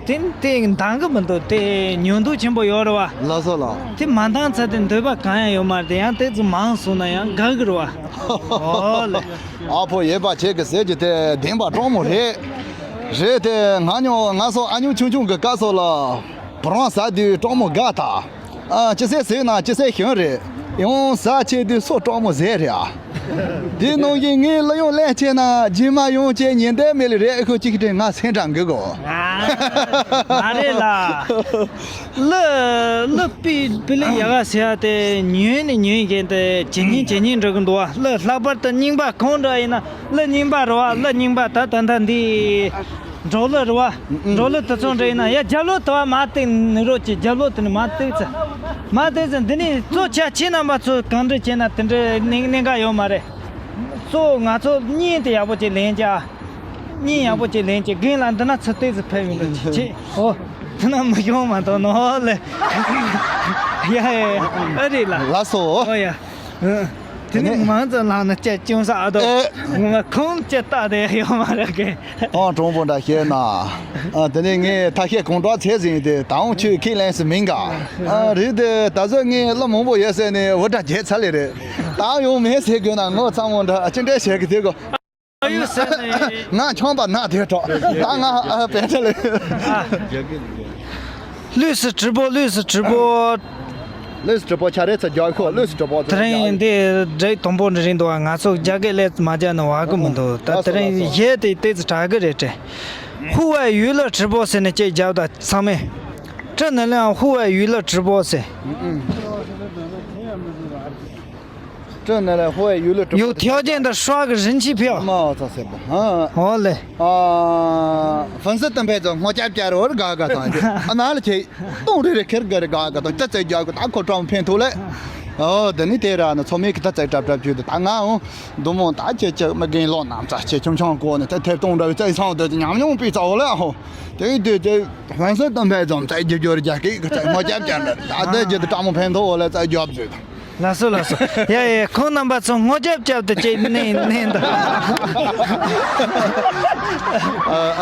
དེ་དེ་འདང་གི་མི་འདུག། དེ་ཉོན་འདུག་ཆེན་པོ་ཡོད་རེད་བ། ལགས་སོ་ལགས། དེ་མ་འདང་ཚར་དེ་འདོད་པ་གང་ཡང་ཡོད་མ་རེད། དེ་ཡང་དེ་ཚོ་མང་སོང་ན་ཡང་དགའ་གི་རེད་བ། ཨོ་ལེ། ཨ་ཕོ་ཡོད་པ་ཁྱེད་ཀྱིས་ཟེར་གྱི་དེ་བདེན་པ་དྲང་མོ་རེད། རེད་དེ། ང་ཉོ་ང་སོ་ཨ་ཉོ་ཆུང་ཆུང་གི་སྐབས་སོ་ལ། བུ་རམ་ཟ་དུས་དྲང་མོ་དགའ་ད། ཨ། ཅི་ཟེར་ཟོས་ན་ཅི་ཟེར་ཞིམ་རེད། ཡང་ཟ་ཆེ་དུས་སོ་དྲང་མོ་ཟད་རེད་ཨ། དེ་ནང་བཞིན་ངའི་གླུ་དབྱངས་ལེན་ཆེ་ན་རྗེས་མ་ཡང་ཅིག་ཉན་བསྡད་མེད་ལེ་རེད། ཁོ་གཅིག་དྲན་ང་སེམས་ཁྲལ་འགུལ་གོ། ཨ། མ་རེད་ལ། གླུ་གླུ་པི་པི་ལི་ཡ་ག་ཟེར་ཡ་དེ་ཉོན་ནས་ཉོན་བཞིན་དུ་ཇེ་ཉུང་ཇེ་ཉུང་འགྲོ་གི་འདུག་བ། གླུ་ལྷག་པར་དུ་རྙིང་པ་གང་འདྲ་ཡིན་ན། གླུ་རྙིང་པ་རེད་བ། གླུ་རྙིང་པ་ད་ད་ལྟ་འདི་འབྲོག་གླུ་རེད་བ། འབྲོག་གླུ་དེ་ཚོ་འདྲ་ཡིན་ན། ཡ། རྒྱབ་ལོགས་དེ་བ་མ་བཏེག་ནི་རོགས་ཀྱི། རྒྱབ་ལོགས་དེ་ནི་མ་བཏེག་ཚེ། མ་བཏེག་ཚེ་འདི་ནི་གཙོ་ཆེ། ཁྱེད་རྣམ་པ་ཚོ་གང་འདྲ་བྱས་ན་དེ་འདྲ་གནད་གནད་འགག་ཡོད་མ་རེད། གཙོ་ང་ཚོ་བརྙན་དེ་ཡག་པོ་ཅིག་ལེན་བྱ། བརྙན་ཡག་པོ་ཅིག་ལེན་བྱས། རྒན་ལགས་འདི་ན་ཚུར་ཏོག་ཙམ་ཕེབས་ཡོང་དུས་ཅིག་ཅིག་ཨོ། དེ་ན་མི་ཡོང་མ་གཏོགས་ནོ་ལེ། ཡ་ཡ་ཡ། ཨ་རེད་ལ། ལགས་སོ། ཨོ་ཡ། ཨ། དེ་ནས་མང་ཙམ་ལངས་ན་ཅི་ཅུང་ཟད་ཨ་དོ། ཨེ། ངོ་མ་ཁོང་ཅི་ལྟ་དེ་ཡོད་མ་རེད་གི། ཨང་། དྲང་པོ་འདྲ་བཤད་ན། ཨ། དེ་ནས་ངས་ཐ་ཤལ་གང་དྲག་བྱས་ཟིན་ཏེ། ད་འོང་ཁྱོད་ཁས་ལེན་ས་མིན་ག། ཨ། རེད་དེ། ད་གཟོད་ངས་གླུ་མང་པོ་ཡོད་ཟེར་ནས་འུར་སྒྲ་བརྒྱབ་ཚར་ལེ་རེད། ད་ཡོང་མེད་ཟེར་དགོས་ན་ངོ་ཚ་མོ་འདྲ་ཅི་འདྲ་བྱེད་གི་དེ་གོ། ཨ་ཡོད་ཟེར་ནས། ང་ཆང་པ་ན་དེ་གྲོགས། ད་ང་ཨ་བེད་ལེ། ཨ། ལུས་སུ་དྲི་པོ། ལུས་སུ་དྲི་པོ། ལུས་སུ་དྲི་པོ་ཆ་རེ་ཚ་རྒྱག་ཁོ། ལུས་སུ་དྲི་པོ་ཚ་དེ་རིང་རྒྱག་འདི་འདྲའི་དང་པོ་འདི་རིང་འདུག་བ། ང་ཚོ་རྒྱ་སྐད་ལས་མ་རྒྱག་ནི་བ་གི་མི་འདུག། ད་དེ་རིང་གཞས་དེ་ཏོག་ཙམ་དྲག་གི་རེད་དྲན། 户外娱乐直播ཟེར་ནས་ཅིག་རྒྱབ་ད་ཚང་མས། 正能量户外娱乐直播ཟེར། 正能量户外娱乐直播。有条件的刷个人气票。 མ་ཚ་ཟེར་བ། ཨོ་ལེ། ཨ། ཧྥན་སི་ཏན་ཕེ་ཚོ་སྔོ་སྐྱབས་བཅར་བར་དགའ་དགའ་དང་། ཨ་ན་ལ་ཁྱེད་གཏོང་རེ་རེ་ཁེར་དགའ་རེ་དགའ་དགའ་དང་། ད་ཚེ་རྒྱག་གི་ད་ཁོ་གྲོང་ཕན་ཐོགས་ལེ། ཨོ། དེ་ནི་དེ་ར་ན་ཚོ་མེད་གི་ད་ཚེ་གྲབ་གྲབ་བྱོས་ཏེ། ད་ང་འོང་འདུག་མོ། ད་ཁྱེད་ཁྱེད་མི་རྒན་ལོ་ནམ་ཚ་ཁྱེད་ཆུང་ཆུང་གོ་ནི་ད་ཐེབས་གཏོང་འདྲ་བའི་ཚེ་སང་དེ་ཉམས་མྱོང་པི་ཚ་འོ་ལེ། ཨོ། དེ་དེ་དེ་ཧྥན་སི་ཏན་ཕེ་ཚོ་ཚེ་རྒྱུ་རྒྱུ་རྒྱ་སྐད་གི་ཚེ་སྔོ་སྐྱབས་བཅར་འདྲ། ད་དེ་རྒྱུ་དེ་གྲོང་ཕན་ཐོགས་འོ་ལེ། ཚེ་རྒྱབ་བྱོས་ད། ལགས་སོ། ལགས་སོ། ཡ་ཡ། ཁོང་རྣམ་པ་ཚོ་སྔོ་སྐྱབས་སྐྱབས་དུ་ཅིག་ནན་ནན་དུ།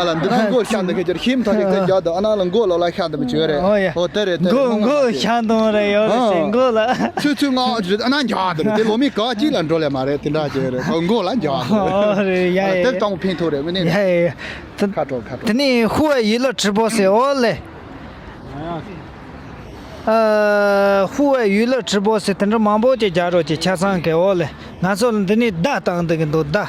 ཨ་ལ། འདི་ན་མགོ་ཤ་འདི་ག་ཅིག་ཤིམ་ཐག་ཅིག་ཚེ་རྒྱག་འདུག། ཨ་ན་ལ་མགོ་ལོ་ལ་ཤ་འདི་མི་ཅོ་རེད། ཨོ་ཡ། ཨོ་དེ་རེད་དེ་རེད། མགོ་མགོ་ཤ་འདོང་རེད་ཡོད་རེད་ཟེར། མགོ་ལ་ཚུ་ཚུ་ང་ཨ་ན་རྒྱག་འདི་རེད། དེ་ལོ་མི་ག་ཅིག་ལ་འགྲོ་ལེ་མ་རེད། དེ་འདྲ་ཅིག་རེད། ཨོ་མགོ་ལ་རྒྱག་འདི་རེད། ཨོ་རེད། ཡ་ཡ། དེ་གྲོང་ཕན་ཐོགས་རེད། མི་ནི། ཡ་ཡ། ཁ་དྲོ་ཁ་དྲོ། དེ་ནི་ཧུ་ཝེ་ཡི་ལོ་ཁྲི་པོ་ཟེར། ཨོ་ལེ། ཨ། 户外娱乐直播 ཟེར་དེ་འདྲ་མང་པོ་ཅིག་རྒྱག་རོགས་ཀྱི་ཆ་ཚང་གི་འོག་ལས་ང་ཚོ་ལ་འདི་ནས་བརྡ་བཏང་འདུག་གི་འདུག་བརྡ།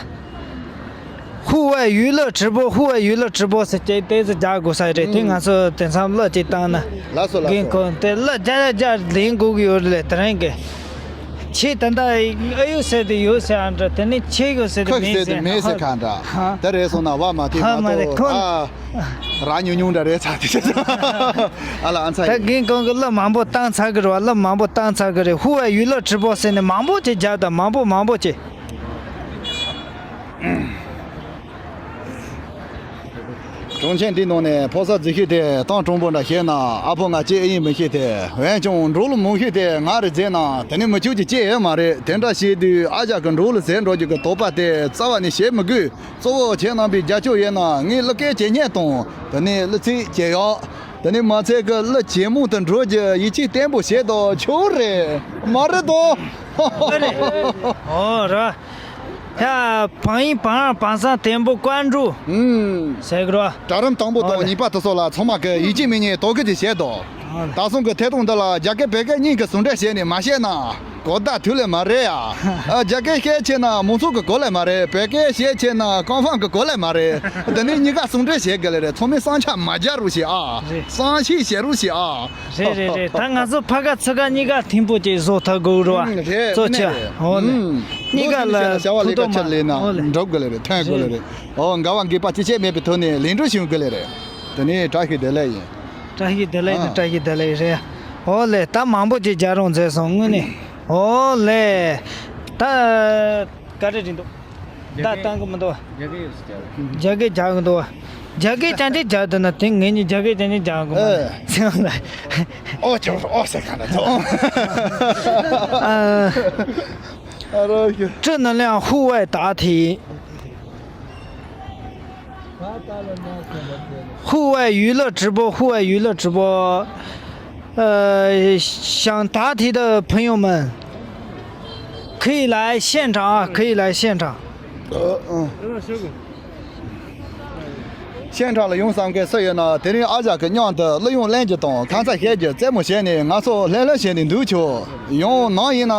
户外娱乐直播 户外娱乐直播 ཟེར་ཅིག་དེ་ཚོ་རྒྱག་དགོས་ས་རེད། དེ་ང་ཚོ་དེ་མཚམས་གླུ་ཅིག་བཏང་ན། ལགས་སོ་ལགས་སོ། རྒན་ཁོང་དེ་གླུ་རྒྱག་རྒྱག་རྒྱག་ལེན་དགོས་ཀྱི་ཡོད་རེད། དེ་རིང་གི་ཁྱེད་ད་ལྟ་ཨ་ཡོད་ཟེར་དེ་ཡོད་ཟེར་ཨ་འདྲ། དེ་ནས་ཁྱེད་ཡོད་ཟེར་དེ་ཁོ་མེད་ཟེར་དེ་ཟེར་མེད་ཟེར་ག་འདྲ། ཧ། དེ་རེད་སོང་ན་བ་མ་ཐིག་ཧ་མ་མ་རེད་གཏོགས་ཁོ། ཨ། ར་ཉུང་ཉུང་འདྲ་རེད་ཚ་དེ་ཆ་ཚ། ཨ་ལ་ཨ་ཚ་ད་ཡིན། རྒན་ཁོང་གི་གླུ་མང་པོ་བཏང་ཚར་གི་རེད་བ། གླུ་མང་པོ་བཏང་ཚར་གི་རེད། 户外娱乐直播 ཟེར་ནས་མང་པོ་ཅིག་རྒྱག་དང་། མང་པོ་མང་པོ་ཅིག་གྲོང་ཁྱེར་འདི་ནང་ནས་ཕོ་གསར་རྫིག་ཤོས་དེ་ཏང་ཀྲུང་པོ་འདྲ་བཤད་ན་ཨ་ཕོ་ང་ཅི་ཨེ་ཡིན་མི་ཤེས་ཏེ། འོན་ཀྱང་འབྲོག་གླུ་མང་ཤོས་དེ་ང་རེ་རྫིག་ན་དེ་ནི་མི་ཆོག་གི་ཅི་ཡོད་མ་རེད། དེ་འདྲ་བཤད་དུས་ཨ་ཅག་གི་འབྲོག་གླུ་ཟེར་འགྲོ་རྒྱུ་གི་དོགས་པ་དེ་རྩ་བ་ནས་བྱེད་མི་དགོས། གཙོ་བོ་ཁྱེད་རྣམ་པས་རྒྱབ་སྐྱོར་ཡོད་ན་ངས་གླུ་སྐད་ཇེ་སྙན་དང་། དེ་ནས་གླུ་ཚིག་ཇེ་ཡག་དེ་ནས་མ་ཚད་ཀྱི་གླུ་ཇེ་མང་དུ་འགྲོ་རྒྱུ་ཡིད་ཆེས་བརྟན་པོ་བྱེད་དོ། ཆོག་རེད་མ་རེད་དོ། ཨོ་ར། ཡ། 朋友、朋友、帮上店铺关注 ཨུམ། ཟེར་གི་རོ། གྲལ་རིམ་དང་པོ་དང་ཨོ་ལེ། གཉིས་པ་དེ་ཚོ་ལ་ཚང་མ་གི་ཡིད་ཆེས་མི་ཉེས་དོ་གི་ཅིག་བྱེད་དོ། ཨོ་ལེ། ད་སོང་གི་ཐད་གཏོང་འདི་ལ་རྒྱ་སྐད་བོད་སྐད་གཉིས་ཀྱི་ཟུང་འབྲེལ་བྱས་ནས་མ་བཤད་ན་གོ་བརྡ་ཐུག་ལེ་མ་རེད་ཡ། ཨ། རྒྱ་སྐད་བཤད་ཆེ་ན་མང་ཚོགས་ཀྱི་གོ་ལེ་མ་རེད། བོད་སྐད་བཤད་ཆེ་ན་ཀོང་ཧྥང་གི་གོ་ལེ་མ་རེད། དེ་ནས་གཉིས་ཀ་ཟུང་འབྲེལ་བྱེད་དགོས་ལེ་རེད། ཚང་མས་བསམ་འཆར་མ་རྒྱག་རོགས་བྱེད་ཨ། རེད། བསམ་ཤེས་བྱེད་རོགས་བྱེད་ཨ། རེད་རེད་རེད། ད་ང་ཚོ་ཕ་ཁ་ཚུ་ཁ་གཉིས་ཀ་ཐིམ་པོ་ཅིག་བཟོ་ཐུབ་དགོས་རེད་བ། ཨུམ། རེད། གཙོ་ཆེ། ཨོ་ལེ། ཨུམ། གཉིས་ཀ་ལ་བྱ་བ་ལས་ཀ་ཆེ་ལས་ན་ཨོ་ལེ། འགྲུབ་དགོས་ལེ་རེད། ཐོན་དགོས་ལེ་རེད། ཨོ། འགལ་བ་འགལ་བ་ཅི་བྱས་མེད་པའི་ཐོག་ནས་ལས་འགུལ་བྱུང་དགོས་ལེ་རེད། དེ་ནས་བཀྲ་ཤིས་བདེ་ལེགས་ཡིན། བཀྲ་ཤིས་བདེ་ལེགས་ནི། ཨ། བཀྲ་ཤིས་བདེ་ལེགས་རེད། ཨོ་ལེ། ད་མང་པོ་ཅིག་རྒྱག་རོགས་མཛད་སོང་དངོས་གནས། ཨོ་ལེ། ད། ག་རེ་རེད་འདུག་ད་བཏང་གི་མི་འདུག་རྒྱ་སྐད་རྒྱག་གི་འདུག་རྒྱ་སྐད་རྒྱག་གི་འདུག་རྒྱ་སྐད་ཅང་ཅིག་རྒྱག་འདུག་ན་དེ་ངེད་གཉིས་རྒྱ་སྐད་ཅང་ཅིག་རྒྱག་གི་མ་རེད། ཨེ། ཨོ་ཅོ་ཨོ་ཟེར་ག་ན་ཚོ། ཨ། ཨ་རོ་ཁྱོད། 正能量户外答题。 户外娱乐直播，户外娱乐直播，呃，想答题的朋友们，可以来现场啊，可以来现场。 ཨ། ཨ། 现场ལ་ཡོང་བསམ་མཁན་སུ་ཡོད་ན་དེ་རིང་ཨ་ཅག་གི་མཉམ་དུ་གླུ་དབྱངས་ལེན་རྒྱུ་དང་ཁ་མཚར་བཤད་རྒྱུ་རྩེད་མོ་བྱས་ནས་ང་ཚོ་ལྷན་ལྷན་བྱས་ནས་འདུག་ཆོག་ཡང་ནང་ཡིན་ན།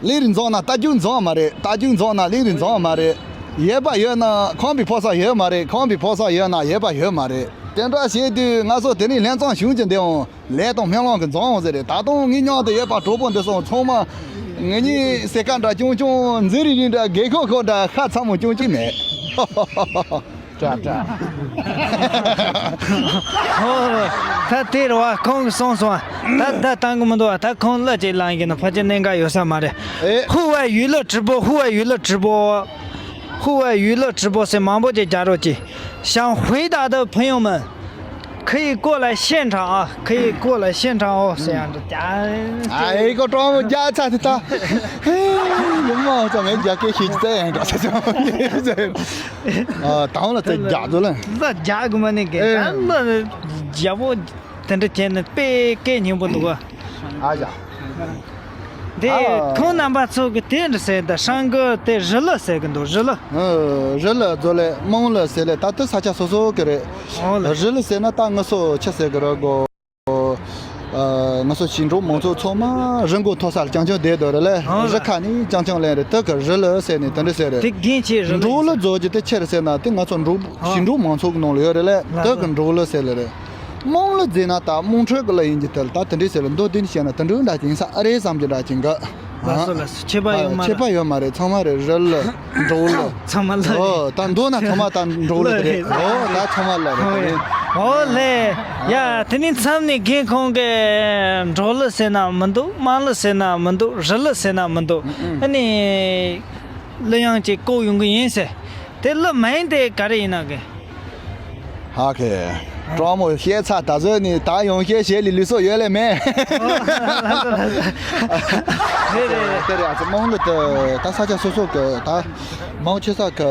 གླིང་རི་འཛོམས་ན་རྟ་རྒྱུག་འཛོམས་མ་རེད། རྟ་རྒྱུག་འཛོམས་ན་གླིང་རི་འཛོམས་མ་རེད། ཡོད་པ་ཡོད་ན་ཁམས་པའི་ཕོ་གསར་ཡོད་མ་རེད། ཁམས་པའི་ཕོ་གསར་ཡོད་ན་ཡོད་པ་ཡོད་མ་རེད། དེ་འདྲ་བྱེད་དུས་ང་ཚོ་དེ་ནས་ལྷན་འཛོམས་བྱུང་གི་འདི་འོང་ལས་དང་སྨོན་ལམ་གྱི་འཛོམས་འོང་ཟེར་རེད། ད་དུང་ངའི་མཉམ་དུ་ཡོད་པ་གྲོགས་པོ་འདི་སོང་ཚང་མ་ངེད་གཉིས་སེ་ཀ་འདྲ་རྐྱང་རྐྱང་མཛེས་རིག་རིག་འདྲ་རྒས་ཁོག་ཁོག་འདྲ་ཁ་ཚ་མོ་རྐྱང་རྐྱང་མེད། ཀྲ་ཀྲ། ཨོ། ད་དེ་རེད་བ། ཁོང་གིས་གསུངས་སོང་བ། ད་ད་བཏང་གི་མི་འདུག་བ། ད་ཁོང་གླུ་ཅིག་བླངས་ཡིན་ན་ཕལ་ཆེར་གནད་འགག་ཡོད་ས་མ་རེད། ཨེ། 户外娱乐直播，户外娱乐直播，户外娱乐直播 ཟེར་མང་པོ་ཅིག་རྒྱག་རོགས་གྱིས། 想回答的朋友们，可以过来现场啊，可以过来现场哦。 ཟེར་ཡང་འདུག་ཨ་ཨེ་ཀོ་ཀྲོང་མོ་རྒྱག་ཚ་དེ་ད། ཧེ། ཡུམ་མ་ཚང་མས་རྒྱ་སྐད་ཤེས་ཀྱི་ཚད་ཡང་འགྲོ་ས་ཚང་མ། ཨ། དང་ལ་ཚེ་རྒྱག་འདུག་ལ། ལ་རྒྱག་གི་མ་ནི་གི། ཨེ། ད་ལ་རྒྱ་པོ་དེ་འདྲ་བྱས་ནས་དཔེ་སྐད་སྙན་པོ་འདུག་ག་ཨ་ཡ། དེ། ཨ། ཁོང་རྣམ་པ་ཚོ་གི་དེ་འདྲ་ཟེར། ད་ཧྲང་གི་དེ་རི་གླུ་ཟེར་གི་འདུག་རི་གླུ། ཨ། རི་གླུ་ཟེར་ལེ། མོན་གླུ་ཟེར་ལེ། ད་དེ་ས་ཆ་སོ་སོ་གི་རེད། ཨོ་ལེ། རི་གླུ་ཟེར་ན་ད་ང་ཚོ་ཆི་ཟེར་གི་རེད་གོ། ཨ། ང་ཚོ་ཞིང་འབྲོག་མང་ཚོགས་ཚང་མ་རི་མགོ་མཐོ་ས་ལ་རྐྱང་རྐྱང་བསྡད་འདུག་རེད་ལེ། ཨོ་ལེ། རི་ཁ་ནས་རྐྱང་རྐྱང་ལེན་རེད། དེ་གི་རི་གླུ་ཟེར་ནས་དེ་འདྲ་ཟེར་རེད། དེ་རྒན་ཆེ་རི་གླུ། འབྲོག་གླུ་ཟེར་རྒྱུ་དེ་ཆི་རེད་ཟེར་ན་དེ་ང་ཚོ་འབྲོག་ཨ། ཞིང་འབྲོག་མང་ཚོགས་ཀྱི་ནང་ལ་ཡོད་རེད་ལེ། ལགས་སོ། དེ་གི་འབྲོག་གླུ་ཟེར་ལེ་རེད། མོན་གླུ་ཟེར་ན་ད་དམངས་ཁྲོད་ཀྱི་གླུ་ཡིན་གྱི། དེ་ལ་ད་དེ་འདྲས་ཟེར་ལ་མདོ་དེ་ནས་བཤད་ན་དེ་འདྲ་འདྲ་ཅིག་ཡིན་ས་ཨ་རེད་བསམ་གྱི་འདྲ་ཅིག་གི། ལགས་སོ་ལགས་སོ། ཁྱད་པར་ཡོད་མ་རེད། ཁྱད་པར་ཡོད་མ་རེད། ཚང་མ་རེད། རི་གླུ། འབྲོག་གླུ། ཚང་མ་གླུ་རེད། ཨོ། ད་མདོར་ན་ཚང་མ་ད་འབྲོག་གླུ་དེ་རེད། ཨོ། ད་ཚང་མ་གླུ་རེད། ཨོ་ལེ། ཡ། དེ་ནས་མཚམས་ནས་རྒན་ཁོང་གིས་འབྲོག་གླུ་ཟེར་ན་མི་འདུག་དམངས་གླུ་ཟེར་ན་མི་འདུག་རི་གླུ་ཟེར་ན་མི་འདུག་ཨ་ནི་གླུ་དབྱངས་ཅིག་བཀོད་ཡོང་གི་ཡིན་ཟེར། དེ་གླུ་མིང་དེ་ག་རེ་ཡིན་ན་གི། ཧ་གི། ཀྲོང་མོ་བཤད་ཚར། ད་གཟོད་ནི་ད་ཡང་བཤད་བཤད་ལས་ལུས་སྲོག་ཡོད་ལེ་མེད། ཨོ། ལགས་སོ་ལགས་སོ། རེད་རེད་རེད། དེ་རེད། ཨ་ཙི་དམངས་གླུ་དེ་ད་ས་ཆ་སོ་སོ་གི་ད་མང་ཆེ་ས་གི་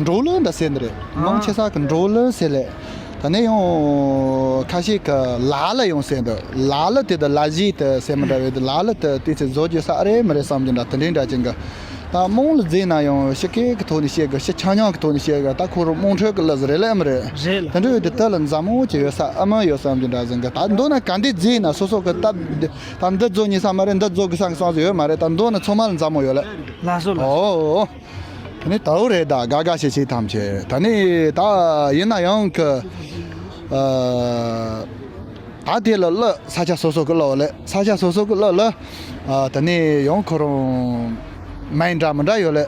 འབྲོག་གླུ་འདྲ་ཟེར་ནི་རེད། མང་ཆེ་ས་གི་འབྲོག་གླུ་ཟེར་ལེ། ད་ནས་ཡང་ཁ་ཤས་གི་ལ་གླུ་ཡང་ཟེར་འདུག་ལ་གླུ་དེ་ད་གླུ་གཞས་དེ་ཟེར་མི་འདྲ་བས། ད་ལ་གླུ་དེ་དེ་ཚོ་བཟོ་རྒྱུ་ས་ཨ་རེ་མི་རེད་བསམ་གྱི་འདྲ། དེ་འདྲའི་འདྲ་ཅན་གི། ད་དམངས་གླུ་བརྩིས་ན་ཡང་ཕྱི་སྐད་ཀྱི་ཐོག་ནས་བཤད་དགོས། ཕྱི་ཆ་མཉམ་གྱི་ཐོག་ནས་བཤད་དགོས། ད་ཁོ་རང་དམངས་ཁྲོད་ཀྱི་གླུ་ཟིག་རེད་ལ་ཨེ་མ་རེད། རེད་ལ། དེ་འདྲ་ཡོད་དུས་དེ་ལ་མཛའ་མོ་ཅིག་ཡོད་ས་ཨེ་མ་ཡོད་བསམ་གྱི་འདྲ་ཟིག་གི། ད་མདོར་ན་ག་འདྲས་བརྩིས་ན་སོ་སོ་གི་སྟབས་བདེ། ད་འདི་བརྩི་ཉན་ས་མ་རེད། འདི་བརྩི་དགོས་བསམ་གི་བསམ་ཟིག་ཡོད་མ་རེད། ད་མདོར་ན་ཚང་མ་ལ་མཛའ་མོ་ཡོད་ལ། ལགས་སོ་ལགས་སོ། ཨོ། ཨོ། ད་ནི་ད་འུ་རེད། ད་དགའ་དགའ་བྱེད་བྱེད་ཐམས་ཅད། ད་ནི་ད་ཡིན་ན་ཡང་གི། ཨ། ད་དེ་ལ་གླུ་ས་ཆ་སོ་སོ་གི་གླུ་ལས། ས་ཆ་སོ་སོ་གི་གླུ་ལ། ཨ། ད་ནི་ཡང་ཁོ་རང་མིང་འདྲ་མི་འདྲ་ཡོད་ལ།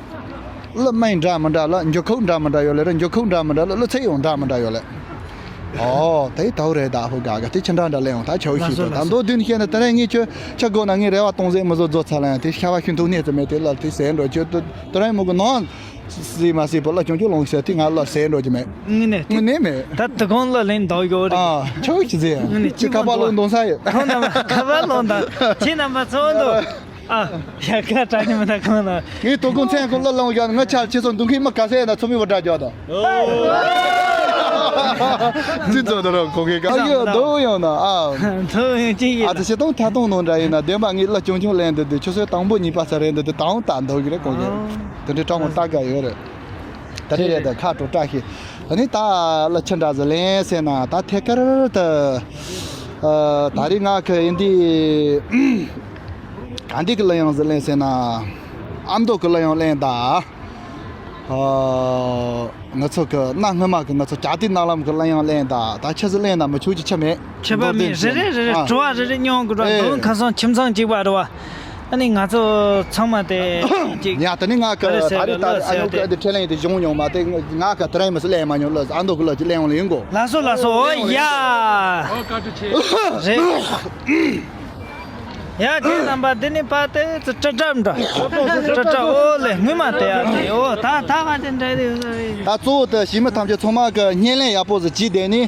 གླུ་མིང་འདྲ་མི་འདྲ་ལ་འགྱུར་ཁུག་འདྲ་མི་འདྲ་ཡོད་ལ། ར་འགྱུར་ཁུག་འདྲ་མི་འདྲ་ལ་གླུ་ཚིག་ཡང་འདྲ་མི་འདྲ་ཡོད་ལ། ཨོ། དེ་ད་འུ་རེད། ད་ཧུ་དགའ་དགའ་དེ་ཆི་འདྲ་འདྲ་ལས་ཡོང་ད་ཆོག་ཤེས། ལགས་སོ་ད་ལགས་སོ། མདོ་དོན་བཤད་ན་དེ་རིང་ངས་ཁྱོད་ཆ་དགོས་ན་ངས་རེ་བ་གཏོང་ཟེར་མི་བཟོ་བཟོ་ཚར་ལ་ཡང་དེ་ཤ་བ་ཤིན་ཏུ་གནས་ཙམ་མེད། དེ་ལ་དེ་ཟེར་འགྲོ་ཁྱོད་དེ་དེ་རིང་མོ་གི་ནང་སྲིད་མ་སྲིད་པོ་ལ་ཅུང་ཅུང་ལོངས་ཤེས། དེ་ང་ལ་ཟེར་འགྲོ་གི་མེད། དངོས་གནས་དེ་དངོས་གནས་མེད། ད་དུ་གང་ལ་ལན་འདོགས་ཡོད་རེད། ཨ། ཆོག་ཤེས་ཟེར། དངོས་གནས་ཁྱོད་ཁ་པར་ལོང་གཏོང་ས་ཡོད། ཁོང་རྣམ་པ་ཁ་པར་ལོང་དང་ཁྱེད་རྣམ་པ་ཚོ་འདུག་ཨ། ཡ་ཁ་གྲགས་ནི་མི་ད་གང་ན། ངས་དོ་དགོང་མཚན་ཁོང་ལ་ལངས་བཞག་ན། ང་ཆར་ཆེ་སོང་འདུག་མཁན་མི་ག་ས་ཡིན་ན་ཚོ་མི་བ་འདྲ་རྒྱག་དང་། ཅི་ཚོ་ད་ར་ཁོ་གི་ག་ཡོད་དོ་ཡོང་ན། ཨ། དོ་ཡོང་ཅི་ཡིན། ཨ་ཙི་ཤི་སྟོང་ཐ་སྟོང་ནང་འདྲ་ཡིན་ན་བདེན་པ་ངས་གླུ་ཆུང་ཆུང་ལེན་འདུག་དེ་ཆུ་ཚོད་དང་པོ་གཉིས་པ་ཚ་རེད་འདུག་དེ་དང་ད་འདུག་གི་རེད། ཁོ་གི་དེ་འདྲའི་སྤྲང་མོ་ལྟ་ག་ཡོད་རེད། ད་རེ་རེ་ད་ཁ་དྲོ་བཀྲ་ཤིས། ཨ་ནི་ད་གླུ་ཆི་འདྲ་ཟིག་ལེན་ཟེར་ན། ད་ཐད་ཀར་ད། ཨ། ད་རེས་ང་གི་ཡིན་འདི། ག་འདི་གི་གླུ་དབྱངས་ཟིག་ལེན་ཟེར་ན། ཨ་མདོ་གི་གླུ་དབྱངས་ལེན་ད། ཨ། ང་ཚོ་གི་གནའ་སྔ་མ་གི་ང་ཚོ་རྒྱ་དེ་གནའ་ལམ་གི་གླུ་དབྱངས་ལེན་ད། ད་ཆི་ཟིག་ལེན་ན་མི་ཆོག་རྒྱུ་ཆི་མེད། ཁྱད་པར་མེད། རེ་རེ་རེ་རེ། ཨ། དྲི་བ་རེ་རེ་སྙོང་དགོས་ར། ཨེ། མདོ་ཁ་སང་ཁྱིམ་ཚང་གཅིག་པ་རེད་བ། ཨ་ནི་ང་ཚོ་ཚང་མ་དེ་ཅིག་ཡ། ད་ནི་ང་ག་ག་རེ་ཟེར་ད་རེས་ད་གི་ཨ་ནུ་གི་འདི་ཁྲེ་ལེན་དེ་བྱུང་མྱོང་མ་དེ། ང་ག་དེ་རིང་མི་སུ་ལེན་མ་མྱོང་ལ། ཨ་མདོ་གི་གླུ་ཅིག་ལེན་ཡོང་ལ་ཡིན་གོ། ལགས་སོ་ལགས་སོ། ཨོ་ཡ། རེད། ཡ་ཁྱེད་རྣམ་པ་འདི་ནི་ཕ་དེ་ཙི་ཀྲ་ཀྲ་འདྲ། ཀྲ་ཀྲ། ཨོ་ལེ། ངུ་མ་དེ་ཡ་དེ། ཨོ་ད་ད་ང་དེ་འདྲ་རེད། ད་གཙོ་བོ་དེ་གཞིས་མི་ཐམས་ཅད་ཚང་མ་གི་བརྙན་ལེན་ཡག་པོ་ཟིག་བྱས་དེ་ནི།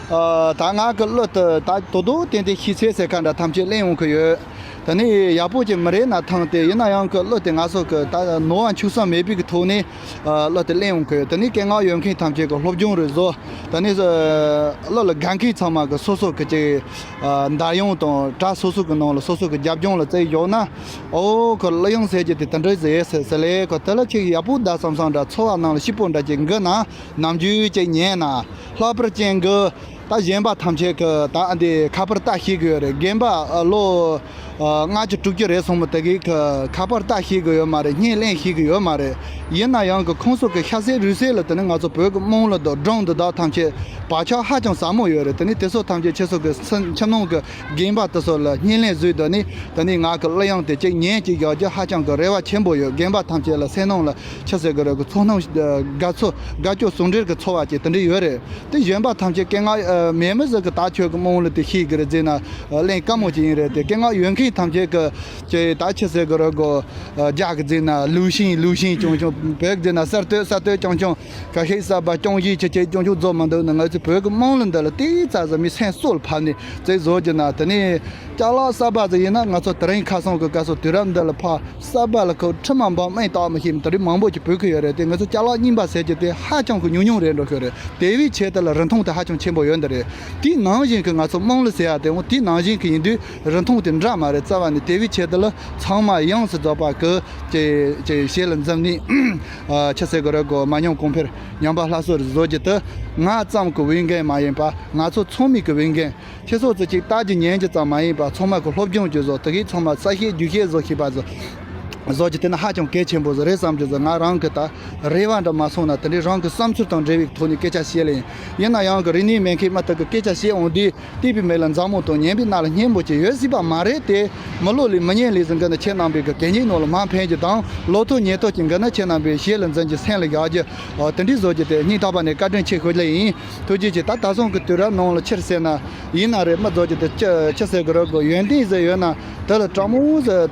ཨ། ད་ང་གི་གླུ་དེ་ད་དོ་དོ་ཏན་ཏན་ཤེས་ཚད་ཟེར་ཁ་འདྲ་ཐམས་ཅད་ལེན་ཡོང་གི་ཡོད། ད་ནི་ཡག་པོ་ཅིག་མི་རེད་ན་ཐང་སྟེ། ཡིན་ན་ཡང་གི་གླུ་དེ་ང་ཚོ་གི་ད་ནོར་བ་འཆུག་ས་མེད་པའི་གི་ཐོག་ནས། ཨ། གླུ་དེ་ལེན་ཡོང་གི་ཡོད། ད་ནི་སྐད་ངག་ཡོད་མཁན་ཐམས་ཅད་གི་སློབ་སྦྱོང་རེ་བཟོ། ད་ནི་གླུ་ལ་དགའ་མཁན་ཚང་མ་གི་སོ་སོ་གི་ཅིག་ཨ། འདར་ཡོང་དང་གྲྭ་སོ་སོ་གི་ནང་ལ་སོ་སོ་གི་རྒྱབ་ལྗོངས་ལ་བརྩིས་ཡོད་ན། ཨོ་ཁོ་གླུ་དབྱངས་ཟེར་གྱི་དེ་དེ་འདྲ་ཟེར་ཟེར་ཟེར་ལེ། ཁོ་དེ་ལ་ཅིག་ཡག་པོ་ད་བསམ་བསམ་འདྲ། ཚོར་བ་ནང་ལ་སྐྱིད་པོ་འདྲ་ཅིག་འགི་ན། ནམ་རྒྱུན་ཅིག་ཉན་ན། ལྷག་པར་ཅན་གི་ད་གཞན་པ་ཐམས་ཅད་ཀྱི་ད་འདི་ཁ་པར་ལྟ་ཤེས་གི་ཡོད་རེད། རྒན་པ་ཨ་ལོ་ཨ་ལྔ་བཅུ་དྲུག་ཅུ་རེད་སོང་མོ་དེ་གི་ཁ་པར་ལྟ་ཤེས་གི་ཡོད་མ་རེད། བརྙན་ལེན་ཤེས་གི་ཡོད་མ་རེད། ཡིན་ན་ཡང་གི་ཁོང་ཚོ་གི་ཤ་གསེབ་རུས་གསེབ་ལ་དེ་ནི་ང་ཚོ་བོད་གི་དམངས་གླུ་དང་སྒྲུང་འདི་དག་ཐམས་ཅད་བག་ཆགས་ཧ་ཅང་ཟབ་མོ་ཡོད་རེད། དེ་ནི་དེ་ཚོ་ཐམས་ཅད་ཁྱེད་ཚོ་གི་སེམས་ཁྱིམ་ནང་གི་རྒན་པ་དེ་ཚོ་ལ་བརྙན་ལེན་བཟོས་དོ་ནི། ད་ནི་ང་གི་གླུ་དབྱངས་དེ་གཅིག་ཉན་གཅིག་རྒྱག་རྒྱུ་ཧ་ཅང་གི་རེ་བ་ཆེན་པོ་ཡོད། རྒན་པ་ཐམས་ཅད་ལ་སེམས་ནང་ལ་ཆི་ཟེར་གི་རེད་གི། ཚོར་སྣང་དགའ་ཚོར་དགའ་སྐྱོ་ཟུང་འབྲེལ་གི་ཚོར་བ་ཅིག་དེ་འདྲ་ཡོད་རེད། དེ་གཞན་པ་ཐམས་ཅད་སྐད་ངག་མེད་མི་ཟིག་གི་ད་ཁྱོད་གི་དམངས་གླུ་དེ་ཤེས་གི་རེད་ཟེར་ན་ལེན་དཀའ་མོ་ཅིག་ཡིན་རེད། དེ་སྐད་ངག་ཡོད་མཁན་ཐམས་ཅད་གི་ཅིག་ད་ཆི་ཟེར་གི་རེད་གི། རྒྱ་གི་ཟེར་ན་ལུགས་ཤིང་ལུགས་ཤིང་ཅུང་ཅུང་། བོད་གི་ཟེར་ན་གསར་གཏོད་གསར་གཏོད་ཅུང་ཅུང་། ག་ཤེད་གསར་པ་ཅུང་ཞིག་ཆེ་ཆེ་ཅུང་ཅུང་བཟོ་མི་འདུག་ན། ང་ཚོའི་བོད་ཀྱི་དམངས་གླུ་འདི་ལ་ཏིག་ཙམ་ཟིག་མི་སེམས་གསོ་ལ་ཕབ་ནས་ཅིག་བཟོ་རྒྱུ་ན། དེ་ནས་ཅ་ལག་གསར་པ་ཟིག་ཡིན་ན། ང་ཚོ་དེ་རིང་ཁ་སང་གི་སྐབས་སུ་དུས་རབས་འདི་ལ་ཕར་གསར་པ་ལ་ཁོ་ཁྲི་མ་འབངས་མིང་བཏགས་མི་ཤེས་མི་དེ་རིང་མང་པོ་ཅིག་བོད་ཀྱི་ཡོད་རེད་དེ། ང་ཚོ་ཅ་ལག་རྙིང་པ་ཟེར་རྒྱུ་དེ་ཧ་ཅང་གི་ཉུང་ཉུང་རེད་འགྲོ་ཤོད་རེད། དེ་བས་ཆེད་དུ་ལ་རིན་ཐང་དེ་ཧ་ཅང་ཆེན་པོ་ཡོད་འདི་རེད། དེའི་ནང་བཞིན་གྱི་ང་ཚོ་དམངས་གླུ་ཟེར་ཡ་དེ་འོ་དེའི་ནང་བཞིན་གྱི་ཡིན་དུས་རིན་ཐང་དེ་འདྲ་མ་རེད། རྩ་བ་ནས་དེ་བས་ཆེད་དུ་ལ་ཚང་མ་ཡོངས་སུ་རྫོགས་པ་གི་ཅེ་ཅེ་ཞེ་ལ་འཛིན་ནས། ཨ། ཆི་ཟེར་གི་རེད་གོ། མ་ཉམས་གོང་འཕེལ་ཉམས་པ་སླར་གསོ་རེ་བཟོ་རྒྱུ་དེ་ང་ཙམ་གི་འོས་འགན་མ་ཡིན་པ། ང་ཚོ་ཚང་མའི་གི་འོས་འགན། ཁྱེད་ཚོ་ཚོ་གཅིག་ལྟ་རྒྱུ་ཉན་རྒྱུ་ཙམ་མ་ཡིན་པ། ཚང་མ་གི་སློབ་སྦྱོང་རྒྱུ་བཟོ། དེ་གིས་ཚང་མ་ས་ཤེས་རྒྱུ་ཤེས་བཟོ་ཤེས་པ་བཟོ་བཟོ་རྒྱུ་དེ་ནི་ཧ་ཅང་གལ་ཆེན་པོ་ཟིག་རེད་བསམ་རྒྱུ་ཟིག། ང་རང་གི་ད་རེ་བ་འདྲ་མ་སོང་ན་དེ་འདྲའི་རང་གི་བསམ་ཚུལ་དང་འབྲེལ་བའི་ཐོག་ནས་སྐད་ཆ་བཤད་ལེ་ཡིན། ཡིན་ན་ཡང་གི་རིག་གནས་མེད་མཁན་མ་ཐག་གི་སྐད་ཆ་བཤད་འོང་དུས། བལྟས་པའི་མིག་ལ་མཛའ་མོ་དང་ཉན་པའི་རྣ་ལ་སྙན་པོ་ཅིག་ཡོད་སྲིད་པ་མ་རེད་དེ། མི་ལོ་ལས་མི་ཉན་ལས་ཟིན་གི་ན་ཁྱེད་རྣམ་པའི་གི་གད་སྙིགས་ནང་ལ་མ་འཕེན་རྒྱུ་དང་། ལོ་ཐོག་ཉེས་ཐོག་ཅིག་འགི་ན་ཁྱེད་རྣམ་པའི་ཞེ་ལ་འཛིན་རྒྱུ་སེམས་ལ་བཞག་རྒྱུ། ཨོ། དེ་འདྲའི་བཟོ་རྒྱུ་དེ་སྙིང་ཐག་པ་ནས་བཀའ་དྲིན་ཆེ་ཞུ་ལེ་ཡིན། ཐུགས་རྗེ་ཆེ། ད་ད་སོང་གི་དུས་རབས་ནང་ལ་ཕྱིར་ཟེར་ན་ཡིན་ན་རེད། མི་བཟོ་རྒྱུ་དེ་ཅི་ཅི་ཟེར་གི་རེད་གོ། ཡོན་ཏན་ཟེར་ཡོད་ན་དེ་ལ་དྲང་མོ་ཟེར་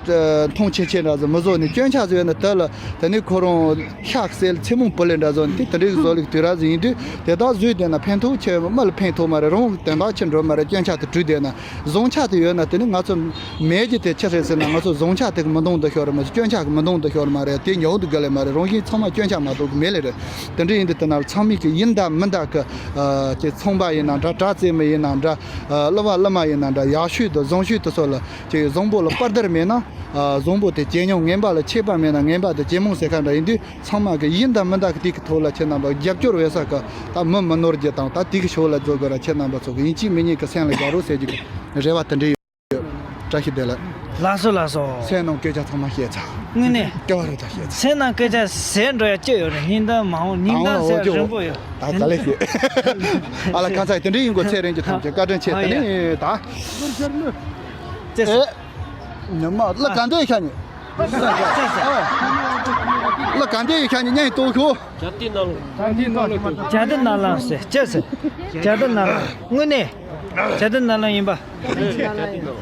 མཐོང་ཆེ་ཆེ་འདྲ་ཟེར་མི་བཟོ་ནས། སྐྱོན་ཆ་ཟེར་ཡོད་ན་དེ་ལ་དེ་ནས་ཁོ་རང་ཤག་སེལ་ཚེ་མོང་བུ་ལེ་འདྲ་བཟོ་ནས། དེ་དེ་འདྲའི་བཟོ་ལུགས་དུས་རབས་ཟིག་ཡིན་དུས། དེ་དག་བཟོས་བསྡད་ན་ཕན་ཐོགས་ཆེ་མི་ལ་ཕན་ཐོགས་མ་རེད། རང་དོན་དག་ཆེ་འགྲོ་མ་རེད། སྐྱོན་ཆ་དེ་བྲུས་བསྡད་ན། བཟང་ཆ་དེ་ཡོད་ན་དེ་ནི་ང་ཚོ་མེད་རྒྱུ་དེ་ཆི་རེད་ཟེར་ན། ང་ཚོ་བཟང་ཆ་དེ་གི་མི་འདང་དུ་ཤོར་མ་རེད། སྐྱོན་ཆ་གི་མི་འདང་དུ་ཤོར་མ་རེད། དེ་ཉོག་དུ་དགའ་ལེ་མ་རེད། རང་བཞིན་ཚང་མ་སྐྱོན་ཆ་མ་གཏོགས་གི་མེད་ལེ་རེད། དེ་འདྲ་ཡིན་དུས་དེ་ན་ཚང་མས་གི་ཡིན་ད་མིན་ད་གི། ཨ། ཅེ་ཚོང་པ་ཡིན་ན་འདྲ། དྲ་རྩེད་མི་ཡིན་ན་འདྲ། ཨ། གླུ་བ་གླུ་མ་ཡིན་ན་འདྲ། ཡག་ཤོས་དང་བཟང་ཤོས་དེ་ཚོ་ལ་ཅེ་བཟང་པོ་ལ་དཔའ་དར་མེད་ན། ཨ། བཟང་པོ་དེ་ཇེ་ཉུང་། ངན་པ་ལ་ཆད་པ་མེད་ན་ངན་པ་དེ་ཇེ་མང་ཟེར་ཁ་འདྲ་ཡིན་དུས། ཚང་མ་གི་ཡིན་དང་མིན་དང་གི་དེ་གི་ཐོག་ལ་ཁྱེད་རྣམ་པ་རྒྱབ་སྐྱོར་བྱེད་ས་གི་ད་མི་མི་ནོར་རྒྱུ་དང་། ད་དེ་གི་ཕྱོགས་ལ་འཛུལ་དགོས་ར། ཁྱེད་རྣམ་པ་ཚོ་གི་ཡིན་གཅིག་མིན་གཉིས་གི་སེམས་ལ་བཞག་རོགས་ཟེར་རྒྱུ་གི་རེ་བ་དེ་འདྲ་ཡོད། བཀྲ་ཤིས་བདེ་ལེགས། ལགས་སོ་ལགས་སོ། སེམས་ནང་སྐད་ཆ་ཚང་མ་བཤད་ཚར། དངོས་གནས། སྐྱོ་རུ་ད་བཤད་ཚར། སེམས་ནང་སྐད་ཆ་ཟེར་འགྲོ་ཡ་ཅི་ཡོད་རེད། སྙིང་གཏམ་མང་བོ། སྙིང་གཏམ་ཟེར་རིང་པོ་ཡོད། ད་ག་ལེ་ཤེས། ཨ་ལ། གང་ཚ་དེ་འདྲ་ཡིན་དགོས། ཚེ་རིང་གི་ཐམས་ཅད་བཀའ་དྲིན་ཆེ། ཨ། དེ་ཡ། ནས་ད། ཅེས། ཨེ། ཉི་མ་ལ་ག་འདྲ་ཤ་ཉེ། ལ་ག་འདྲ་ཤ་ཉེ་ཉན་ཏོ་ཁོ། རྒྱ་དེ་ནང་ལ། རྒྱ་དེ་ནང་ལ་ཟེར། ཅེས་ཟེར། རྒྱ་དེ་ནང་ལ། དངོས་གནས། རྒྱ་དེ་ནང་ལ་ཡིན་པ།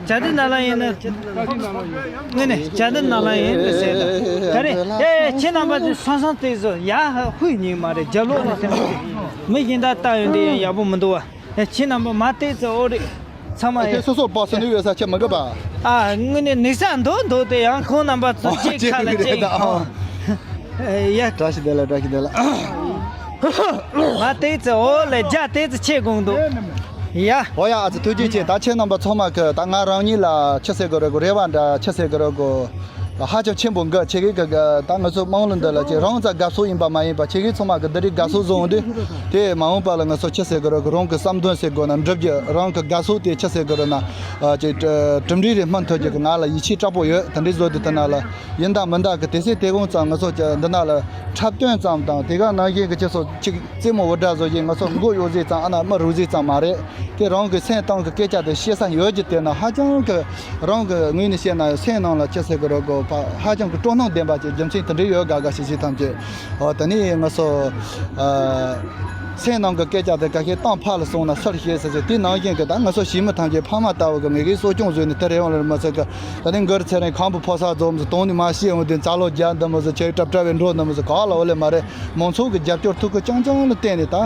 རྒྱ་དེ་ནང་ལ་ཡིན་ན། དངོས་གནས་རྒྱ་དེ་ནང་ལ་ཡིན་ཟེར། ད་རེས་ཨེ་ཁྱེད་རྣམ་པ་ཚོས་སང་སང་དེ་ཚོ་ཡ་ཧུད་ཉིག་མ་རེད། རྒྱབ་ལོགས་ལ་སེམས་ཅིག་མི་གཞན་དག་བལྟ་ཡོང་དུས་ཡང་ཡག་པོ་མི་འདུག་བ། ཨེ་ཁྱེད་རྣམ་པ་མ་དེ་ཚོ་ཨོ་རེད། ཚང་མ་ཨེ་ཡ། ཁྱེད་སོ་སོར་པ་སེ་ནུས་ཡོད་ས་ཁྱེད་མི་དགོས་པ། ཨ། དངོས་གནས་ནུས་ས་འདུག་འདུག་སྟེ། ཡང་ཁོང་རྣམ་པ་ཚོ་ཨ་གཅིག་ཁ་ལ་གཅིག་རེད་ད། ཨ། ཨེ་ཡ། བཀྲ་ཤིས་བདེ་ལེགས། བཀྲ་ཤིས་བདེ་ལེགས། ང་དེ་ཚོ་ཨོ་ལེ་རྒྱ་དེ་ཚོ་ཆེ་དགོངས་འདུག་ཡ། ཨོ་ཡ། ཨ་ཙི་ཐུགས་རྗེ་ཆེ། ད་ཁྱེད་རྣམ་པ་ཚང་མ་གི་ད་ང་རང་ཉིད་ལ་ཆི་ཟེར་དགོས་རེད་གོ། རེ་བ་འདྲ་ཆི་ཟེར་དགོས་རེད་གོ། ཧ་ཅང་ཆེན་པོ་འགའ་ཁྱེད་ཀྱི་གི་ད་ང་ཚོ་དམངས་གླུ་འདི་ལ་ཁྱེད་རང་ཚོ་དགའ་བསུ་ཡིན་པ་མ་ཡིན་པ། ཁྱེད་ཀྱིས་ཚང་མ་གི་འདི་རིགས་དགའ་བསུ་བཟོ་འོང་དུས། དེ་མ་འོངས་པ་ལ་ང་ཚོ་ཆི་ཟེར་དགོས་རེད་གོ། རང་གི་བསམ་དོན་ཟེར་དགོས་ན་འགྲུབ་རྒྱུ། རང་གི་དགའ་བསུ་དེ་ཆི་ཟེར་དགོས་རེད་ན། ཨ། ཅིག་གྲུབ་འབྲས་རེ་སྨིན་ཐུབ་རྒྱུ་གི་ང་ལ་ཡིད་ཆེས་དྲག་པོ་ཡོད། དེ་འདྲའི་བཟོ་དུས་དེ་ན་ལ་ཡིན་དང་མིན་དང་གི་དེ་སྲིད་དེ་གོང་ཙམ་ང་ཚོ་འདི་ན་ལ་འཁྲབ་སྟོན་ཙམ་དང་། དེ་ག་ནང་བཞིན་གི་ཁྱེད་ཚོ་ཅིག་རྩེད་མོ་འུར་སྒྲ་བཟོ་བཞིན་ང་ཚོ་མགོ་གཡོག་ཟིག་ཙམ། ཨ་ན་མི་རུ་ཟིག་ཙམ་མ་རེད། དེ་རང་གི་སེམས་གཏིང་གི་སྐད་ཆ་དེ་བཤད་ས་ཡོད་རྒྱུ་དེ་ན་ཧ་ཅང་གི་རང་གི་ངོས་ནས་བཤད་ན་སེམས་ནང་ལ་ཅི་ཟེར་གི་རེད་གོ། ཧ་ཅང་གི་སྤྲོ་སྣང་ལྡན་པ་ཅིག་རྒྱུ་མཚན་དེ་འདྲ་ཡོད། དགའ་དགའ་ཞིག་ཞིག་ཐམས་ཅད། འོ། དེ་ནས་ང་ཚོ་ཨ་སེམས་ནང་གི་སྐད་ཆ་དེ་ག་ཤེད་གཏམ་ཕར་ལ་སོང་ན་ཚུར་བཤད་ཟེར་ཟེར། དེ་ནང་བཞིན་གི་ད་ང་ཚོ་ཞི་མི་ཐམས་ཅད་ཕ་མ་ལྟ་བུ་གི་ངེད་ཀྱིས་གསོ་སྐྱོང་བཟོས་ནས་དེ་རེད་འོང་ལེ་མ་ཚད་གི། ད་ནི་མགུར་ཚེ་རིང་ཁམ་བུ་ཕོ་གསར་འཛོམས་སུ་གཏོང་ནས་མ་ཤེས་འོང་དུས་འཛམ་ལོ་རྒྱ་འདི་མོ་ཟིག་ཁྱེད་གྲབ་གྲབ་བའི་འགྲོ་འདི་མོ་ཟིག་ག་ལ་འོ་ལེ་མ་རེད། མང་ཚོགས་ཀྱི་རྒྱབ་སྐྱོར་ཐུགས་ཁུར་རྐྱང་རྐྱང་ལ་བརྟེན་ནས། ད་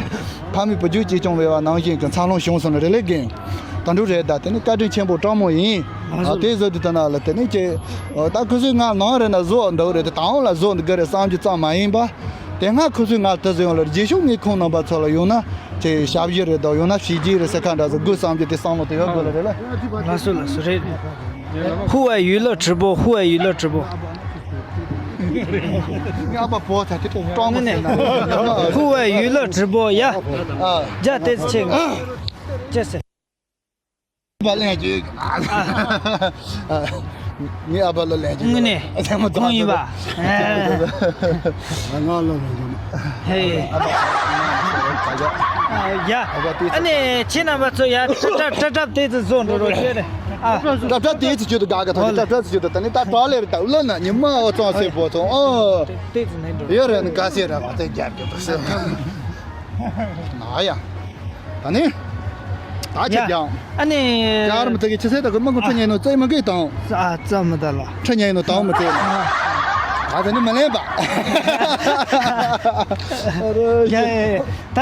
ཕ་མས་བུ་རྒྱུད་གཅེས་སྐྱོང་བྱས་པ་ནང་བཞིན་གྱི་འཚར་ལོངས་བྱུང་སོང་ནི་རེད་ལེ་རྒན། ད་འགྲོ་རེད། ད་དེ་ནི་བཀའ་དྲིན་ཆེན་པོ་དྲང་མོ་ཡིན། ང་ཚོ། ཨ། དེ་བཟོ་དུས་ད་ན་ལ་དེ་ནི་ཀྱེ། ཨོ། ད་ཁུ་ཚུར་ང་ནང་རེད་ན་བཟོ་འདུག་རེད་དེ། དང་ལ་བཟོ་འདུག་གི་རེད་བསམ་རྒྱུ་ཙམ་མ་ཡིན་པ། དེ་སྔ་ཁུ་ཚུར་ང་དེ་བཟོ་ཡོང་ལ་རྗེས་ཕྱོགས་ངས་ཁོང་རྣམ་པ་ཚོ་ལ་ཡོང་ན་ཀྱེ་ཞབས་ཕྱི་རེད་དོ། ཡོང་ན་བྱས་རྗེས་རེད་ཟེར་ཁ་འདྲ་ཟིག་དགོས་བསམ་རྒྱུ་དེ་བསམ་བློ་དེ་ཡོད་དགོས་ལ་རེད་ལ། ལགས་སོ་ལགས་སོ། རེད། 户外娱乐直播 户外娱乐直播 ངའི་ཨ་ཕ་བོ་ད་དེ་ཀྲོང་མོ་ཟེར་ན། 户外娱乐直播 ཡ། ཨ། རྒྱ་དེ་ཚོ་ཆེ་ཅེས་ཟེར། ཨ་ཕ་ལན་རྒྱུ། ངའི་ཨ་ཕ་ལ་ལན་རྒྱུ། དངོས་གནས་ཁོང་ཡིན་པ། ང་ལ་ལན་རྒྱུ། ཧེ། ཨ་ཕ། ཡ། ཨ་ཕ་དེ་ཚོ། ཨ་ནི་ཁྱེད་རྣམ་པ་ཚོ་ཡ། ཀྲ་ཀྲ་ཀྲ་ཀྲ་དེ་ཚོ་བཟོ་འགྲོ་རོགས་བྱས་རེད། ཨ། ཀྲ་ཀྲ་དེ་ཚོ་བྱེད་དུ་དགའ་ག་ཐག་ཀྲ་ཀྲ་ཚོ་བྱེད་དུ། ད་ནི་ད་ཀྲ་ལེར་ད་ལ་ན་ཉི་མ་འོ་ཙང་སེ་པོ་ཙང་ཨོ། དེ་ཚོ་ནས་འགྲོ། ཡོད་རེད། ནི་དགའ་སེ་ར་བ་དེ་རྒྱབ་རྒྱབ་ཏུ་སེ། ན་ཡ། ད་ནི། ད་ཁྱེད་ཀྱང་། ཨ་ནི། ཡར་མི་ཚེ་གི་ཆི་ཟེར་ད་གི་མ་གི་ཁྲི་ཉན་ནོ་ཙེ་མ་གི་དང་། ཨ། ཙམ་མི་ད་ལ། ཁྲི་ཉན་ནོ་དང་མི་ཚེ། ད་ད་ནི་མ་ལེན་པ། ཡ་ཡ་ཡ། ད་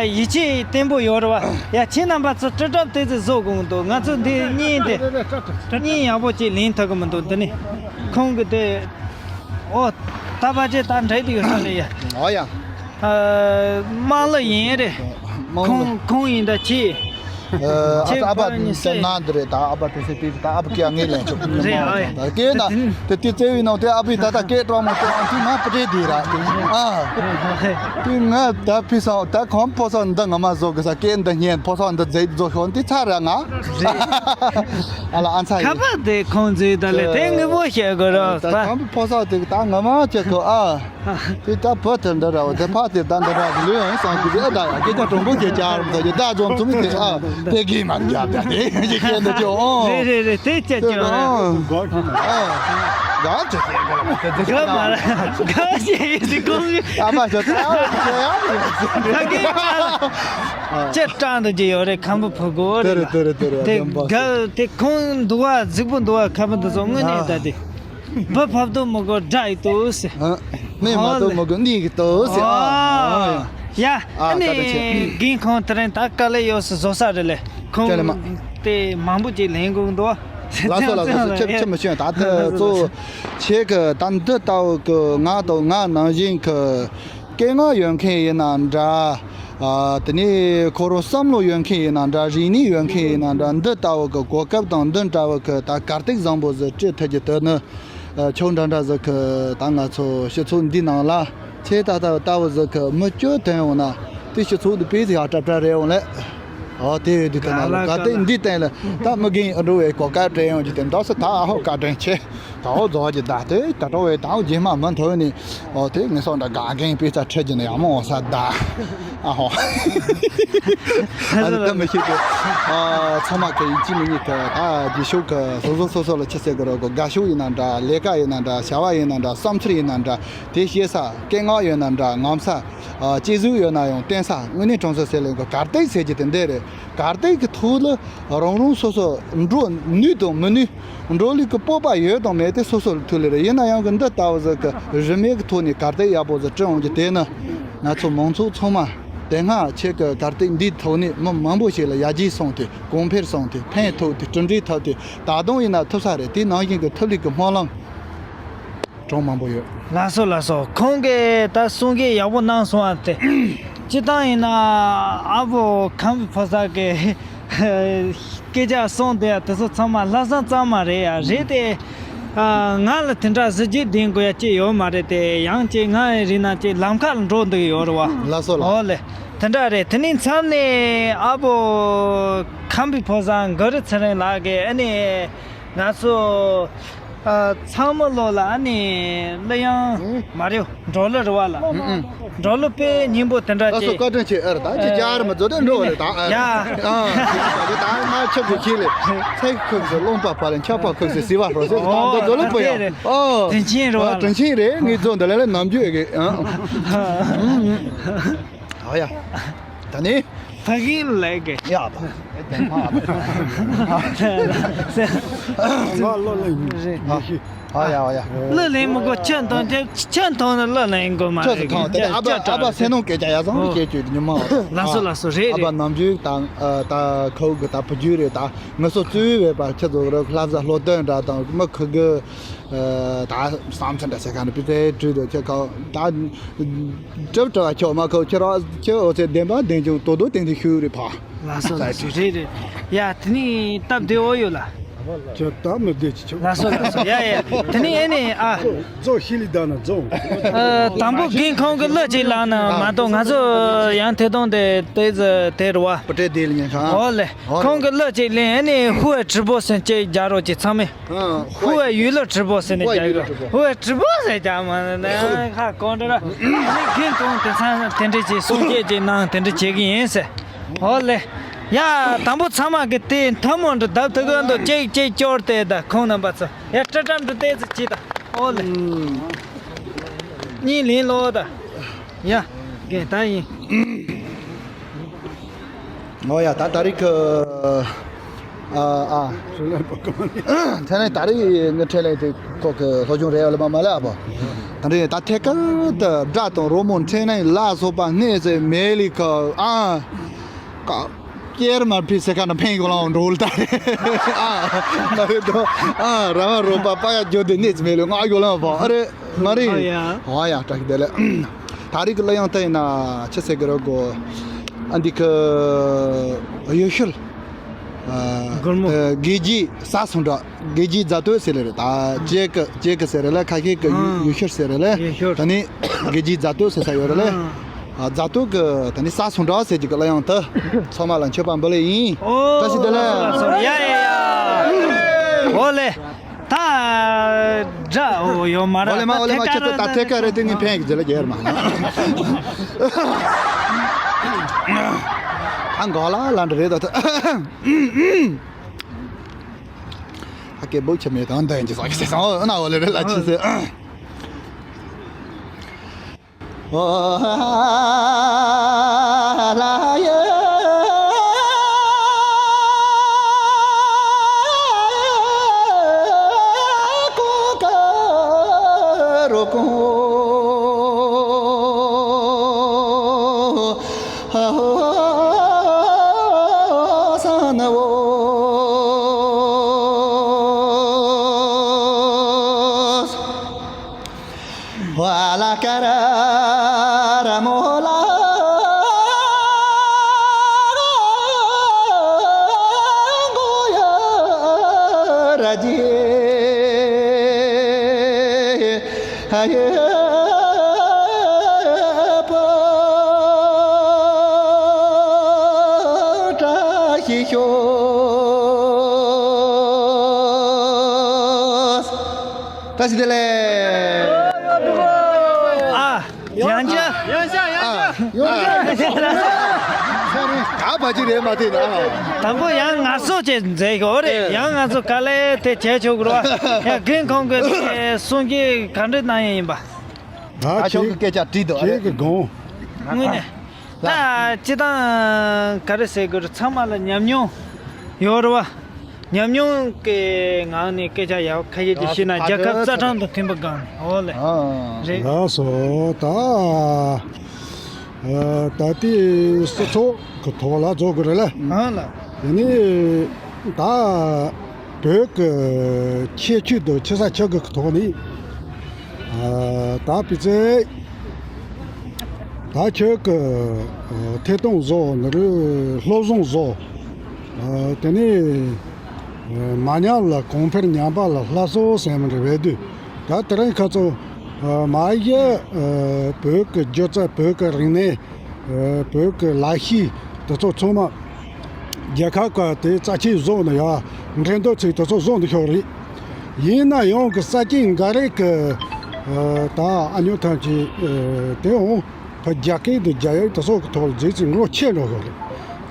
ཡིད་ཆེས་བརྟན་པོ་ཡོད་རེད་བ། ཡ། ཁྱེད་རྣམ་པ་ཚོ་ཀྲི་ཀྲབ་དེ་ཚོ་བཟོ་དགོས་འདུག་ང་ཚོ་འདི་གཉིས་དེ་གཉིས་ཡག་པོ་ཅིག་ལེན་ཐུབ་གི་མི་འདུག་འདི་ནི་ཁོང་གི་དེ། ཨོ། ད་པ་ཅེ་ད་འདྲེ་དེ་ཡོད་ས་རེད་ཡ། ཨོ་ཡ། ཨ། དམངས་གླུ་ཡིན་རེད། དམངས་གླུ། ཁོང་ཁོང་ཡིན་ད་ཅི། ཨ། ཁྱེད་ཨ་ཕ་ཕ་ནི་སེ་ན་འདི་རེད། ད་ཨ་ཕ་དེ་སེ་པི་ད་ཨ་ཕ་ཀྱ་ངེས་ལན་ཆོག་རེད། ཨ་ཡ། ད་ཀྱེ་ན་དེ་དེ་བརྩེ་བའི་ནང་དེ་ཨ་ཕའི་ད་ད་ཀྱེ་ཀྲོང་མོ་ཀྲོང་དེ་ང་པ་ཏྲེ་དེ་ར་དེ། ཨ། དེ་ང་ད་ཕི་སང་ད་ཁོང་ཕོ་སང་འདི་ང་མ་བཟོ་གི་ས་ཀྱེ་འདི་ཉན་ཕོ་སང་འདི་རྫས་བཟོ་ཤོག་འདི་ཚ་ར་ང་། ཨ་ལ་ཨ་ཚ་ཡི། ཁ་པ་དེ་ཁོང་ཚོའི་ད་ལེ་དེ་ངེས་པོ་བཤད་དགོས་ར་ད། ད་ཁོང་ཕོ་སང་དེ་ད་ང་མ་བྱེད་གོ་ཨ། དེ་ད་བུ་དེ་འདྲ་ར་བ་དེ་ཕ་དེ་ད་འདྲ་ར་གི་ལུས་ཡང་སང་གི་ཨ། ད་ཡ་སྐད་ཆ་དྲང་པོ་བཤད་ཅག་ར་མ་ད་ཡ་ད་འཛོམས་ཚུལ་མི་དེ་ཨ། དེ་གི་མ་རྒྱབ་ད་དེ་ཡི་སྐད་འདི་ཅོ་ཨོ། རེད་རེད་རེད། དེ་སྐད་ཅོ་ཨོ། ཨ། ག་ཅི་ཟེར་གི་ལ་དེ་དེ་ག་མ་ར་ག་ཞེས་ཡིན་དེ་ཁོང་གི་ཨ་མ་ཞོ་ད་ཨ་ཞོ་ཡ་ད་གི་མ་ར་ཅེ་ཀྲང་དུ་ཅེ་ཡོད་རེད། ཁམ་བུ་ཕུ་གོ་རེད་ལ། དེ་རེད་དེ་རེད་དེ་རེད། དེ་ག་དེ་ཁོང་འདུག་བ་རྫིག་པོ་འདུག་བ། ཁ་མི་འདི་ཚོ་དངོས་གནས་ད་དེ། བུ་ཕབ་དོ་མི་གོ་དགྲ་ཡི་དོ་ཟེར། ཨ། མི་མ་དོ་མི་གོ་ནི་གི་དོ་ཟེར། ཨ། ཨ། ཡ། ཨ་ནི་ཨ་བཀའ་དྲིན་ཆེ། རྒན་ཁོང་དེ་རིང་ད་དཀའ་ལས་ཡོད་སུ་བཟོ་ས་རེད་ལེ། ཁོང་ཅི་ལེ་མ། དེ་མང་པོ་ཅིག་ལེན་དགོས་འདུག་ལགས་སོ་ལགས་སོ། ཁྱེད་ཁྱེད་མི་ཤེས། ད་ལྟ་གཙོ་བོ་ཁྱེད་ཀྱི་ད་འདི་ལྟ་བུ་གི་ང་དང་ང་ནང་བཞིན་གྱི་སྐད་ངག་ཡོད་མཁན་ཡིན་ན་འདྲ། ཨ། དེ་ནས་ཁོ་རང་བསམ་བློ་ཡོད་མཁན་ཡིན་ན་འདྲ། རིག་གནས་ཡོད་མཁན་ཡིན་ན་འདྲ། འདི་ལྟ་བུ་གི་གོ་སྐབས་དང་འདི་འདྲ་བུ་གི་ད་གར་སྟེགས་བཟང་པོ་ཟིག་སྤྲད་ཐུབ་རྒྱུ་དེ་ནི། ཨ། ཆོས་འདྲ་འདྲ་ཟིག་གི་ད་ང་ཚོ་སྤྱི་ཚོགས་འདི་ནང་ལ་ཆེ་ད་ད་ལྟ་བུ་ཟིག་གི་མི་བཅུ་ཐོན་ཡོང་ན་དེ་སྤྱི་ཚོགས་འདི་དཔེ་ཟིག་ཡག་གྲབས་གྲབས་རེད་འོང་ལེ། ཨོ་དེ་ཡོད་དུས་ད་ན་ལོ་ག་དེ་འདི་སྟེང་ལ་ད་མི་རྒན་ཨ་འགྲོ་བའི་གོ་སྐབས་སྤྲད་ཡོང་རྒྱུ་དེ་འདྲ་སོ་ད་ཨ་ཧོ་བཀའ་དྲིན་ཆེ། ད་ཨོ་རྫོགས་ཀྱི་ད་དེ་ད་འགྲོ་བའི་ད་ཨོ་རྗེས་མ་མི་མཐོ་ནི་ཨོ་དེ་ངེད་སོགས་འདྲ་དགའ་མཁན་དཔེ་ཚ་ཁྲེལ་གྱི་ནི་ཡག་མོ་འོང་ས་ད། ཨ་ཧོ། ཨ་ནི་ད་མི་ཤེས་གི། ཨ། ཚང་མ་གི་ཡིན་གཅིག་མིན་གཉིས་གི་ད་རྗེས་ཕྱོགས་གི་སོ་སོ་སོ་སོ་ལ་ཆི་ཟེར་གི་རོ་གི། དགའ་ཕྱོགས་ཡིན་ན་འདྲ། ལས་ཀ་ཡིན་ན་འདྲ། བྱ་བ་ཡིན་ན་འདྲ། བསམ་ཚུལ་ཡིན་ན་འདྲ། དེ་བཤད་ས་སྐད་ངག་ཡོད་ན་འདྲ། ངོམ་ས། ཨ། སྐྱེ་གཟུགས་ཡོད་ན་ཡང་བསྟན་ས་དངོས་གནས་གྲོང་གསེབ་ཟེར་ལེ་གི་གར་སྟེགས་ཟེར་གྱི་དེ་འདྲ་རེད། གར་སྟེགས་ཀྱི་ཐོག་ལ་རང་རང་སོ་སོ་འགྲོ་ནུས་དང་མི་ནུས། འགྲོ་ལུགས་ཀྱི་སྤོབས་པ་ཡོད་དང་མེད་དེ་སོ་སོ་ལ་ཐུག་ལེ་རེད། ཡིན་ན་ཡང་གི་འདི་ལྟ་བུ་ཟིག་གི་རིན་མེད་ཀྱི་ཐོག་ནས་གར་སྟེགས་ཡག་པོ་ཟིག་བསྐྲུན་འོང་རྒྱུ་དེ་ནི་ང་ཚོ་མང་ཚོགས་ཚང་མ་དེ་སྔ་ཁྱེད་ཀྱི་གར་སྟེགས་འདིའི་ཐོག་ནས་མི་མང་པོ་ཞིག་ལ་ཡར་རྒྱས་སོང་སྟེ་གོང་འཕེལ་སོང་སྟེ་ཕན་ཐོགས་ཏེ་གྲུབ་འབྲས་ཐོབ་སྟེ་ད་དུང་ཡིན་ན་ཐོབ་ས་རེད། དེ་ནང་བཞིན་གྱི་ཐོབ་ལུགས་ཀྱི་སྨོན་ལམ། གྲངས་མང་པོ་ཡོད། ལགས་སོ་ལགས་སོ། ཁོང་གིས་ད་གསུང་སྐད་ཡག་པོ་གནང་སོང་བ་དེ། སྤྱིར་བཏང་ཡིན་ན་ཨ་བོ་ཁམས་པའི་ཕོ་གསར་གི་སྐད་ཆ་གསུང་དེ་དེ་ཚོ་ཚང་མ་ལྷག་བསམ་གཙང་མ་རེད་ཡ། རེད་དེ། ཨ། ང་ལ་དེ་འདྲ་གཟི་བརྗིད་ལྡན་དགོས་ཡ་ཅིག་ཡོད་མ་རེད་དེ། ཡང་ཅིག་ང་རིག་ན་ཅིག་ལམ་ཁ་ལ་འགྲོ་འདོད་ཡོད་རེད་བ། ལགས་སོ་ལགས། ཨོ་ལེ། དེ་འདྲ་རེད། དེ་ནས་མཚམས་ནས་ཨ་བོ་ཁམས་པའི་ཕོ་བཟང་གུ་རུ་ཚེ་རིང་ལགས་ཀྱིས་ཨ་ནི་ང་ཚོ། ཨ། ཚང་མ་ལོ་ལ་ཨ་ནི་གླུ་དབྱངས་ཨང་། མ་རེད། འགྲོ་གླུ་རེད་བ་ལ། ཨང་ཨང་། འགྲོ་གླུ་དཔེ་སྙན་པོ་དེ་འདྲ་ད་སོ་ཅིག་བཀའ་དྲིན་ཆེ། ཨ་ར་ད་ཅི་ཨ། རྒྱ་ར་མ་རྫོགས་དེ་འགྲོ་བ་རེད་ད། ཡ། ཨ། ད་ང་ཆབ་ཀྱི་ཁྱི་ལས་ཚེག་ཁུག་སེ་རློན་པ་ཕ་ལ་འཁྱག་པ་ཁུག་སེ་སི་བ་རོ་སེ་ད་ཨོ་འགྲོ་གླུ་དཔེ་ཡ། ཨོ། དྲིན་ཆེན་རེད་བ་ལ། དྲིན་ཆེན་རེད། ངས་རྫོགས་འདི་ལ་ལ་ནམ་རྒྱུན་ཨེ་གི། ཨ། ཨ་ཡ། ད་ནི། ཕ་གི་ལས་ཀྱི། ཡ་ད། ང་ལོ་ལ་ཡིན། རེད། ཨ། ཨ་ཡ་ཨ་ཡ། གླུ་ལེན་མི་དགོས། ཁྱོད་མཐོང་དེ་ཁྱོད་མཐོང་ན་གླུ་ལེན་དགོས་མ་ཁྱོད་རེད། ཚོ་མཐོང་དེ་ཨ་ཕ་ཨ་ཕ་སེ་ནོ་སྐད་ཆ་ཡ་བཟང་ཨོ། སྐད་ཅིག་ཉི་མ། ལགས་སོ་ལགས་སོ། རེད་ཨ་ཕ་རེད། ནམ་རྒྱུན་དང་ཨ་ད་ཁོ་གི་ད་བུ་རྒྱུད་རེད། ད་ངི་སོ་བཙུན་བས་པ་ཁྱེད་ཚོ་རོགས་ལྷ་བཟའ་ལྷོ་སྟོན་འདྲ་དང་མི་ཁུ་གི། ཨ། ད་བསམ་ཚུལ་འདྲ་ཟེར་ག་ནི་པི་ཏའི་བྲིས་འདུག་ཁྱེད་ཁ་ད་གྲུབ་གྲུབ་ཁྱོད་མ་ཁོ་ཁྱེད་རང་ཁྱེད་འོ་ཚེ་བདེན་པ་བདེན་ཅུང་དོ་དོ་བདེན་དུ་ཤུགས་རེ་ཕ། ལགས་སོ་ལགས་སོ། རེད་རེད། ཡ་དེ་ནི་སྟབས་བདེ་འོ་ཡོད་ལ། ཁྱོད་ད་མི་བདེ་ཅི་ཆོག་ལགས་སོ་ལགས་སོ། ཡ་ཡ། དེ་ནི་ཨེ་ནི་ཨ། རྫོང་ཤི་ལི་ད་ན་རྫོང་། ཨ། དང་པོ་རྒན་ཁོང་གི་གླུ་ཅིག་བླངས་ན་མ་གཏོགས་ང་ཚོ་ཡང་ཐད་གཏོང་དེ་དེ་ཟ་དེ་རུ་བ། པུ་ཏྲེ་དེ་ལ་ཉན་ཁང་། ཨོ་ལེ། ཨོ་ཁོང་གི་གླུ་ཅིག་ལེན་ཨེ་ནི་ཧུ་ཨེ་ཁྲི་པོ་སེན་ཅིག་རྒྱག་རོགས་ཅིག་ཚང་མས། ཨ། ཧུ་ཨེ་ཡུལ་ལ་ཁྲི་པོ་ཟེར་ནས་ཧུ་ཨེ་རྒྱག་ཡུལ་ལ་ཡོད། ཁྲི་པོ། ཧུ་ཨེ་ཁྲི་པོ་ཟེར་རྒྱག་མ་ནི་ཁ་གོང་དྲི་ར། ཨ་ནི་རྒན་གོང་དེ་ཚང་དེ་འདྲ་ཅིག་གསུང་སྐད་ཅིག་གནང་དེ་འདྲ་བྱེད་གི་ཡིན་ཟེར། ཨོ་ལེ། ཡ་དང་པོ་ཚང་མ་གི་དེ་ཐུན་མོང་དུ་བརྡབ་ཐུག་གི་འདུག་ཅིག་ཅིག་སྐྱོར་ཏེ་ད་ཁོང་རྣམ་པ་ཚོ་ཡ་ཀྲ་ཀྲམ་དུ་བལྟས་ཚུལ་གྱིས་ད། ཨོ་ལེ། གཉིས་ལེན་ལོ་ད། ཡ། རྒན་ད་ཡིན། ཨོ་ཡ། ད་ད་རེས་ཀྱི། ཨ་ཨ། ཁྲེན་ལན་ད་རེས་ངའི་ཁྲེན་ལན་དེ་ཁོ་གི་སློབ་སྦྱོང་རེད་ལ་མ་མ་ལ་ཨ་པ། ད་རེས་ད་ཐད་ཀར་དུ་སྒྲ་དང་རོལ་མོ་འཕྲིན་ལས་ལ་སོགས་པ་གནས་སུ་མེད་ལི་ཁ་ཨ། ཀ་ཀྱེར་མར་ཕི་སེ་ཁ་ན་ཕེང་གོ་ལང་འགྲོ་ལ་ད་རེས། ཨ། ད་རེས་དོ། ཨ། ར་བ་རོ་པ་པ་ཡ་ཇོ་དེ་གནས་སུ་མེད་ལི་ང་ཡོ་ལ་པ་ཨ་རེ། མ་རེད། ཨ་ཡ། ཨ་ཡ། བཀྲ་ཤིས་བདེ་ལེགས། ད་རེས་ཀྱི་གླུ་དབྱངས་དེ་ཡིན་ན་ཆི་ཟེར་གི་རེད་གོ། ཨ་འདི་ཀི་ཡུལ་ཤུལ། ཨ། སྒོར་མོ། ཨ། དགེ་རྒྱས་ས་སུང་འདྲ། དགེ་རྒྱས་རྫ་སྟོད་ཟེར་ལེ་རེད། ད་ཅེ་ཀི་ཅེ་ཀི་ཟེར་རེ་ལེ། ཁ་ཤས་ཀྱི་ཡུལ། ཨ། ཡུལ་ཤུལ་ཟེར་རེ་ལེ། ཡུལ་ཤུལ། ད་ནི་དགེ་རྒྱས་རྫ་སྟོད་ཟེར་ས་ཡོད་རེ་ལེ། ཨ། རྫ་སྟོད་ཀྱི་ད་ནི་ས་སུང་འདྲ་ཟེར་གྱི་གི་གླུ་དབྱངས་དེ་ཚང་མ་ལ་མཆོད་པ་འབུལ་ལེ་ཡིན། ཨོ། བཀྲ་ཤིས་བདེ་ལེགས། ཡ་ཡ་ཡ། ཨོ་ལེ། ད་སྒྲ་འོ་ཡོད་མ་རེད། ཨོ་ལེ་མ། ཨོ་ལེ་མ། ཁྱེད་ད་ད་ཐད་ཀ་རེད་དེ་ངས་ཕན་གི་ཟེར་ལ་རྒྱལ་མ། ཨ་འགོ་ལ་ལ་འདྲ་རེད་ད། ཨ་ཀེ་བོ་ཆེ་མེད་དང་ད་ཡིན་གྱི་ས་གི་ཟེར་སང་ཨོ་ན་ཨོ་ལེ་རེད་ལ་ཆི་ཟེར། བཀྲ་ཤིས་ཤོག་བཀྲ་ཤིས་བདེ་ལེགས། ཨ། ཡང་བསྐྱར། ཡང་བསྐྱར། ཡང་བསྐྱར། ཡང་བསྐྱར། ད་བ་ཅི་རེད་མ་དེ་ན། དང་པོ་ཡང་ངལ་གསོ་བྱས་མཛད་ཤོག་རེད། ཡང་ང་ཚོ་དཀའ་ལས་དེ་བྱས་ཆོག་གི་རེད་བ། ཡང་རྒན་ཁོང་གིས་དེ་གསུང་གི་ག་འདྲ་གནང་ཡིན་པ། ད་ཁྱོད་ཀྱི་སྐད་ཆ་དྲིས་འདུག་ཁྱེད་ཀྱི་དགོངས། དངོས་གནས། ད་སྤྱི་བཏང་ག་རེ་ཟེར་དགོས་རེད། ཚང་མ་ལ་ཉམས་མྱོང་ཡོད་རེད་བ། ཉམས་མྱོང་གི་ངང་ནས་སྐད་ཆ་ཡག་ཁ་ཤས་ཅིག་བཤད་ན། རྒྱལ་ཁབ་རྩ་ཁྲིམས་དང་མཐུན་པ་སྒང་ནས། འོ་ལེ། ཨ། རེད། ལགས་སོ། ད་ཨ་ད་ལྟའི་སྤྱི་ཚོགས་ཀྱི་ཐོག་ལ་རྫོགས་དགོས་རེད་ལ། ཨ་ལ། དེ་ནས་ད་བོད་ཀྱི་ཁྱད་ཆོས་དང་ཆེ་ས་ཆེ་གི་ཐོག་ནས། ཨ། ད་དཔེ་ཆ། ད་ཁྱོད་ཀྱི་ཨ་ཐད་གཏོང་བཟོ་ནི་རེད། སློབ་སྦྱོང་བཟོ། ཨ། དེ་ནས་ཨ་མ་ཉམས་ལ་གོང་འཕེལ། ཉམས་པ་ལ་སླར་གསོ་ཟེར་མི་འདྲ་བས་དུས། ད་དེ་རིང་ཁ་ཚོ་ཨ་མ་གཞི་ཨ་བོད་ཀྱི་སྒྱུ་རྩལ། བོད་ཀྱི་རིག་གནས། ཨ་བོད་ཀྱི་ལག་ཤེས་དེ་ཚོ་ཚང་མ་རྒྱལ་ཁབ་ཀྱི་དེ་རྩ་ཆེ་བཟོ་ནི་ཡ། འགྲན་བསྡུར་ཚིག་དེ་ཚོ་བཟོ་འདི་ཤོག་རེད། ཡིན་ན་ཡང་གི་ས་སྐྱེས་འགའ་རེ་གི་ཨ་ད་ཨ་ཉོ་ཐམས་ཅད་ཨ་དེ་འོང་ཕ་རྒྱ་སྐད་དུ་རྒྱ་ཡིག་དེ་ཚོ་གི་ཐོག་ལ་རྗེས་ཚིག་འགྲོ་ཆེ་འགྲོ་ཤོག་རེད།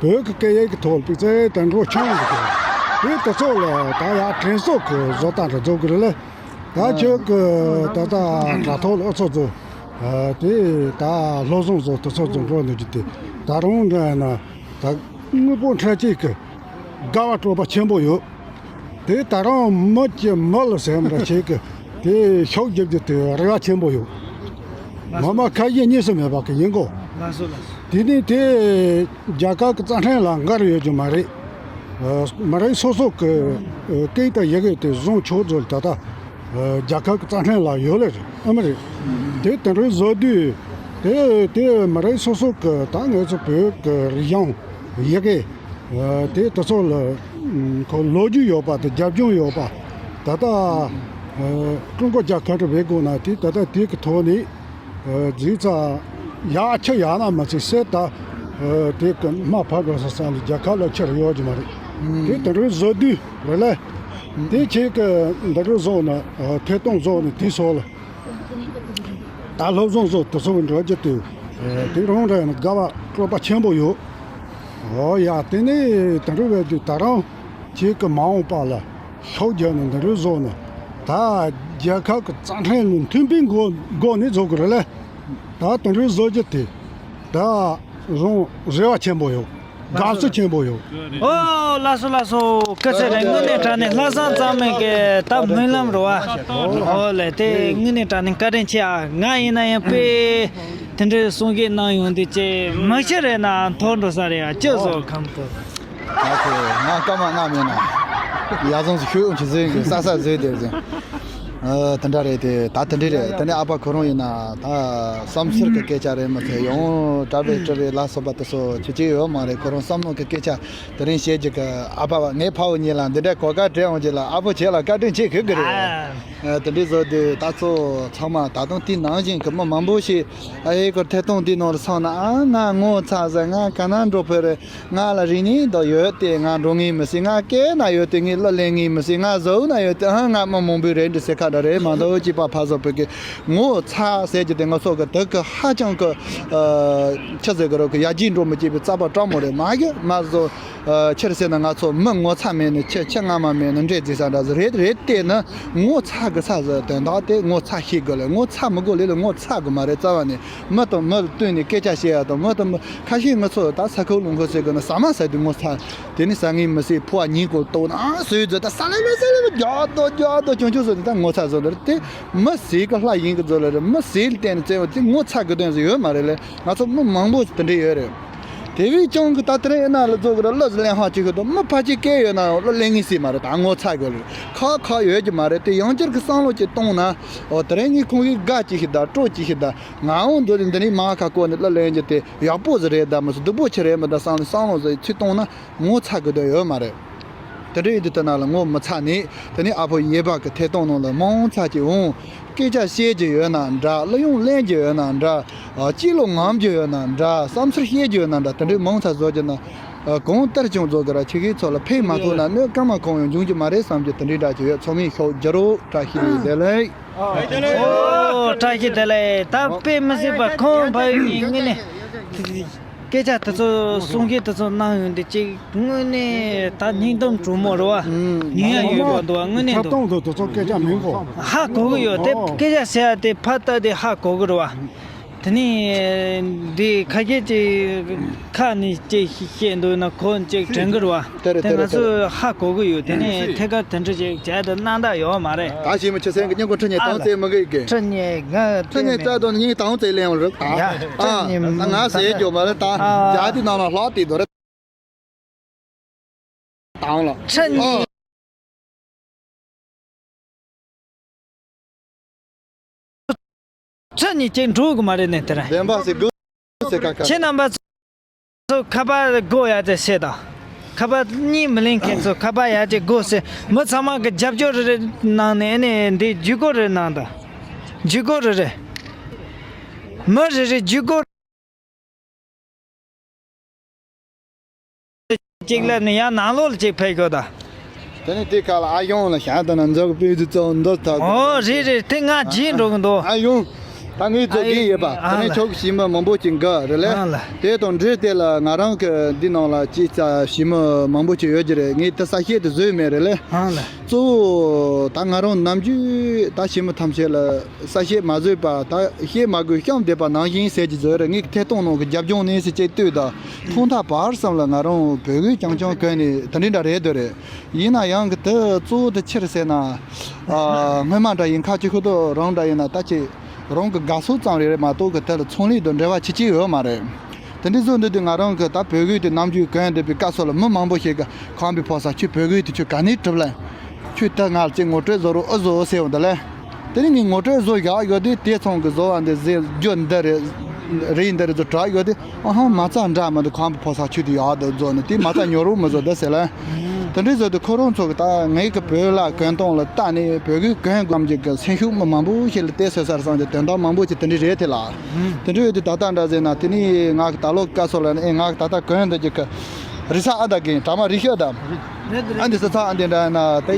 བོད་ཀྱི་སྐད་ཡིག་གི་ཐོག་ལ་དཔེ་ཆ་དང་འགྲོ་ཆུང་འགྲོ་ཤོག་རེད། དེ་ཚོ་ལ་ད་ཡ་དྲན་གསོ་གི་བཟོ་སྟངས་རེ་བཟོ་དགོས་རེད་ལ། ད་ཁྱོད་ཀྱི་ད་ལྟ་དྲ་ཐོག་ལ་ཨུ་ཚོ་ཚོ་ཨ་དེ་ད་སློབ་སྦྱོང་བཟོ་དེ་ཚོ་ཚོ་འགྲོ་འདུག་རྒྱུ་དེ། ད་རུང་འདྲ་ཡིན་ན་ད་དངོས་པོ་འཕྲལ་གཅིག་གི་དགའ་བ་སྤྲོ་བ་ཆེན་པོ་ཡོད། དེ་ད་རུང་མི་གྱི་མི་ལ་སེམས་ར་ཆེ་གི་དེ་ཤུགས་རྒྱབ་རྒྱུ་དེ་རེ་བ་ཆེན་པོ་ཡོད། ངོ་མ་ཁ་ཞེ་གཉིས་སུ་མེད་པ་གི་ཡིན་གོ། ལགས་སོ་ལགས་སོ། དེ་ནས་དེ་རྒྱལ་ཁབ་ཀྱི་རྩ་ཁྲིམས་ལ་འགལ་ཡོད་རྒྱུ་མ་རེད། ཨ་མི་རིགས་སོ་སོ་གི་ཨ་སྐད་དང་ཡི་གེ་དེ་བཟུང་ཆོག་ཚུལ་ད་ལྟ་ཨ་རྒྱལ་ཁབ་ཀྱི་རྩ་ཁྲིམས་ལ་ཡོད་ལེ་རེད། ཨ་མི་རེད། དེ་དེ་འདྲའི་བཟོ་དུས་དེ་དེ་མི་རིགས་སོ་སོ་གི་ད་ངེད་ཚོ་བོད་ཀྱི་རིག་གཞུང་ཡི་གེ་ཨ་དེ་དེ་ཚོ་ལ་ཨ་ཁོ་ལོ་རྒྱུས་ཡོད་པ་དང་རྒྱབ་ལྗོངས་ཡོད་པ། ད་ལྟ་ཨ་ཀྲུང་གོ་རྒྱལ་ཁབ་ཏུ་བས་དགོས་ན་དེ་ད་ལྟ་དེ་གི་ཐོག་ནས། ཨ་རྫིག་ཚ་ཡག་ཆི་ཡག་ན་མ་ཚིག་སེ་ད་ཨ་དེ་གི་མ་ཕ་ག་ས་ས་ལ་རྒྱལ་ཁབ་ལ་ཆེར་ཡོད་ཀྱི་མ་རེད། དེ་དེ་འདྲའི་བཟོ་དུས་རེད་ལ། དེ་ཁྱེད་ཀྱི་འདི་འདྲའི་བཟོ་ན་ཨ་ཐད་གཏོང་བཟོ་ནས་དེ་སོགས་ལ་ད་སློབ་སྦྱོང་བཟོ་དེ་སོགས་འགྲོ་རྒྱུ་དེ་ཨ་དེ་རང་རེད་ན་དགའ་བ་སྤྲོ་བ་ཆེན་པོ་ཡོད། འོ་ཡ། དེ་ནས་དེ་འདྲའི་བས་དུས་ད་རང་ཁྱེད་ཀྱི་མ་འོངས་པ་ལ། ཤོག་རྒྱག་ནི་འདི་རུ་བཟོ་ནི། ད་རྒྱལ་ཁབ་ཀྱི་རྩ་ཁྲིམས་ལ་མཐུན་པའི་སྒོ་སྒོ་ནས་བཟོ་དགོས་རེད་ལ། ད་དེ་རུ་བཟོ་རྒྱུ་དེ་ད་རུང་རེ་བ་ཆེན་པོ་ཡོད། དགའ་བསུ་ཆེན་པོ་ཡོད། ཨོ་ལགས་སོ་ལགས་སོ། སྐུ་ཚེ་རིང་། དངོས་གནས་དྲང་གནས་ལྷག་བསམ་གཙང་མའི་གི་ད་སྨོན་ལམ་རེད་བ། ཨོ་ལེ། དེ་དངོས་གནས་དྲང་གནས་བཀའ་དྲིན་ཆེ་ཨ། ང་ཡིན་ན་ཡང་དཔེ་དེ་འདྲའི་གསུང་བཤད་གནང་ཡོང་དུས་ཅེ་མི་ཤི་རེད་ན་མཐོ་འགྲོ་ས་རེད་ཨ། ཅི་བཟོ་ཁམ་ཐུབ། ང་ཁོ་ང་སྐར་མ་ལྔ་མིན་ན་ཡ་བཟང་སུ་ཤོད་འོང་ཆི་ཟེར་གི་ས་ས་ཟོས་དེར་ཟེར། ཨ་དེ་འདྲ་རེད་དེ། ད་དེ་འདྲ་རེད། དེ་ནས་ཨ་ཕ་ཁོ་རང་ཡིན་ན་ད་བསམ་ཚུལ་གི་སྐད་ཆ་རེད་མ་ཚད་ཡང་གྲྭ་པའི་སྤྲུལ་པའི་ལ་སོགས་པ་དེ་ཚོ་ཆི་ཆི་ཡོད་མ་རེད། ཁོ་རང་བསམ་བློ་གི་སྐད་ཆ་དེ་རིང་བཤད་རྒྱུ་གི་ཨ་ཕ་བ་ངའི་ཕ་བོ་གཉིས་ལ་འདི་འདྲ་གོ་སྐབས་སྤྲད་འོང་རྒྱུ་ལ་ཨ་ཕོ་ཁྱེད་ལ་བཀའ་དྲིན་ཆེ་ཞུ་གི་རེད། ཨ་དེ་འདྲའི་བཟོ་དུས་ད་ཚོ་ཚང་མ་ད་དུང་དེ་ནང་བཞིན་གི་མི་མང་པོ་ཞིག་ཨ་ཧེ་ཁོ་ཐད་གཏོང་འདི་ནང་ལ་སོང་ན་ཨ་ང་ངོ་ཚ་ཟེར། ང་ག་ན་འགྲོ་ཕོད་རེད། ང་ལ་རིག་གནས་འདི་ཡོད་དེ་ང་འགྲོ་ངེས་མི་སྲིད། ང་སྐད་ན་ཡོད་དེ་ངས་གླུ་ལེན་ངེས་མི་སྲིད། ང་གཟུགས་ན་ཡོད་དེ་ཨ་ང་མི་མང་པོའི་རེད་འདྲི་ཟེར་ཁ་འདྲ་རེད་མ་གཏོགས་གཅིག་པ་ཕ་བཟོ་བོད་ཀྱི་ངོ་ཚ་ཟེར་རྒྱུ་དེ་ང་ཚོ་གི་དུ་གི་ཧ་ཅང་གི་ཨ་ཆི་ཟེར་གི་རོ་གི་ཡར་རྒྱས་འགྲོ་མི་བྱེད་པའི་རྩ་བ་སྤྲང་མོ་རེད། མ་གི་མ་བཟོ། ཨ་ཆི་རེད་ཟེར་ན་ང་ཚོ་མི་ངོ་ཚ་མེད་ནི་ཁྱི་ཁྱི་རྔ་མ་མེད་ནི་འདྲེ་རྫི་ས་འདྲ་ཟིག་རེད། རེད་དེ་ནི་ངོ་ཚ་གི་ཚ་ཟིག་དོན་དག་དེ་ངོ་ཚ་ཤེས་དགོས་ལེ། ངོ་ཚ་མི་དགོས་ལེ་ལ་ངོ་ཚ་གི་མ་རེད། རྩ་བ་ནས་མི་དང་མི་ལ་བསྟུན་ནས་སྐད་ཆ་བཤད་ཡ་དང་མི་དང་མི་ཁ་ཤས་ང་ཚོ་ད་ས་ཁུལ་ལུང་ཁུལ་ཟེར་གི་ན་ཟ་མ་ཟ་དུས་ངོ་ཚ་དེ་ནི་ཟ་ངེས་མི་སྲིད། ཕོ་བ་ཉིན་གང་ལྟོགས་ན་ཨ་ཟོས་ཟོས་ད་ས་ལེ་ལེ་ས་ལེ་ལེ་རྒྱག་དོ་རྒྱག་དོ་ཆུང་ཆུང་ཟོས་ད་ངོ་ཚ་ཟོས་ད་དེ་མི་ཟས་གི་ལྷ་ཡིན་གི་ཟོས་ལ་རེད། མི་ཟས་ལ་བརྟེན་ནས་བཙལ་བ་དེ་ངོ་ཚ་གི་དོན་ཟིག་ཡོད་མ་རེད་ལེ། ང་ཚོ་མི་མང་པོ་དེ་འདྲ་ཡོད་རེད། དེ་བས་ཀྱང་གི་ད་དེ་རིང་ཨེ་ན་ལ་རྫོགས་གི་ར་གླུ་ཟིག་ལེན་ཧ་ཅིག་གི་དང་མི་ཕལ་ཆེར་སྐད་ཡོད་ན་ཡང་གླུ་ལེན་ངེས་སྲིད་མ་རེད། ད་ངོ་ཚ་དགོས་རེད། ཁག་ཁག་ཡོད་ཀྱི་མ་རེད། དེ་ཡང་བསྐྱར་གི་བསམ་བློ་ཅིག་གཏོང་ན་ཨོ་དེ་རིང་ངས་ཁོང་གིས་དགའ་ཅིག་ཤི་ད་སྤྲོ་ཅིག་ཤི་ད་ང་འོང་འདི་རིང་འདི་ནས་མ་ཁ་བསྐོར་ནས་གླུ་ལེན་རྒྱུ་དེ་ཡག་པོ་ཟིག་རེད་ད་མི་སྲིད་སྡུག་པོ་ཆི་རེད་མི་ད་བསམ་བསམ་བློ་ཟིག་ཚུར་གཏོང་ན་ངོ་ཚ་དགོས་དོན་ཡོད་མ་རེད། དེ་འདྲ་ཡིན་དུས་དེ་ན་ལ་ངོ་མི་ཚ་ནས། དེ་ནས་ཨ་ཕོ་ཡེ་བ་གི་ཐད་གཏོང་ནང་ལ་མང་ཚ་ཅིག་འོང་། སྐད་ཆ་བཤད་རྒྱུ་ཡོད་ན་འདྲ། གླུ་དབྱངས་ལེན་རྒྱུ་ཡོད་ན་འདྲ། ཨ། སྐྱིད་ལོ་ངོམ་རྒྱུ་ཡོད་ན་འདྲ། བསམ་ཚུལ་བཤད་རྒྱུ་ཡོད་ན་འདྲ། དེ་འདྲའི་མང་ཚ་བཟོ་རྒྱུ་ན། ཨ། གང་ལྟར་ཀྱང་བཟོ་དགོས་ར། ཁྱེད་ཀྱི་ཚོ་ལ་ཕན་མ་ཐོགས་ན་གནོད་སྐར་མ་གང་ཡང་འབྱུང་རྒྱུ་མ་རེད་བསམ་རྒྱུ་དེ་འདྲའི་འདྲ་ཅིག་ཡོད། ཚང་མས་ཤོག་རྒྱུ་རོགས། བཀྲ་ཤིས་བདེ་ལེགས། ཨོ། བཀྲ་ཤིས་བདེ་ལེགས། ད་དཔེ་མི་སྲིད་པ་ཁོང་ཕ་ཡུལ་ནས་དངོས་གནས། སྐད་ཆ་དེ་ཚོ་གསུང་གི་དེ་ཚོ་གནང་ཡོང་དུས་ཅིག་དངོས་གནས་ད་སྙིང་གཏམ་དྲང་མོ་རེད་བ། ཨུམ། ཉན་ཡ་ཡོད་པ་འདུག་བ། དངོས་གནས་འདུག་ཐབ་སྟངས་དང་དེ་ཚོ་སྐད་ཆ་མིན་གོ། ཧ་གོ་གི་ཡོད། དེ་ཨོ། སྐད་ཆ་ཟེར་ཡ་དེ་ཕར་ལྟ་དེ་ཧ་གོ་གི་རེད་བ། དེ་ནས་འདི་ཁ་ཤས་ཀྱིས་ཁ་ནས་ཅིག་བཤད་འདུག་ན་ཁོ་ཅིག་དྲན་གི་རེད་བ། དེ་རེད། དེ་དེ་རེད། ང་ཚོས་ཧ་གོ་གི་ཡོད། དེ་ནས་ཐད་ཀར་དེ་འདྲ་ཅིག་བྱས་ཏེ་གནང་ད་ཡོད་མ་རེད། ད་ཞིག་མི་ཆེ་སེང་གི་སྙིང་ཁོང་ཁྲི་ཉིས་སྟོང་ཙེ་མི་གི་གི། ཁྲི་ཉིས་ང་ཁྲི་ཉིས་རྩ་དང་གཉིས་དང་ཙེ་ལེན་བ་རེད་ད། ཡ། ཨ། ཁྲི་ཉིས་ད་ང་ཟེར་རྒྱུ་མ་རེད་ད། ཨ། རྒྱ་དེ་ནང་ལ་ལྷག་དེ་དོ་རེད། དང་ལ། ཁྲི་ཉིས། ཨ། ཁྲི་ཉིས་ཅིག་འགྲོ་གི་མ་རེད་ནས་དེ་ར། བདེན་པ་ཟེར་དགོས་ཟེར་ཁ་ཁ། ཁྱེད་རྣམ་པ་ཚོ་ཁ་པར་དགོས་ཡ་དེ་ཟེར་དང་། ཁ་པར་གཉིས་མི་ལེན་མཁན་ཚོ་ཁ་པར་ཡ་དེ་དགོས་ཟེར། མི་ཚང་མ་གི་རྒྱབ་སྐྱོར་རེ་གནང་ནས། ཨ་ནི་འདི་བརྒྱུད་སྐུར་རེ་གནང་དང་། བརྒྱུད་སྐུར་རེ་རེ། མི་རེ་རེ་བརྒྱུད་སྐུར། གཅིག་ལ་ནི་ཡང་ནང་ལོགས་ལ་གཅིག་ཕེབས་ཤོག་ད། དེ་ནས་དེ་ག་ལ་ཨ་ཡོང་ལ་ཞང་ད་ན་འཛོག་པའི་དུ་ཚོ་འདོད་ཐག་ཨོ་རེད་རེད། དེ་ང་བརྗེད་འགྲོ་གི་འདུག་ཨ་ཡོང་། ད་ངའི་ཚོ་ཨ་གིན་ཡོད་པ། ཨ་དེ་ནས་ལ་ཆོག་གི་ཞི་མི་མང་པོ་ཅིག་འགའ་རེད་ལ། ཨ་ལ། དེ་དང་འབྲེལ་དེ་ལ་ང་རང་གི་འདི་ནང་ལ་ཅིག་ཙ་ཞི་མི་མང་པོ་ཅིག་ཡོད་ཀྱི་རེད། ངས་དེ་གསལ་བཤད་དེ་བཟོས་མེད་རེད་ལ། ཨ་ལ། གཙོ་བོ་ད་ང་རང་ནམ་རྒྱུན་ད་ཞི་མི་ཐམས་ཅད་ལ་གསལ་བཤད་མ་བཟོས་པ། ད་བཤད་མ་དགོས་བཤམས་བསྡད་པ་ནང་བཞིན་ཟེར་གྱི་བཟོས་རེད། ངས་ཐད་གཏོང་ནང་གི་རྒྱབ་ལྗོངས་ནས་ཟེར་ཅིག་ལྟོས་དང་། ཐོག་མཐའ་བར་གསུམ་ལ་ང་རང་བོད་གོས་རྐྱང་རྐྱང་གོན་ནས་དེ་འདྲའི་འདྲ་རེད་འདོད་རེད། ཡིན་ན་ཡང་གི་དེ་གཙོ་བོ་དེ་ཆི་རེད་ཟེར་ན། ཨ། སྔོན་མ་འདྲ་ཡིན་ཁ་ཅིག་ཁོ་ཐོ་རང་འདྲ་ཡིན་ན་ད་ཅིག་རང་གི་དགའ་ཚོར་ཙམ་རེ་རེད་མ་གཏོགས་གི་དེ་ལ་ཚོང་ལས་དང་འབྲེལ་བ་ཆེ་ཆེ་ཡོད་མ་རེད། དེ་འདྲ་བཟོ་འདུག་དུས་ང་རང་གི་ད་བོད་གོས་དེ་ནམ་རྒྱུན་གོན་བསྡད་པའི་སྐབས་སུ་ལ་མི་མང་པོ་ཞིག་གི་ཁམས་པའི་ཕོ་གསར་ཁྱོད་བོད་གོས་དེ་ཁྱོད་ག་ནས་གྲུབ་ལ། ཁྱོད་ད་ང་ལ་ཅིག་ངོ་སྤྲོད་བཟོ་རོགས་ཨེ་བཟོ་ཟེར་འོང་ད་ལེ། དེ་ནས་ངས་ངོ་སྤྲོད་བཟོ་བཞག་ཡོད་དུས་དེ་ཚང་གི་བཟོ་བ་འདི་ཟེར་རྒྱུ་འདི་རེད། རེད་འདི་རེད་ཚོ་དྲག་ཡོད་དུས། ཨ་ཧང་། མ་རྩ་འདྲ་མི་འདུག་ཁམས་པའི་ཕོ་གསར་ཁྱོད་དེ་ཡག་འདུག་བཟོ་ནས་དེ་མ་རྩ་ཉོ་རོགས་མི་བཟོ་ད་ཟེར་ལ། དེ་འདྲའི་བཟོ་དུས་ཁོ་རང་ཚོ་གི་ད་ངའི་གི་བོད་ལྭ་གོན་སྟངས་ལ་བལྟས་ནས་བོད་གོས་གོན་དགོས་རྣམས་ཀྱི་གི་སེམས་ཤུགས་མི་མང་པོ་ཞིག་ལ་བལྟས་སོ་སར་སོང་སྟེ་དོན་དག་མང་པོ་ཞིག་དེ་འདྲའི་རེད་དེ་ལ། དེ་འདྲའི་ཡོད་དུས་ད་ལྟ་འདྲ་ཟེར་ན། དེ་ནས་ང་གི་ད་ལོ་སྐབས་སུ་ལ་ནི་ང་གི་ད་ལྟ་གོན་འདི་ཀྱི་གི་རི་ས་ཨ་ད་གིན་དྲ་མ་རི་ཤ་ད། ཨ་འདི་ས་ཚ་ཨ་འདི་འདྲ་ན་དེ་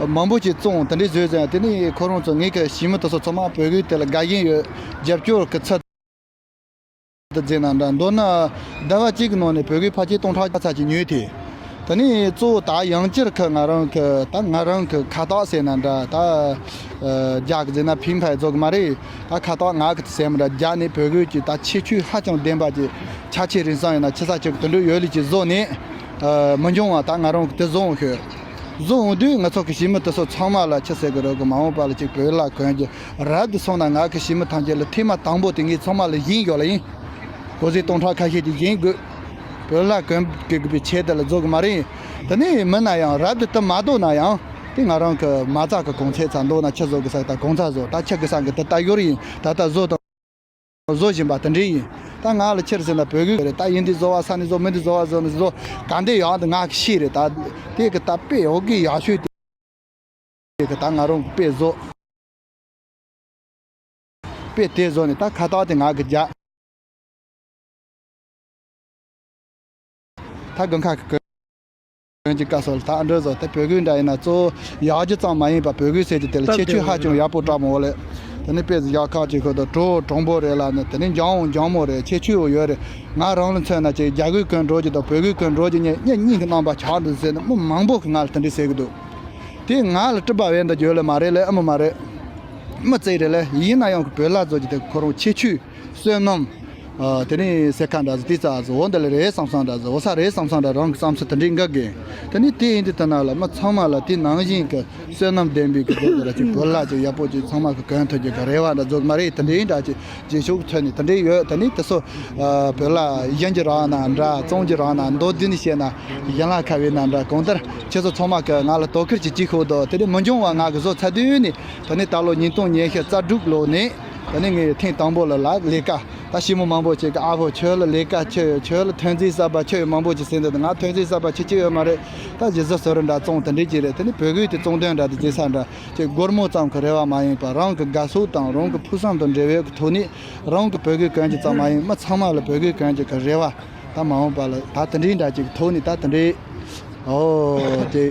མང་པོ་ཞིག་བཙོང་དེ་འདྲའི་བཟོས་ཟེར། དེ་ནས་ཁོ་རང་ཚོ་ངའི་གི་ཞི་མི་དེ་ཚོ་ཚང་མ་བོད་གོས་དེ་ལ་དགའ་ཞེན་ཡོད། རྒྱབ་སྐྱོར་གི་ཚུལ་དུ་བརྩིས་ན་འདྲ། མདོར་ན་ཟླ་བ་གཅིག་གི་ནང་ནས་བོད་གོས་ཕལ་ཆེར་སྟོང་ཕྲག་ཙམ་ཅིག་ཉོས་ཏེ། དེ་ནས་གཙོ་བོ་ད་ཡང་སྤྱིར་གི་ང་རང་གི་ད་ང་རང་གི་ཁ་བཏགས་ཟེར་ན་འདྲ། ད་ཨ་རྒྱ་གི་ཟེར་ན་ཕིང་ཕ་ཡི་ཚོ་གི་མ་རེད། ད་ཁ་བཏགས་ང་གི་ཟེར་མི་འདྲ། རྒྱ་ནས་བོད་གོས་ཀྱི་ད་ཁྱད་ཆོས་ཧ་ཅང་ལྡན་པ་ཅིག་ཆ་ཆེ་རིན་བཟང་ཡིན་ན་ཆེ་ས་ཅིག་དེ་འདྲ་ཡོད་ལེ་ཅིག་བཟོ་ནས། ཨ་མི་འགྱང་བ་ད་ང་རང་གི་དེ་བཟོ་འོང་ཤོད། བཟོ་འོང་དུས་ང་ཚོ་གི་ཞི་མི་དེ་ཚོ་ཚང་མ་ལ་ཆི་ཟེར་གི་རེད་གི། མ་འོངས་པ་ལ་ཅིག་བོད་ལྭ་གོན་རྒྱུ་རབ་ཏུ་སོང་ན། ང་གི་ཞི་མི་ཐམས་ཅད་ལ་ཐེངས་མ་དང་པོ་དེ་ངས་ཚང་མ་ལ་བྱིན་ཡོད་ལ་ཡིན། གོ་ཟིག་སྟོང་ཕྲག་ཁ་ཤས་ཀྱི་བྱིན་དགོས། བོད་ལྭ་གོན་དགོས་པའི་ཆེད་དུ་ལ་བཟོ་གི་མ་རེད། དེ་ནས་མིན་ན་ཡང་རབ་ཏུ་དེ་མ་འདོད་ན་ཡང་དེ་ང་རང་གི་མ་རྩ་གི་གོང་ཚད་ཚ་འདོད་ན་ཆི་བཟོ་གི་ས་ད་གོང་ཚད་བཟོ། ད་ཆི་གི་ས་གི་དེ་ལྟ་ཡོད་རེད་ཡིན། ད་ལྟ་བཟོ་དང་བཟོ་བཞིན་པ་དེ་འདྲ་ཡིན། ད་ང་ལ་ཆི་རེད་ཟེར་ན་བོད་གོས་རེད། ད་ཡིན་འདི་བཟོ་བ་ས་ནས་བཟོ། མིན་འདི་བཟོ་བ་ཟོ་ནས་བཟོ། ག་འདྲ་ཡོད་འདི་ང་གི་ཤེས་རེད། ད་དེ་གི་ད་དཔེ་ཡོད་གི་ཡག་ཤོས་དེ། དེ་གི་ད་ང་རང་གི་དཔེ་བཟོ། དཔེ་དེ་བཟོ་ནས་ད་ཁ་བཏགས་དེ་ང་གི་རྒྱ། ད་དགུན་ཁ་གི་གོན་གྱི་སྐབས་སུ་ལ་ད་འདྲ་བཟོ། ད་བོད་གོས་འདྲ་ཡིན་ན་གཙོ་བོ་ཡག་རྒྱུ་ཙམ་མ་ཡིན་པ་བོད་གོས་ཟེར་གྱི་དེ་ལ་ཁྱད་ཆོས་ཧ་ཅང་ཡག་པོ་བཀྲ་མོ་ལེ། དེ་ནས་དཔེ་ཟིག་ཡག་ཁག་ཅིག་ཁོ་ད་དྲོ་དྲང་པོ་རེད་ལ་ནི། དེ་ནས་འཇམ་འོང་འཇམ་མོ་རེད། ཁྱད་ཆོས་འོ་ཡོད་རེད། ང་རང་ལ་མཚོན་ན་ཅིག་རྒྱ་གོས་གོན་འགྲོ་རྒྱུ་དང་བོད་གོས་གོན་འགྲོ་རྒྱུ་གཉིས་གཉིས་གཉིས་ཀྱི་རྣམ་པ་ཆགས་འདུག་ཟེར་ནས་མི་མང་པོ་གིས་ང་ལ་དེ་འདྲ་ཟེར་གི་འདུག་དེ་ང་ལ་སྤྲུལ་པ་བས་འདི་བརྗོད་ལེ་མ་རེད་ལེ། ཨ་མ་མ་རེད། མི་ཙིག་རེད་ལེ། ཡིན་ན་ཡང་གི་བོད་ལྭ་བཟོ་རྒྱུ་དེ་ཁོ་རང་ཁྱད་ཆོས། བསོད་ནམས། ཨ། དེ་ནས་ཟེར་ཁ་འདྲ་ཟིག་དེ་ཙ་ཟིག་འོ་འདི་ལ་རེད་བསམ་བསམ་འདྲ་ཟིག་འོ་ས་རེད་བསམ་བསམ་འདྲ་རང་གི་བསམ་ཚུལ་དེ་འདྲའི་འགའ་གི། དེ་ནས་དེ་ཡིན་དུས་དེ་ན་ལ་མི་ཚང་མ་ལ་དེ་ནང་བཞིན་གི་བསོད་ནམས་ལྡན་པའི་གི་སྒོ་ཟེར་ར་ཅིག་བོད་ལྭ་ཅིག་ཡག་པོ་ཅིག་ཚང་མ་གི་གོན་ཐུབ་རྒྱུ་གི་རེ་བ་འདྲ་ཟིག་མ་རེད། དེ་འདྲའི་འདྲ་ཅིག་རྗེས་ཕྱོགས་ཐོན་ནས་དེ་འདྲའི་ཡོད། དེ་ནས་དེ་ཚོ། ཨ། བོད་ལྭ་བཞེངས་རྒྱུ་རག་ན་འདྲ། བཙོང་རྒྱུ་རག་ན། མདོར་བསྡུས་ནས་བཤད་ན་གཞན་ལ་ཁ་བའི་ན་འདྲ། གང་ལྟར་ཁྱེད་ཚོ་ཚང་མ་གི་ང་ལ་དོ་ཁུར་ཅིག་ཅིག་ཤོག་དོ། དེ་ནས་མི་འགྱང་བ་ང་གི་བཟོ་ཚར་དུས་ནས་དེ་ནས་ད་ལོ་ཉིས་སྟོང་ཉི་ཤུ་རྩ་དྲུག་ལོ་ནས་དེ་ནས་ངས་ཐེངས་དང་པོ་ལ་ལ་ལས་ཀ་ད་ཞི་མོ་མང་པོ་ཅིག་གིས་ཨ་ཕོ་ཁྱོད་ལ་ལས་ཀ་ཅི་ཡོད། ཁྱོད་ལ་ཐོན་རྫས་གསར་པ་ཅི་ཡོད། མང་པོ་ཅིག་ཟེར་འདུག་ང་ཐོན་རྫས་གསར་པ་ཅི་ཅི་ཡོད་མ་རེད། ད་ཇི་ཟི་སོ་རི་འདྲ་བཙོང་དེ་འདྲས་ཅིག་རེད། དེ་ནས་བོད་གོས་དེ་བཙོང་དོན་འདྲ་དེ་བྱེད་ས་འདྲ་ཅིག་སྒོར་མོ་ཙམ་གྱི་རེ་བ་མ་ཡིན་པར། རང་གི་དགའ་ཕྱོགས་དང་རང་གི་ཕུགས་བསམ་དང་འབྲེལ་བའི་གི་ཐོག་ནས། རང་གི་བོད་གོས་གོན་རྒྱུ་ཙམ་མ་ཡིན། མི་ཚང་མ་ལ་བོད་གོས་གོན་རྒྱུ་གི་རེ་བ། ད་མ་འོངས་པ་ལ་ད་དེ་འདྲའི་འདྲ་ཅིག་ཐོག་ནས་ད་དེ་འདྲའི། ཨོ། དེ་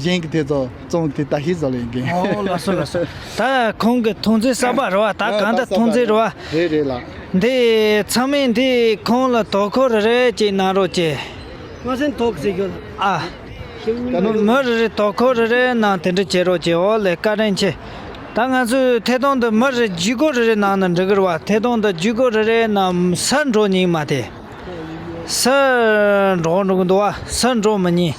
གཞན་གྱི་དེ་ཚོ་བཙོང་གི་དེ་ད་ཤེས་ཚོ་ལེན་གི། ཨོ། ལགས་སོ། ལགས་སོ། ད་ཁོང་གི་ཐོན་རྫས་གསར་པ་རེད་བ། ད་ཨ། གང་ད་ད་གསར་ཐོན་པ་རྫས་རེད་བ། རེད། རེད་ལགས། འདི་ཚང་མས་འདི་ཁོང་ལ་དོ་ཁུར་རེ་རེ་ཅིག་གནང་རོགས་གྱིས། ང་སེམས་ཐོག་ཟེར་རྒྱུ་ལ། ཨ། ཁྱེད་མི་རེ་རེ་དོ་ཁུར་རེ་རེ་གནང་དེ་འདྲ་བྱེད་རོགས་གྱིས། ཨོ་ལེ། བཀའ་དྲིན་ཆེ། ད་ང་ཚོས་ཐད་གཏོང་འདི་མི་རེ་བརྒྱུད་སྐུར་རེ་རེ་གནང་ན་འགྲིག་གི་རེད་བ། ཐད་གཏོང་འདི་བརྒྱུད་སྐུར་རེ་རེ་གནང་། སར་འགྲོ་ཉན་མ་དེ། སར་འགྲོ་འགྲོ་གི་འདུག་བ། སར་འགྲོ་མི་ཉན།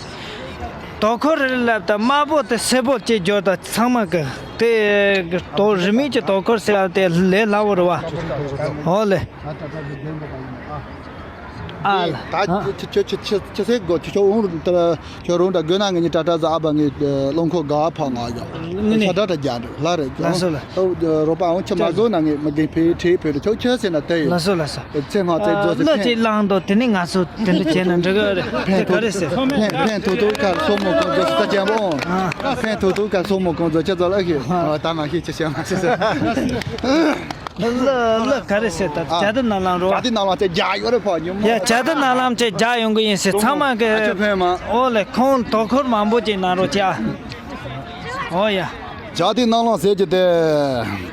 དོ་ཁུར་རེ་རེ་ལབ་ད་དམར་པོ་དེ་སེར་པོ་སྐྱེ་རྒྱུ་ད་ཚང་མ་གི་དེ་དོ་རི་མིག་གི་དོ་ཁུར་ཟེར་ཡ་དེ་ལས་སླ་བོ་རེད་བ། ཨོ་ལེ། ཨ་ལ། ད་ཨ། ཁྱོད་ཁྱོད་ཁྱོད་ཁྱོད་ཁྱོད་ཟེར་དགོས། ཁྱོད་ཁྱོད་འོང་རུང་ད་ཁྱོད་རུང་ད་དགོས་ན་ངེད་གཉིས་ཏྲ་ཏྲ་ཟ་ཨ་བ་ངས་རླངས་འཁོར་ག་བ་ཕ་ང་ཡོད། ངས་ནས་ཆ་ཏྲ་ཏྲ་རྒྱག་འགྲོ་ལ་རེད། ལགས་སོ་ལགས། ཨོ་རོགས་པ་འོང་ཁྱོད་མ་བཟོ་ན་ངས་མི་རྒན་ཕེ་ཁྲེ་ཕེ་རུ་ཁྱོད་ཁྱོད་ཟེར་ན་དེ་ཡོད། ལགས་སོ་ལགས་སོ། ཚེ་སྔ་ཚེ་རྫོགས་ཟེར། ལོ་ཕན་གཅིག་བླངས་འདུག་དེ་ནས་ང་ཚོ་དེ་འདྲ་བྱས་ན་འགྲིག་གི་རེད། དེ་ག་རེད་ཟེར། ཕན་ཕན་ཐོགས་ཐོགས་ཁར་སོག་མོ་གང་བཟོ་ཟེར། ད་ཅན་པོ་འོང་། ཕན་ཐོགས་ཐོགས་ཁར་སོག་མོ་གང་བཟོ་ཁྱེད་ཚོ་ལ་ཤེས། ད་མ་ཤེས་ཁྱེད་ཤེས་མ་ཤེས་ཟེར། ལ་ལ་ག་རེ་ཟེར། ད་ཨ། ཇ་དི་ནང་ལམ་རོ། ཇ་དི་ནང་ལམ་ཚེ་རྒྱག་ཡོད་རེད་ཕ་ཉོ་མ། ཡ། ཇ་དི་ནང་ལམ་ཚེ་རྒྱག་ཡོང་གི་ཡིན་ཟེར། ཚང་མ་གི། ཨ་ཅོ་ཕན་མ། ཨོ་ལེ། ཁོང་དོ་ཁུར་མང་པོ་ཅིག་གནང་རོགས་བྱ། ཨོ་ཡ། ཇ་དི་ནང་ལམ་ཟེར་རྒྱུ་དེ་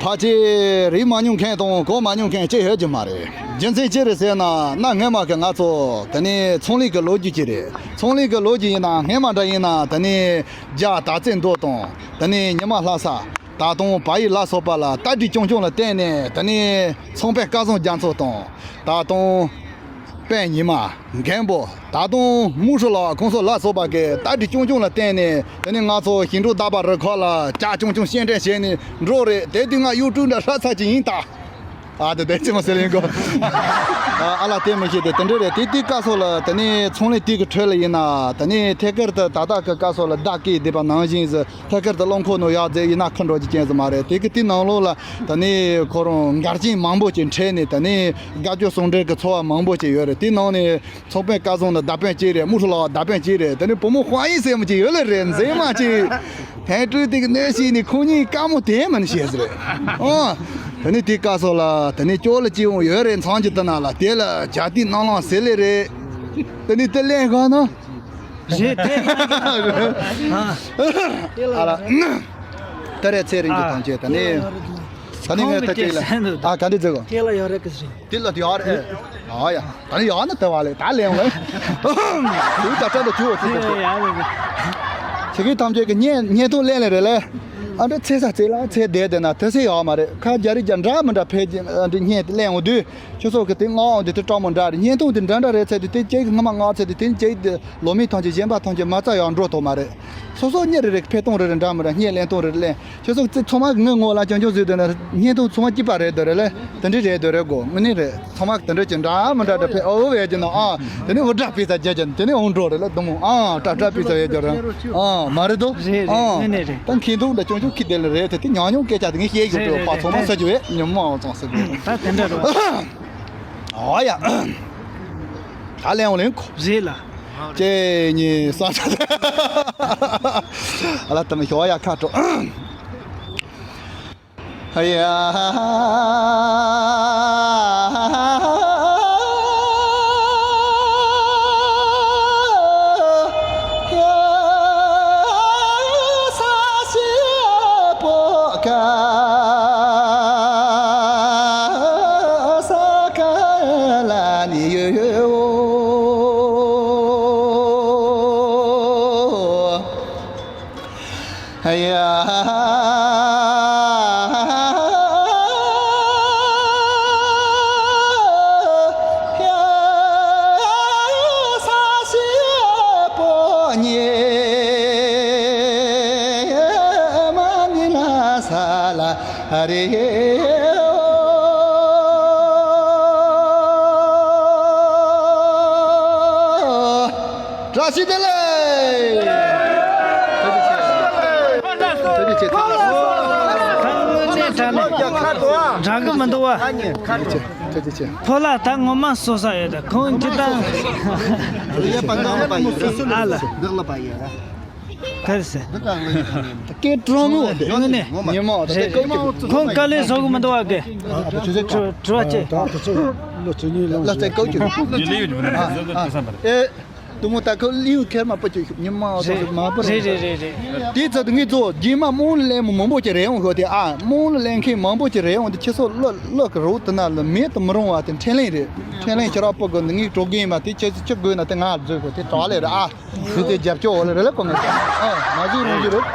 ཕལ་ཆེར་རིག་མ་མྱོང་མཁན་དང་གོ་མ་མྱོང་མཁན་ཅིག་ཡོད་རྒྱུ་མ་རེད། རྒྱུ་མཚན་ཅི་རེད་ཟེར་ན། གནའ་སྔ་མ་གི་ང་ཚོ་དེ་ནས་ཚོང་ལས་ཀྱི་ལོ་རྒྱུས་ཅིག་རེད། ཚོང་ལས་ཀྱི་ལོ་རྒྱུས་ཡིན་ན་སྔ་མ་འདྲ་ཡིན་ན་དེ་ནས་རྒྱ་དར་རྩེ་མདོ་དང་དེ་ནས་ཉི་མ་ལྷ་ས། ད་དུང་བལ་ཡུལ་ལ་སོགས་པ་ལ་རྟ་དྲེལ་རྐྱང་རྐྱང་ལ་བརྟེན་ནས། དེ་ནས་ཚོང་དཔོན་སྐལ་བཟང་རྒྱ་མཚོ་དང་། ད་དུང་དཔོན་ཉི་མ། མགོན་པོ། ད་དུང་དམུ་ཧྲི་ལ་ཁོང་ཚོ་ལ་སོགས་པ་གི་རྟ་དྲེལ་རྐྱང་རྐྱང་ལ་བརྟེན་ནས། དེ་ནས་ང་ཚོ་ཞིང་འབྲོག་རྟ་པ་རུ་ཁག་ལ་ཇ་རྐྱང་རྐྱང་སྐྱེལ་འདྲེན་བྱས་ནས་འགྲོ་རེད། དེ་དུས་ང་ཡུལ་གྲུ་འདྲ་ཧྲ་ཚ་ཅིག་ཡིན་ད། ཨ། དེ་དེ་ཅི་མ་ཟེར་ཡིན་གོ། ཨ་ལ་དེ་མི་ཤེས་དེ་དེ་འདྲ་རེད། དེ་དུས་སྐབས་སུ་ལ་དེ་ནས་ཚོང་ལས་དེ་གི་ཁྲོད་ལ་ཡིན་ན། དེ་ནས་ཐད་ཀར་དུ་ད་ལྟ་གི་སྐབས་སུ་ལ་བརྡ་སྐད་བསྡད་པ་ནང་བཞིན་ཟེར། ཐད་ཀར་དུ་རླངས་འཁོར་ནང་ཡར་འཛེགས་ཡིན་ན་ཁུར་འགྲོ་རྒྱུ་ཅན་ཟིག་མ་རེད། དེ་གི་དེ་ནང་ལོགས་ལ་དེ་ནས་ཁོ་རང་འགལ་རྐྱེན་མང་པོ་ཅིག་འཕྲད་ནས། དེ་ནས་དགའ་སྐྱོ་ཟུང་འབྲེལ་གྱི་ཚོར་བ་མང་པོ་ཅིག་ཡོད་རེད། དེ་ནང་ནས་ཚོང་དཔོན་སྐལ་བཟང་ནི་མདའ་དཔོན་གཅིག་རེད། དམུ་ཧྲི་ལ་བ་མདའ་དཔོན་གཅིག་རེད། དེ་ནས་བུ་མོ་ཧྭ་ཡིན་ཟེར་མོ་ཅིག་ཡོད་ལེ་རེད། མཛེས་མ་ཅིག་ཐན་ཀྲུའུ་དེ་གི་གནས་གཤིས་ནས་ཁོང་གཉིས་དཀའ་མོ་དེ་མིན་ཤེས་ཟེར་རེད། ཨོ། དེ་ནས་དེ་སྐབས་སུ་ལ་དེ་ནས་ཅོག་ལ་ཅི་འོང་ཡོད་རེད། མཚམས་ཀྱི་དེ་ན་ལ་དེ་ལ་ཇ་དི་ནང་ལམ་ཟེར་ལེ་རེད། དེ་ནས་དེ་ལེན་ག་ན། རེད་དེ། ཨ་ལ། ད་རེས་ཚེ་རིང་གི་ཐམས་ཅད་ད་ནི། ད་ནི་ངས་ད་ཅིག་ལ། ཨ། ག་འདྲ་ཟེར་གོ། དེ་ལ་ཡོད་རེད་གི་ཟེར། དེ་ལ་ཡོད་རེད། ཨ་ཡ། ད་ནི་ཡོད་ན་དེ་བ་ལེ་ད་ལེན་ལེ། དུ་ད་ད་ད་ཆུ་བ་ཆུ་ད་ཆུ། ཁྱེད་ཀྱི་ཐམས་ཅད་ཀྱི་བརྙན་བརྙན་ཐུང་ལེན་ལེ་རེད་ལེ། ཨ་འདྲ་ཚེ་ས་ཚེ་ལ་ཚེ་བསྡད་བསྡད་ན་དེ་སེ་ཡོད་མ་རེད། ཁ་རྒྱ་རིགས་རྒྱ་འདྲ་མི་འདྲ་ཕལ་ཆེར་ཨ་འདྲ་བརྙན་དེ་ལེན་འོང་དུས། ཁྱོད་ཚོ་གི་དེ་མངགས་འོང་དུས་དེ་སྤྲང་མོ་འདྲ་རེད། བརྙན་ཐུང་དེ་འདྲ་འདྲ་རེད་ཚེ་དུས་དེ་ཅིག་སྔ་མ་མངགས་ཚེ་དུས་དེ་ཅིག་ལོ་མི་ཐམས་ཅད་གཞན་པ་ཐམས་ཅད་མ་རྩ་ཡང་འགྲོ་ཐུབ་མ་རེད། སོ་སོ་གཉེར་རེ་རེ་ཕེ་གཏོང་རེ་རེ་འདྲ་མི་འདྲ་བརྙན་ལེན་གཏོང་རེ་རེ་ལེན། ཁྱོད་ཚོ་ཚང་མ་གི་ངའི་ངོ་ལ་ཅང་ཅང་ཟེར་དུས་ན་བརྙན་ཐུང་ཚང་མ་སྐྱིད་པ་རེད་འདོད་རེད་ལེ། དེ་འདྲ་རེད་འདོད་རེད་གོ། དངོས་གནས་རེད། ཚང་མ་གི་དེ་འདྲ་ཅིག་འདྲ་མི་འདྲ་འདྲ་ཕེ་ཨོ་ཨོ་ཡེ་རྒྱུ་ན། ཨ། དེ་ནས་འུར་སྒྲ་ཕེ་ས་རྒྱ་རྒྱ་དེ་ནས་འོང་འགྲོ་རེད་ལེ། དུ་མོ། ཨ། སྐྲག་སྐྲག་ཕེ་ས་ཡེ་རྒྱུ་རེད། ཨ། མ་རེད་དོ། རེད་རེད། ཨ། དངོས་གནས་རེད། ད་མཁན་ཐུང་འདྲ་ཅང་ཅང་ཁི་དེ་ལ་རེད། དེ་དེ་ཉང་ཉུང་སྐད་ཆ་དེ་ངས་བཤད་ཡོད་དོ། རེད་རེད། ཕ་ཚང་མ་ས་རྒྱུ་བས་ཉམས་མ་འོང་ཙང་ཟེར་དགོས། ད་དེ་འདྲ་རེད། ཨ་ཡ། ད་ལན་འོང་ལེན་གོ། རེད་ལ། ཅེ་ཉི་ས་ཆ། ཨ་ལ་ད་མི་ཤོ་ཡ་ཁ་དྲོ། ཧ་ཡ། བཀྲ་ཤིས་བདེ་ལེགས། ཐུགས་རྗེ་ཆེ། ཐུགས་རྗེ་ཆེ། དངོས་གནས་དྲང་གནས་དྲང་གི་མི་འདུག་བ། ཕོ་ལགས་ད་ངོ་མ་སོ་ས་ཡོད་ད་ཁོང་ཅི་ད། ཡ་པ་ནང་ལ་པ་ཡོད་ར། ཨ་ལ། འདི་ལ་པ་ཡོད་ར། ག་རེ་ཟེར། འདི་ལ་ལ་ཡོད་ཁ་ནས། སྐད་གྲོང་མོ་དེ། ངོ་ནས། ཉི་མ་དེ་ཀོ་ཅུ། ཁོང་དཀའ་ལས་བཟོ་གི་མི་འདུག་བ་གི། དྲི་བ་ཅི། ལ་ལ་ཀོ་ཅུ། ལ་ལ་ཀོ་ཅུ། ཨེ། དུ་མོ་ད་ཁོ་ལིའུ་ཁེར་མ་པ་ཅིག་ཉི་མ་སོ་སོ་མ་པ་རེད། རེད་རེད་རེད། དེ་ཚོ་དུ་ངེད་ཚོ་རྗེས་མ་རྨོངས་ལ་ལེན་མོ་མང་པོ་ཅིག་རེད་འོང་ཤོག་དེ་ཨ། རྨོངས་ལ་ལེན་མཁན་མང་པོ་ཅིག་རེད་འོང་དེ་ཁྱེད་ཚོ་ལོ་ལོ་གི་རོགས་དུ་ན་ལ་མེད་དུ་མི་རུང་བ་དེ་འཕྲིན་ལས་རེད། འཕྲིན་ལས་ཁྱེད་རང་པོ་གི་ངས་གྲོགས་རྒན་མ་དེ་ཁྱེད་ཚོ་ཅི་དགོས་ན་དེ་ང་ལ་བཟོས་གོ་དེ་གྲོགས་ལས་རེད་ཨ། ཧུ་དེ་རྒྱབ་སྐྱོར་འོ་ལ་རེད་ལ་གོ་ངས་ཨ་མ་བཟོས་རུང་རྒྱུ་རེད།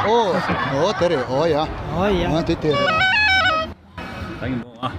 ཨོ་ཨོ་དེ་རེད་ཨོ་ཡ། ཨོ་ཡ། ཨ་དེ་དེ་རེད། ད་ཡིན་ནོ་ཨ།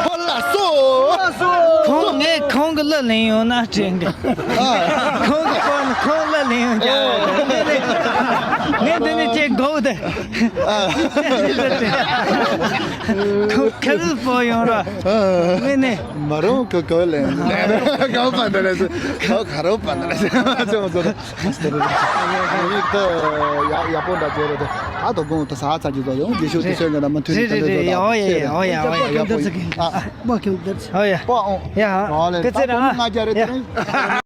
ཕོ་ལ་སོ། ཁོང་ངས་ཁོང་གི་གླུ་ལེན་ཡོང་ན་དྲན་གི། ཁོང་གི་སྐོར་ནས་ཁོང་གླུ་ལེན་ཡོང་རྒྱུ་རེད། ངས་འདི་ནས་ཅིག་དགོས་ཏེ། ཁོང་ཁ་ལུ་སྤོ་ཡོང་ར། ངས་ནས། མ་རུང་གི་གོ་ལེན། གོ་པ་འདི་ལ་སོ། གོ་ཁ་རོ་པ་འདི་ལ་སོ། ཅོ་ཅོ། ཡིག་ཏུ་ཡག་ཡག་པོ་འདྲ་བྱས་རེད། ད་དོ་དགོང་དུ་ས་ཚ་གི་དོ་ཡང་རྗེས་ཤོད་དུ་ཤོད་ངེས་ན་མུ་མཐུད་ནས་རེད་རེད་རེད། ཡ་ཨོ་ཡ་ཡ་ཨོ་ཡ་ཨོ་ཡ། ཡག་པོ་ཡིན། ཨ་མ་ཁྱོད་འདིར་ཨོ་ཡ། པ་ཨོ་ཡ། ད་དགོང་ང་རྒྱ་རེད་དེ་རིང་།